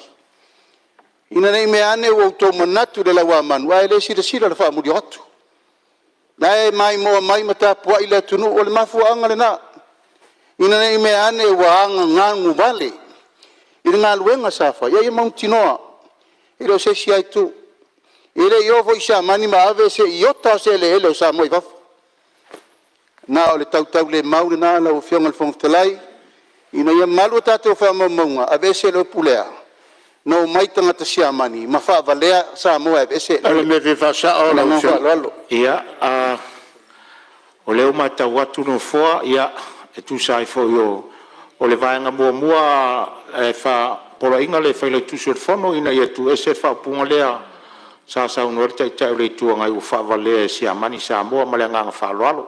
Ina ne i meaane ua outou manatu i le lauamanu, ae le silasila i le faamulioatu. O la e maimoa mai ma tapuai le atunuu, o le mafuaaga lena, ina ne i meaane ua agagaguvale i le galuega sa fai, a ia mautinoa e le o se isi lava itu. E le i o foi Siamani ma ave se iota lava o se eleele o Samoa i fafo. Na o le tautaulemau lena lau Afioga i le Fofoga Fetalai, ina ia malu a tatou faamaumauga, aveese le upu lea, na omai tagata Siamani ma faavalea Samoa e aveese O le eleele. mea e fia faasao Ma le lau agaga Afioga. faaaloalo. Ia, o lea ua matau atu le Nofoa, e tusa ai foi o le vaega muamua e poloaiga le Failautusi o le Fono ina ia tuuese le faaupuga lea sa saunoa ai le Taitai o le Itu Agai ua faavalea e Siamani Samoa. Ma le agaga faaaloalo,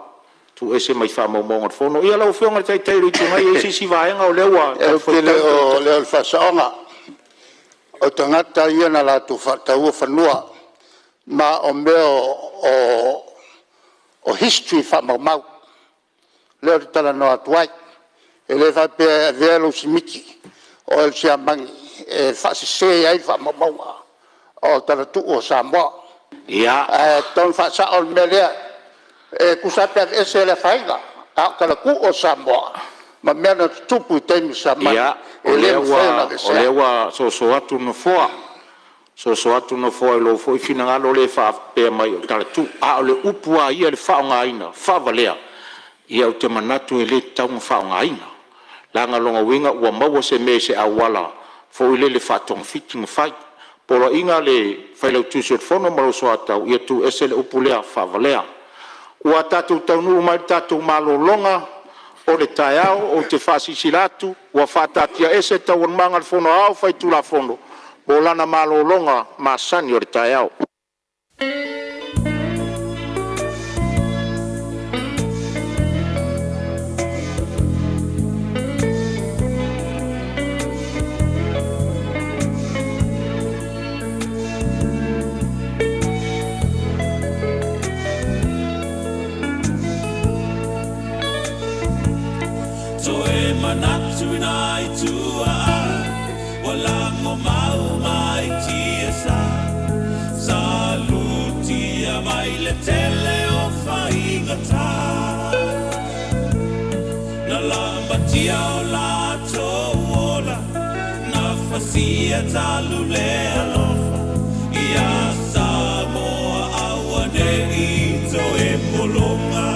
tuuese mai faamaumauga o le Fono. Ia lau Afioga i le Taitai o le Itu Agai, e i ai se isi vaega o lea ua Ou te le talifuaitau le o… Taitai? o le faasaoga. O tagata ia na latou faataua fanua, ma o mea o history faamaumau lea ou te talanoa atu ai. E le faapea e avea lou simiti o oe o le Siamani e faasese ai faamaumauga o talatuu o Samoa. Ae tatau ona faasao le mea lea. E tusa lava pe aveese e le afaina, a o talatuu o Samoa ma mea na tutupu i taimi o Siamani, Ia, e o le lea mafai ona ua o aveesea. lea ua soso atu le Nofoa, soso atu le Nofoa i lou foi finagalo lea e faapea mai o talatuu, a o le upu lava ia i le faaaogaina faavalea, ia ou te manatu e le tatau ona faaaogaina, leaga o lona uiga ua maua se mea i se auala foi lele faatogafiti na fai. Poloaiga a le Failautusi o le Fono ma lou soatau, ia tuuese le upu lea faavalea. Ua tatou taunuu mai i le tatou malologa o le taeao. Ou te faasilasila atu ua faataatiaese Taualumaga a le Fono Aoao Faitulafono mo lana malologa masani o le taeao. Toe manatu i nai tuaa Ua lago mau mai tiasa Sa lutia mai le tele o faigata Na lamatia o latou ola Na fasia talu le alofa Ia Samoa aua ne i toe pologa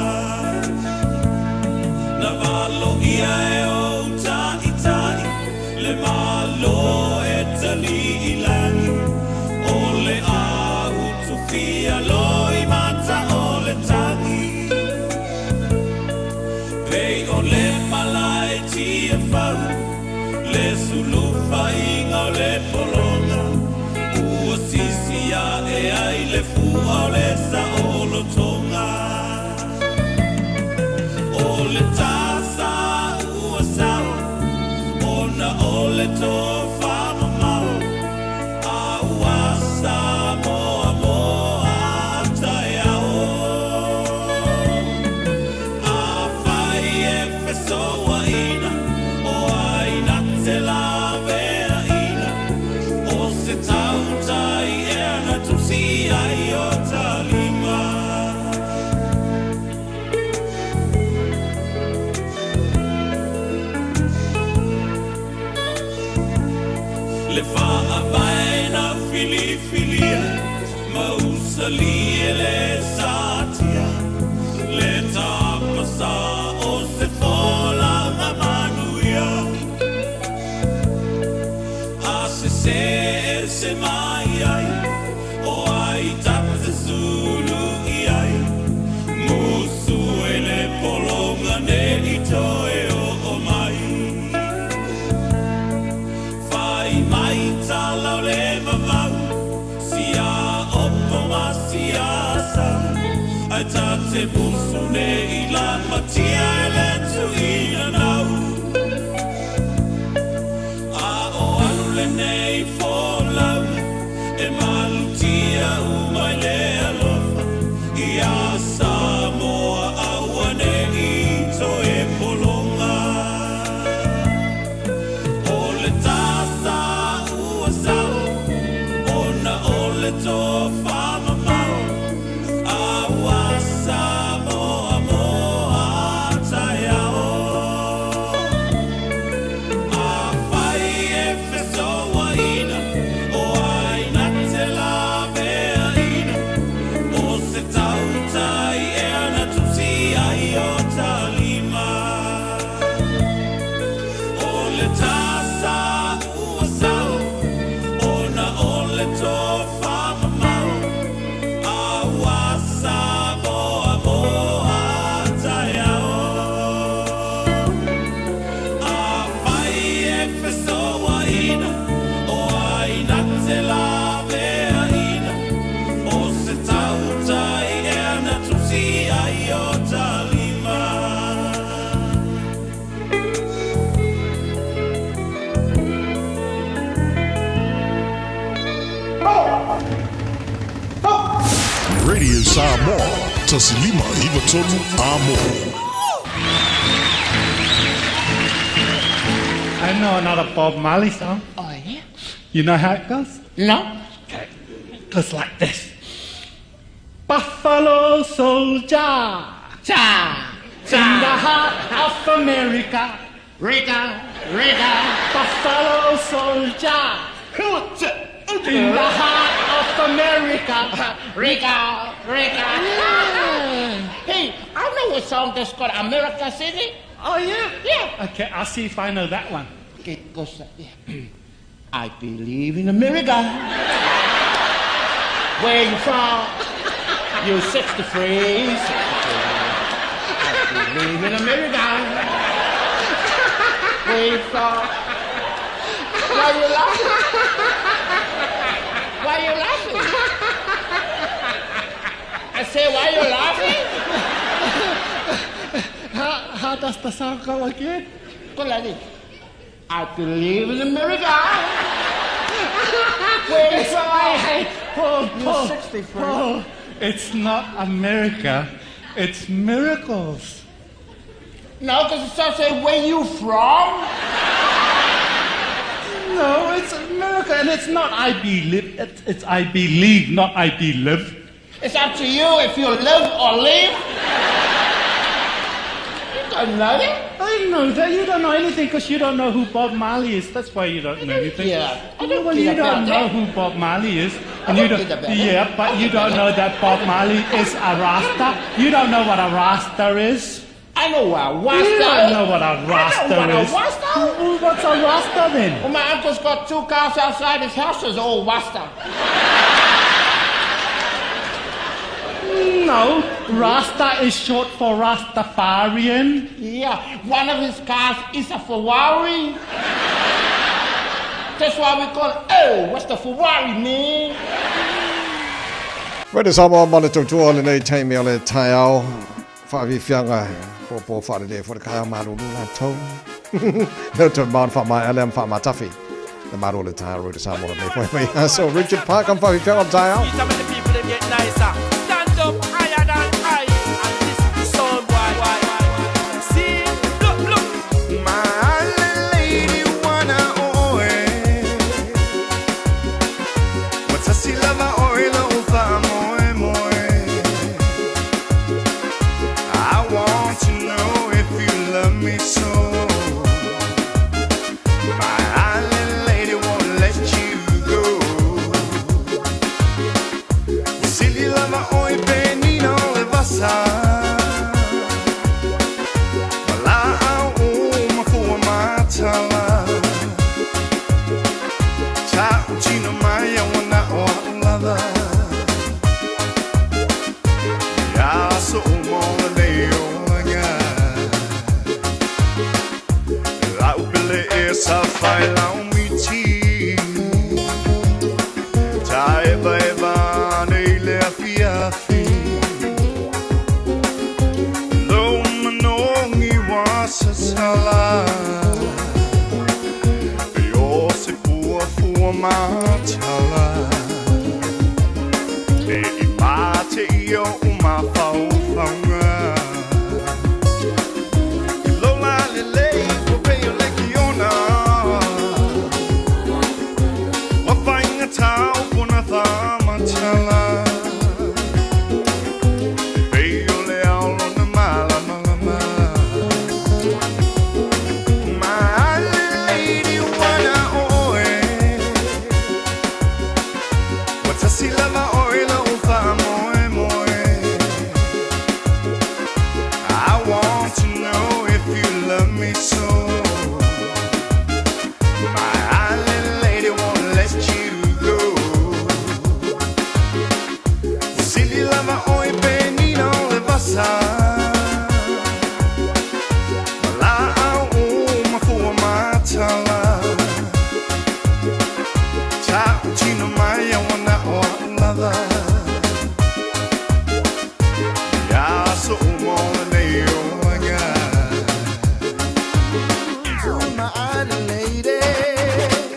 Na valoia e ou ta'ita'i le Malo e talii i lagi O le a utufia loimata o le tagi Pei o le malae i Tiafau Le sulufaiga o le pologa. le tasa ua sao, ona o le tofamamao, a ua Samoa mo a taeao. Afai e fesoaina, o ai na te laveaina, o se tautai ea na tusi ai o ta lima. Le faavae na filifilia, ma usalia le satia, le tapasa o se folaga manuia. A sese ese mai ai, o ai ta te sulu i ai, musu e le pologa ne i toe oo mai. Fai mai talau le vavau, sia opo ma sia sau, ai ta te musu ne i lamatia e le tuina nau. A o alu lenei folau, e malutia uma i le alofa, ia Samoa aua ne i toe pologa. O le tasa ua sao, ona o le tofamamao, a ua Samoa mo a taeao. Afai e fesoaina, o ai na te laveaina, o se tautai ea na tusi ai o ta lima. O le tasa ua sao, ona o le tofamamao, a ua Samoa mo a taeao. Afai e fesoaina, o ai na te laveaina, o se tautai ea na tusi ai o ta lima. Radio Samoa, 1593 Amo. I know another Bob Marley song. Oh, yeah? You know how it goes? No. Okay. It goes like this. Buffalo soldier. Cha. Cha. In the heart of America. Rica, Rica. Buffalo soldier. In the heart of America. Rica, Rica. Hey, I know a song that's called America City. Oh, yeah? Yeah. Okay, I'll see if I know that one. Okay, goes like, yeah. I believe in America. Where you from? You 63, 63. I believe in America. Where you from? Why you laughing? Why you laughing? I say, why you laughing? How does the song go again? Go like this. I believe in America. Where you from? Hey, Paul, You're Paul, 63. Paul, it's not America, it's miracles. No, because the song say, where you from? No, it's America, and it's not I believe, it's I believe, not I believe. It's up to you if you live or leave. You don't know that. I know that. You don't know anything because you don't know who Bob Marley is. That's why you don't know anything. Yeah, I don't Well, you care don't about know that. who Bob Marley is. I And you don't care about that. Yeah, but you don't know that Bob Marley is a Rasta. You don't know what a Rasta is. I know what a Rasta You don't is. know what a Rasta I know what a is. Rasta Well, what's a Rasta then? Well, my uncle's got 2 cars outside his house. Is old Rasta. No, Rasta is short for Rastafarian. Yeah, one of his cars is a Ferrari. That's why we call it, oh, what's the Ferrari, man? Radio Samoa ma le tautua lenei taimi o le taeao. Faafiafiaga e popo faalelei foi le taeao malulu latou. Lea toe mamao ona faamaea lea ma faamatafi le malo o le taeao Radio Samoa lenei foi vaiaso. Richard Parker ma faafiafiaga o le taeao. Stand up higher than high and listen to sound boy. See, look, look. My lady wana oe Ua tasi lava oe lou faamoemoe I want to know if you love me so My island lady won't let you go Ua sili lava oe penina o le vasa Ma laau uma fua matala Tautino mai a ua na o a'u lava I aso uma o lenei olaga La'u pele e sa fai lau miti Taevaeva ane i le afiafi Lou manogi ua sasala E o se puafua matala E i mate i o'u mafaufauga I lou lalelei ua pei o le kiona Ua faigata upu na faamatala E pei o le ao lona malamalama My lady ua na o oe Ua tasi lava oe lou faamoemoe I want to know if you love me so My island lady won't let you go Ua sili lava oe penina o le vasa Ma laau uma fua matala Tautino mai a ua na o a'u lava I aso uma o lenei olaga To my island lady.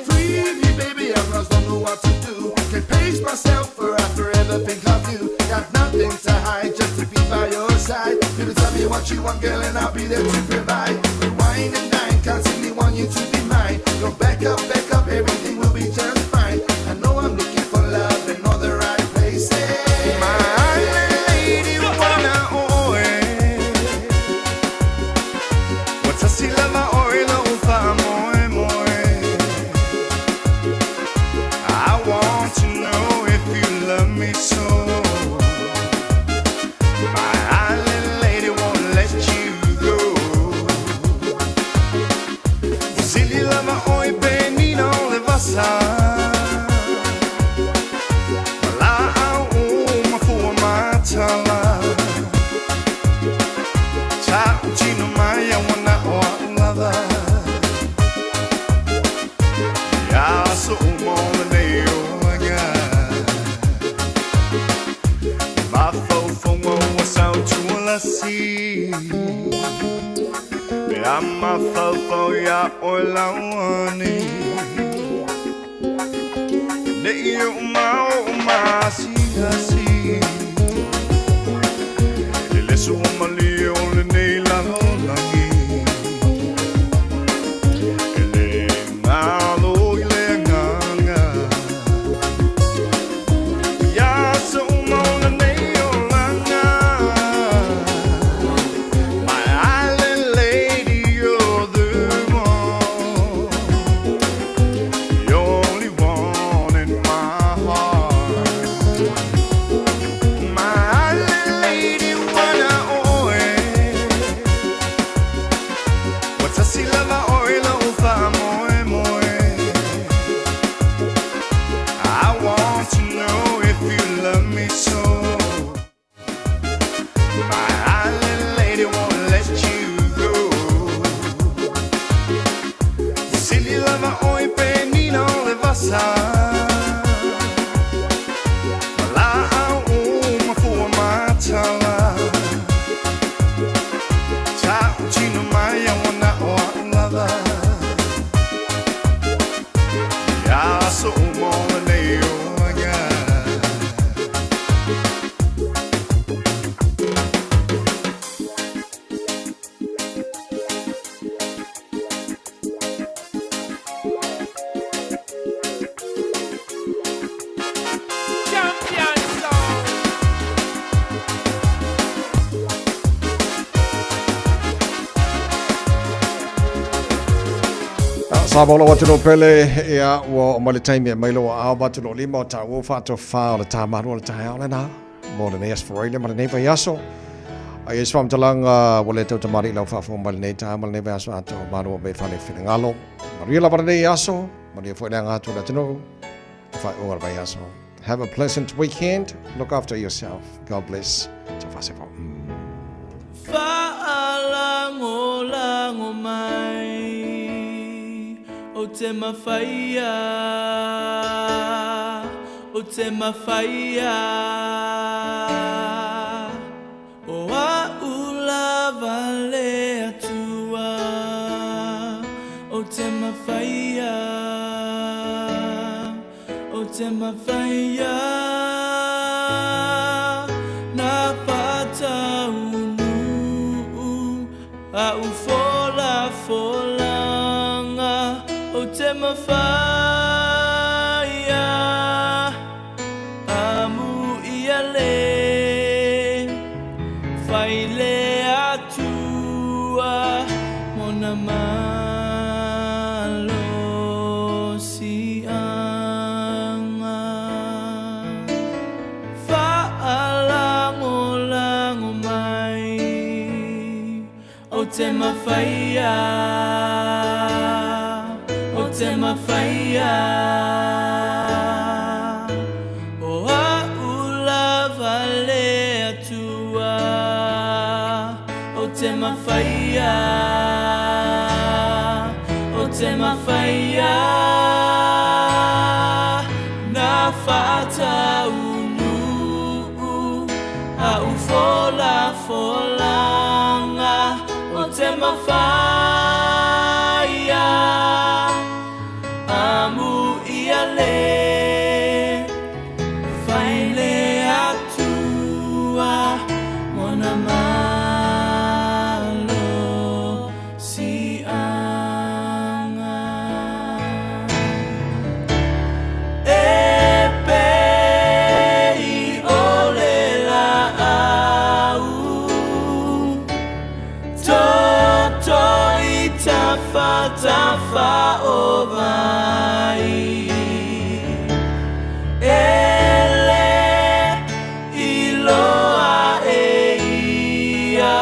Free me, baby, I'm lost, don't know what to do. Can't pace myself or I forever think of you. Got nothing to hide, just to be by your side. Baby, tell me what you want, girl, and I'll be there to provide. Rewind and dine, constantly want you to be mine. Go back up, everything will be just fine. I know I'm looking for love in all the right places. My island lady ua na o oe Ua tasi lava oe lou faamoemoe I want to know if you love me so My island lady won't let you go Ua sili lava oe penina o le vasa Ma laau uma fua matala Tautino mai a ua na o a'u lava I aso uma o lenei olaga Mafaufauga ua sautualasi Pe a mafaufau iā oe lauani Nei o'u mao o masiasi E le suamalie o lenei lalolagi E le galo i le agaga Ia so uma o lenei olaga My island lady, you're the one The only one in my heart My island lady, ua na o oe Ua tasi lava oe lou faamoemoe I want to know if you love me so My island lady won't let you go Ua sili lava oe penina o le vasa Ma laau uma fua matala lava Ia aso uma o lenei olaga. Champion sound. Sa mo lou atunuu pele, ia, ua oo mai le taimi e aumai lou aao ma atu lou lima o taua faatofā o le tāmalu o le taeao lena mo lenei Aso Faraile ma lenei vaiaso. A i ai se faamatalaga ua le tautamalii i lau faafofoga mai lenei taeao ma lenei vaiaso atoa, malu o mea i fale finagalo. Manuia lava lenei aso, manuia foi le aga atu o le atunuu, le faaiuga o le vaiaso. Have a pleasant weekend. Look after yourself. God bless. Tafasefo. Faalagolago mai o te mafaia, o te mafaia, O a'u lava le Atua, o te mafaia, o te mafaia, Na faataunuu a'u folafolaga, o te mafaia, Amu ia le fai le Atua mona malosiaga. Faalagolago mai o te mafaia, o te mafaia, O a'u lava le Atua, o te mafaia, o te mafaia, Na faataunuu a'u folafolaga, o te mafaia, Amu ia le fai le Atua mona malosiaga. E pei o le laau toto i tafatafa o vai, E le iloa e ia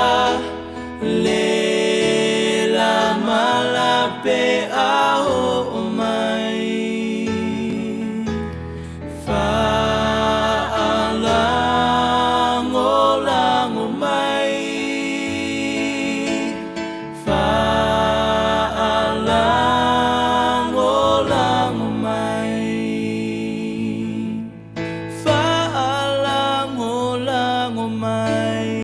le la malape a